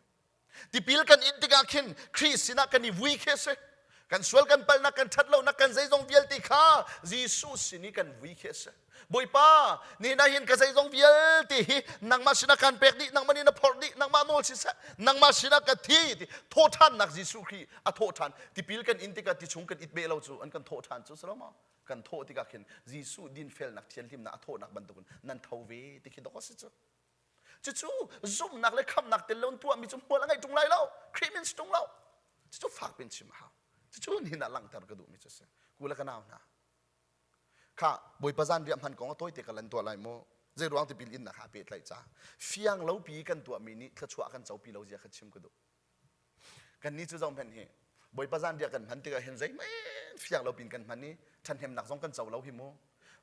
Tipil kan in tikah khin Khrih sinah kan i vui khi a si. Kan sual kan palhnak kan ṭhatlonak kan zeizong vialte kha Jesuh sin i kan vui khi a si. Bawipa, ni na hin ka zeizong vialte hi nangmah sinah kan pek dih, nangmah nih na phorh dih, nangmah nawl siseh, nangmah sinah ka thi ti thawhṭhannak Jesuh Khrih a thawhṭhan. Tipil kan in tikah ti chung kan it beh lo cu an kan thawhṭhan cu si lo maw? Kan thawh tikah khin Jesuh dinfelnak thianhlimnak a thawhnak bantukin nan tho ve ti khi dawk a si cu. Cucu zumhnak le khamhnak tel lo in tuahmi cu hmual a ngeih ṭung lai lo. Khrih min si ṭung lo. Cucu fak pin chim a hau. Cucu nihin ah langhter ka duhmi cu a si. Ku le ka nau hna, Kha Bawipa zanriah hman kong a tawite ka lan tuah lai mu. Zei ruang tipil innak ha pehtlaih ca. Fiang lo pi kan tuahmi nih thluachuah kan copi lo zia kha chim ka duh. Kan nih cu zong hmenh hi Bawipa zanriah kan hman tikah hin zeihmanh fiang lo pin kan hman i ṭhahnemnak zong kan co lo hi mu.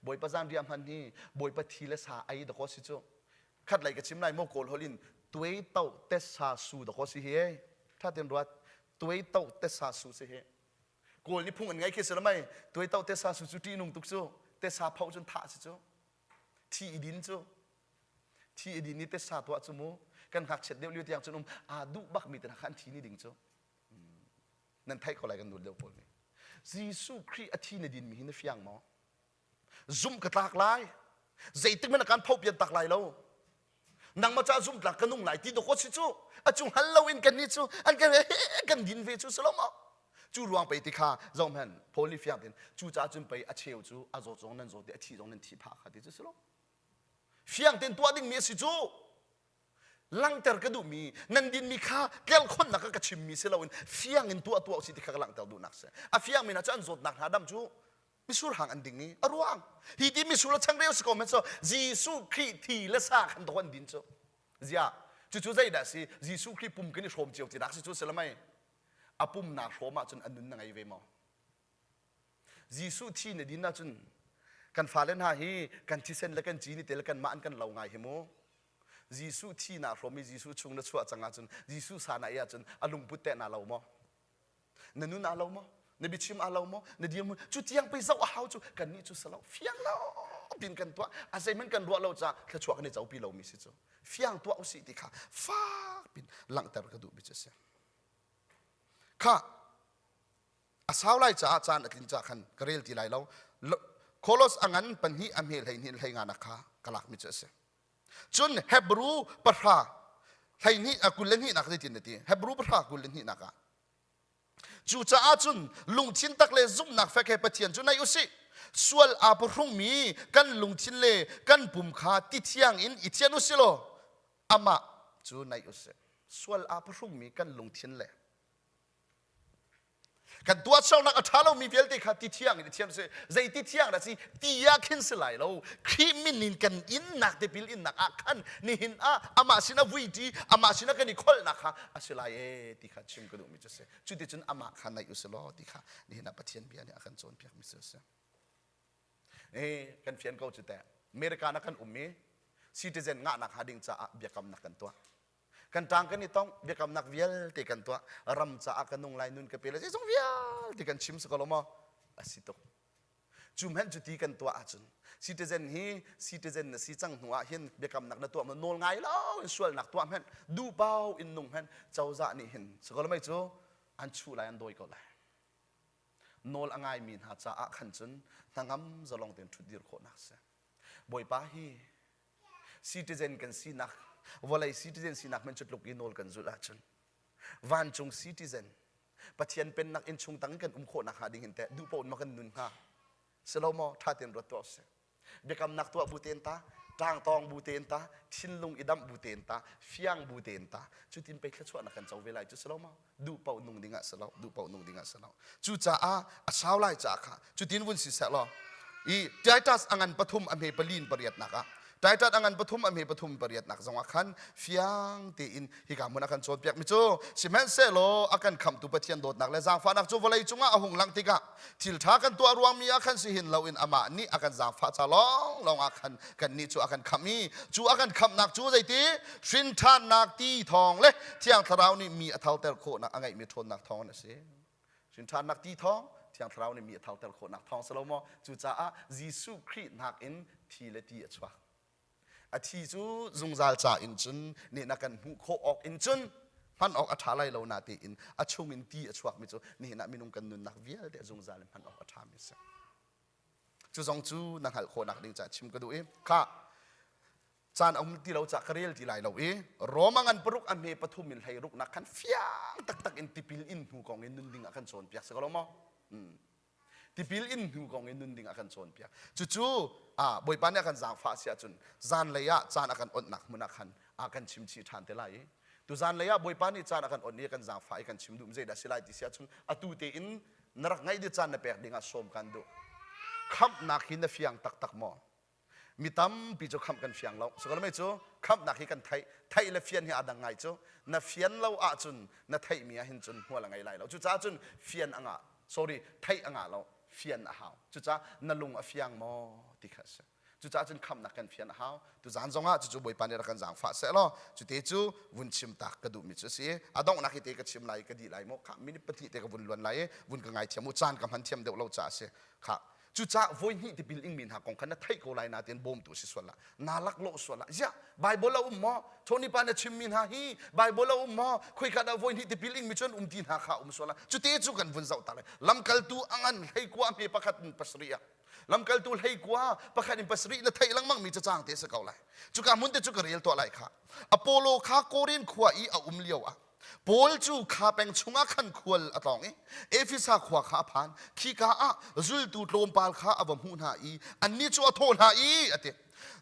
Bawipa zanriah hman hi Bawipa thi le sa ei dakaw si cu. Khat lei ka chim lai mu Kawl holh in tuai to te sa su dakaw si hi ei. Ṭha ten ruat tuai to te sa su si hi. Kawl nih phung an ngei khi si lo mei tuai to tesa su cu ṭihnung tuk cu tesa phoh cun thah si cu thi i din cu thi i din i tesa tuah cu mu kan ngakchiat deuh lio tiang cun um aa duh bak mi te hna kha an thi ni ding cu nan theih ko lai kan nul deuh pawl nih Jesuh Khrih a thi na din mi hi na fiang maw Zumh ka tlak lai. Zeitik hmanh kan phopian tak lai lo. Nangmah ca zumh tlak ka nung lai ti dawk si cu. A cu hngal lo in kan nih cu an kan kan din ve cu si lo maw? Cu ruang pei ti kha zohhmanh Paul nih fiang tin cu ca cun pei a cheu cu a zawt zong nan zawt i a thi zong nan thi phah kha ti cu si lo. Fiang tein tuah dingmi a si cu. Langhter ka duhmi nan dinmi kha tlerhkhonhnak ka ka chimmi si loin fiang in tuah tuah usih ti kha ka langhter duhnak si. A fiangmi hna cu an zawtnak hna dam cu misur hang an ding i a ruang hi ti misur le changreu si ko men so Jesuh Khrih thi le sa khan to an din cu. Ziah cucu zeidah si Jesuh Khrih pum kan i hrawm cio tinak si cu si lamai a pum naa hrawm ahcun a nun na ngei ve maw? Jesuh thi na din ahcun kan fale hna hi kan thisen le kan ci ni tel kanmah an kan lo ngai hi mu. Jesuh thi naa hrawm i Jesuh chung na chuah cang ahcun Jesuh sa na ei ahcun a lungput teh naa lo maw? Na nun aa lo maw? Na biachim aa lo maw? Na dirhmun cu tiang pei zoh a hau cu kannih cu si lo fiang lo tin kan tuah a zeihmanh kan ruah lo caah thluachuah kan i copi lomi si cu fiang tuah usih ti kha fak pin langhter ka duhmi cu a si. Kha a sau lai caah caan a tlin caah khan ka rel ti lai lo. Kolos a ngan pahnih a hme 12 hlei nga nak kha ka lakmi cu a si. Cun Hebru pahra 12 a 22 nak zeitin na ti? Hebru pahra 22 nak ah Cucaah cun lungthin tak le zumhnak fek he Pathian cu naih u sih. Sual aa phuhrungmi kan lungthin le kan pum kha ti thiang in i thian u sih law amah cu naih u sih. Sual aa phuhrungmi kan lungthin le kan tuahsernak a ṭha lomi vialte kha ti thiang in i thian si zei ti thiang dah si ti ah khin si lai lo Khrih min in kan innak tipil innak ah khan nihin ah amah sin a vuiṭi amah sin a kan i kholhnak kha a si lai e ti kha chim ka duhmi cu si cuticun amah kha naih u si law ti kha nihin ah Pathian bia nih a kan cawnpiakmi cu a si eh kan fian ko cu teh America na kan um i citizen ngahnak hnga ding caah biakamnak kan tuah kan ṭang kan i tong biakamnak vialte kan tuah ram caah ka nung lai nun ka pe lai zeizong vialte kan chim si ko lo maw a si tuk cu hmanh cu ti kan tuah ahcun citizen hi citizen na si cang hnu ah hin biakamnak na tuah ma nawl ngai lo in sualnak tuah hmanh duhpau in nung hmanh cozah nih hin si ko lo mei cu an chuh lai an dawi ko lai nawl a ngaimi hna caah khan cun hnangam zalong tein ṭhutdir khawhnak si Bawipa hi citizen kan sinak vawlei citizen sinak hmanh cu tluk i nawl kan zulh ahcun vancung citizen Pathian pennak inn chung tang in kan um khawh nakhnga ding hin teh duh paoh in ma kan nun hnga si lo maw ṭha tein ruat tuah usih biakamnak tuah bu tein ta ṭangtawng bu tein ta thinlung i damh bu tein ta fiang bu tein ta cutin pei thluachuahnak kan co ve lai cu si lo maw duh paoh nung ding ah si lo duh paoh nung ding ah si lo cucaah a sau lai caah kha cutin vun si seh law i Titus a ngan pathum a hme pali in pariatnak ah Titus a ngan pathum a hme pathum pariatnak zongah khan fiang tein hika hmun a kan cawnpiak mi cu sihmanhsehlaw a kan khamhtu Pathian dawtnak le zaangfahnak cu vawlei cungah a hung langh tikah thil ṭha kan tuah ruangmi ah khan si hin loin amah nih a kan zaangfah ca lawnglawng ah khan kannih cu a kan khamh i cu a kan khamhnak cu zeiti hrinṭhannak ti thawng le Thiang Thlarau nih mi a thalter khawhnak a ngeihmi ṭhawnnak thawng in a si. Hrinṭhannak ti thawng, Thiang Thlarau nih mi a thalter khawhnak thawng si lo maw? Cucaah Jesuh Khrih nakin thi le ti a chuak. A thi cu zungzal ca in cun nih na kan hmuh khawh awk in cun hman awk a ṭha lai lo na tiin a chungin ti a chuakmi cu nihin ah minung kan nunnak vialte zungzal in hman awk a ṭhami a si. Cu zong cu na hngalh khawhnak ding caah chim ka duh i khah caan a um ti lo caah ka rel ti lai lo i Roma ngan paruk a hme pathum in hlei ruknak khan fiang taktak in tipil in hnu kong in nun ding ah kan cawnpiak si ko lo maw? Hmm. Tipil in hnu kong in nun ding ah kan cawnpiak. Cucu ah Bawipa nih a kan zaangfah si ahcun zanlei ah caan a kan onhnak hmun ah khan a kan chim chih ṭhan te lai i tu zanlei ah Bawipa nih caan a kan onh i a kan zaangfah i kan chim duh zeidah si lai ti si ahcun atu tein na rak ngaih dih caan na pek ding ah sawm kan duh. Khamhnak hi na fiang taktak maw? Mi tampi cu khamh kan fiang lo. Sikalamei cu khamhnak hi kan theih. Theih le fian hi aa dang ngai cu. Na fian lo ahcun na theihmi ah hin cun hmual a ngei lai lo. Cucaah cun fian a ngah. Sorry, theih a ngah lo. Fian a hau. Cucaah na lung a fiang maw ti kha a si. Cucaah cun khamhnak kan fian a hau. Tuzaan zongah cucu Bawipa nih rak kan zaangfah seh law cute cu vun chim tak ka duhmi cu a si. A donghnak hi te ka chim lai i ka dih lai maw? Khah minute pahnih te ka vun luan lai i vun ka ngaithiam u. Caan ka hman thiam deuh lo caah a si. Khah Cucaah voihnih tipil ingmi hna kong kha na theih ko lai nain bawmtu si sual lah naa laklawh sual lah ziah Bible a um maw Tony pa na chimmi hna hi Bible a um maw khoika dah voihnih tipil ingmi cu an um ti hna kha um sual lah cute cu kan vun zoh ta lai lamkaltu a ngan hleikua hme pakhat in pasarih ah lamkaltu hleikua pakhat in pasarih na theih lengmang mi cacang te si ko lai cuka hmun te cu ka rel tuah lai kha Apollo kha Korin khua i a um lio ah. Paul cu kha peng chungah khan khual a tlawng i Efesa khua kha a phan. Khika ah zultu tlawmpal kha a va hmuh hna i annih cu a thawh hna i a ti.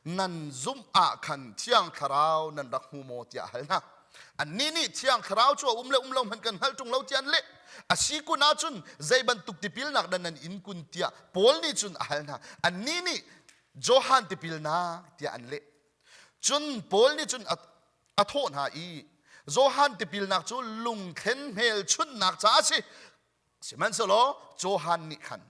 Nan zumh ah khan Thiang Thlarau nan rak hmu maw tiah a hal hna. Annih nih Thiang Thlarau cu a um le um lo hmanh kan hngalh ṭung lo tiah an leh. A si kun ahcun zei bantuk tipilnak dah nan in kun tiah Paul nih cun a hal hna. Annih nih Johan tipilnak tiah an leh. Cun Paul nih cun a thawh hna i Johan tipilnak cu lungthlen hmelchunhnak caah a si. Sihmanhsehlaw Johan nih khan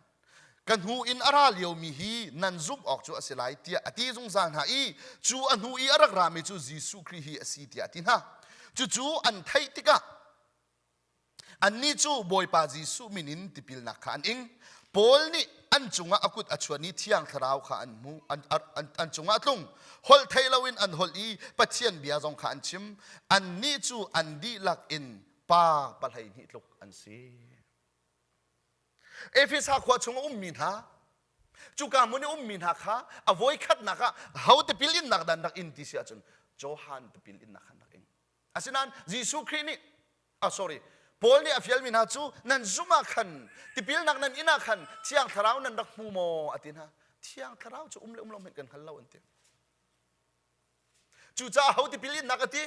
ka hnu in a ra liomi hi nan zumh awk cu a si lai tiah a ti zungzal hna i cu a hnu i a rak rami cu Jesuh Khrih hi a si tiah a ti hna. Cucu an theih tikah Annih cu Bawipa Jesuh min in tipilnak kha an ing. Paul nih an cungah a kut a chuan i Thiang Thlarau kha an hmu, an, an, an cungah a tlung. Holh thei loin an holh i Pathian bia zong kha an chim. Annih cu an dihlak in pa 12 tluk an si. Efesa khua chung a ummi hna, cuka hmun i ummi hna kha a voikhatnak ah ho tipil innak dan rak in ti si ahcun Johan tipil innak khan rak ing. Asinain Jesuh Khrih nih ah sorry Paul nih a fialmi hna cu nan zumh ah khan tipilnak nan inn ah khan Thiang Thlarau nan rak hmu maw a ti hna. Thiang Thlarau cu um le um lo hmanh kan hngal lo an ti. Cucaah ho tipil innak a ti?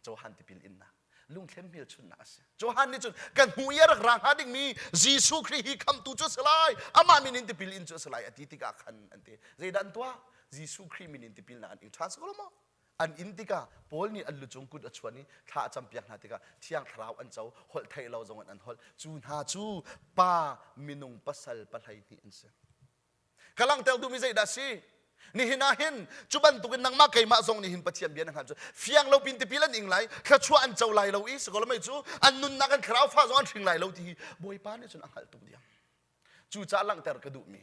Johan tipil innak. Lungthlem hmelchunhnak a si. Johan nih cun kan hmu i a rak ra hnga dingmi Jesuh Khrih hi khamtu cu a si lai. Amah min in tipil in cu a si lai a ti tikah khan an ti. Zeidah an tuah? Jesuh Khrih min in tipilnak an ing ṭhan si ko lo maw? An inn tikah Paul nih an lucung kut a chuan i thla a campiak hna tikah Thiang Thlarau an co, holh theih lo zongin an holh. Cu hna cu pa minung pasal 12 an si. Ka langhter duhmi zeidah a si? Nihin ah hin cu bantukin nangmah keimah zong nih hin Pathian bia na hngalh cu fiang lo pin tipil an ing lai, thluachuah an co lai lo i sikaw mei cu an nunnak an thlarau fa zong an hring lai lo ti hi Bawipa nih cun a hngalh tuk diam. Cucaah langhter ka duhmi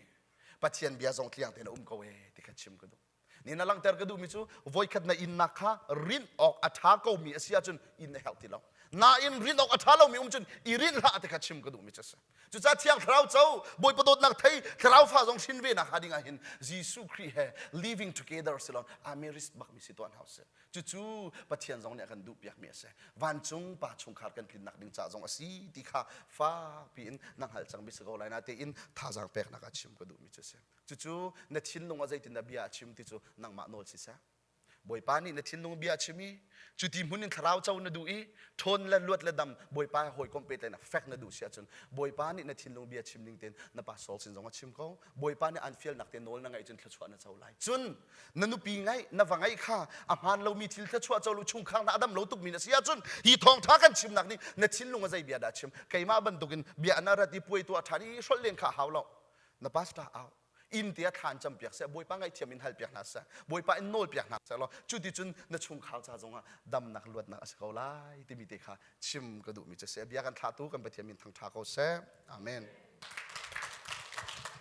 Pathian bia zong tliang tein a um ko ee ti kha chim ka duh. Ni na langhter ka duhmi cu voikhat na innak kha rinh awk a ṭha komi a si ahcun inn a herh ti lo. Nain rinh awk a ṭha lomi um cun i rinh hlah ti kha chim ka duhmi cu a si. Cucaah Thiang Thlarau co, Bawipa dawtnak thei, Thlarau fa zong hrin ve nak hnga ding ah hin Jesuh Khrih he living together si lo amiris bakmi si tuah hna usih. Cucu Pathian zong nih a kan duhpiakmi a si. Vancung pa chungkhar kan tlinnak ding ca zong a si ti kha fakpi in na hngalh cangmi si ko lai na tein thazaang peknak ah chim ka duhmi cu a si. Cucu na thinlung ah zeitindah bia a chim ti cu nangmah nawl siseh. Bawipa nih na thinlung bia a chim i cu ti hmun in thlarau co na duh i ṭhawn le luat le dam Bawipa he hawikom pehtlaihnak fek na duh si ahcun Bawipa nih na thinlung bia chim ning tein na pastor sin zong a chim ko. Bawipa nih an fialnak te nawl na ngaih cun thluachuah na co lai. Cun na nupi ngaih na va ngaih kha a hmaan lomi thil thluachuah co lu chungkhar na a dam lo tukmi na si ahcun hi thawngṭha kan chimnak nih na thinlung a zei bia dah chim keimah bantukin bia na rat i puai tuah ṭhan i hrolh len kha a hau lo na pastor au inn te a thlan campiak seh bawipa ngaihthiam in halpiak hna seh bawipa in nawlpiak hna seh law cuticun na chungkhar ca zongah damnak luatnak a si ko lai timi te kha chim ka duhmi cu si bia kan thlahtu kan Pathian min thangṭha ko seh amen.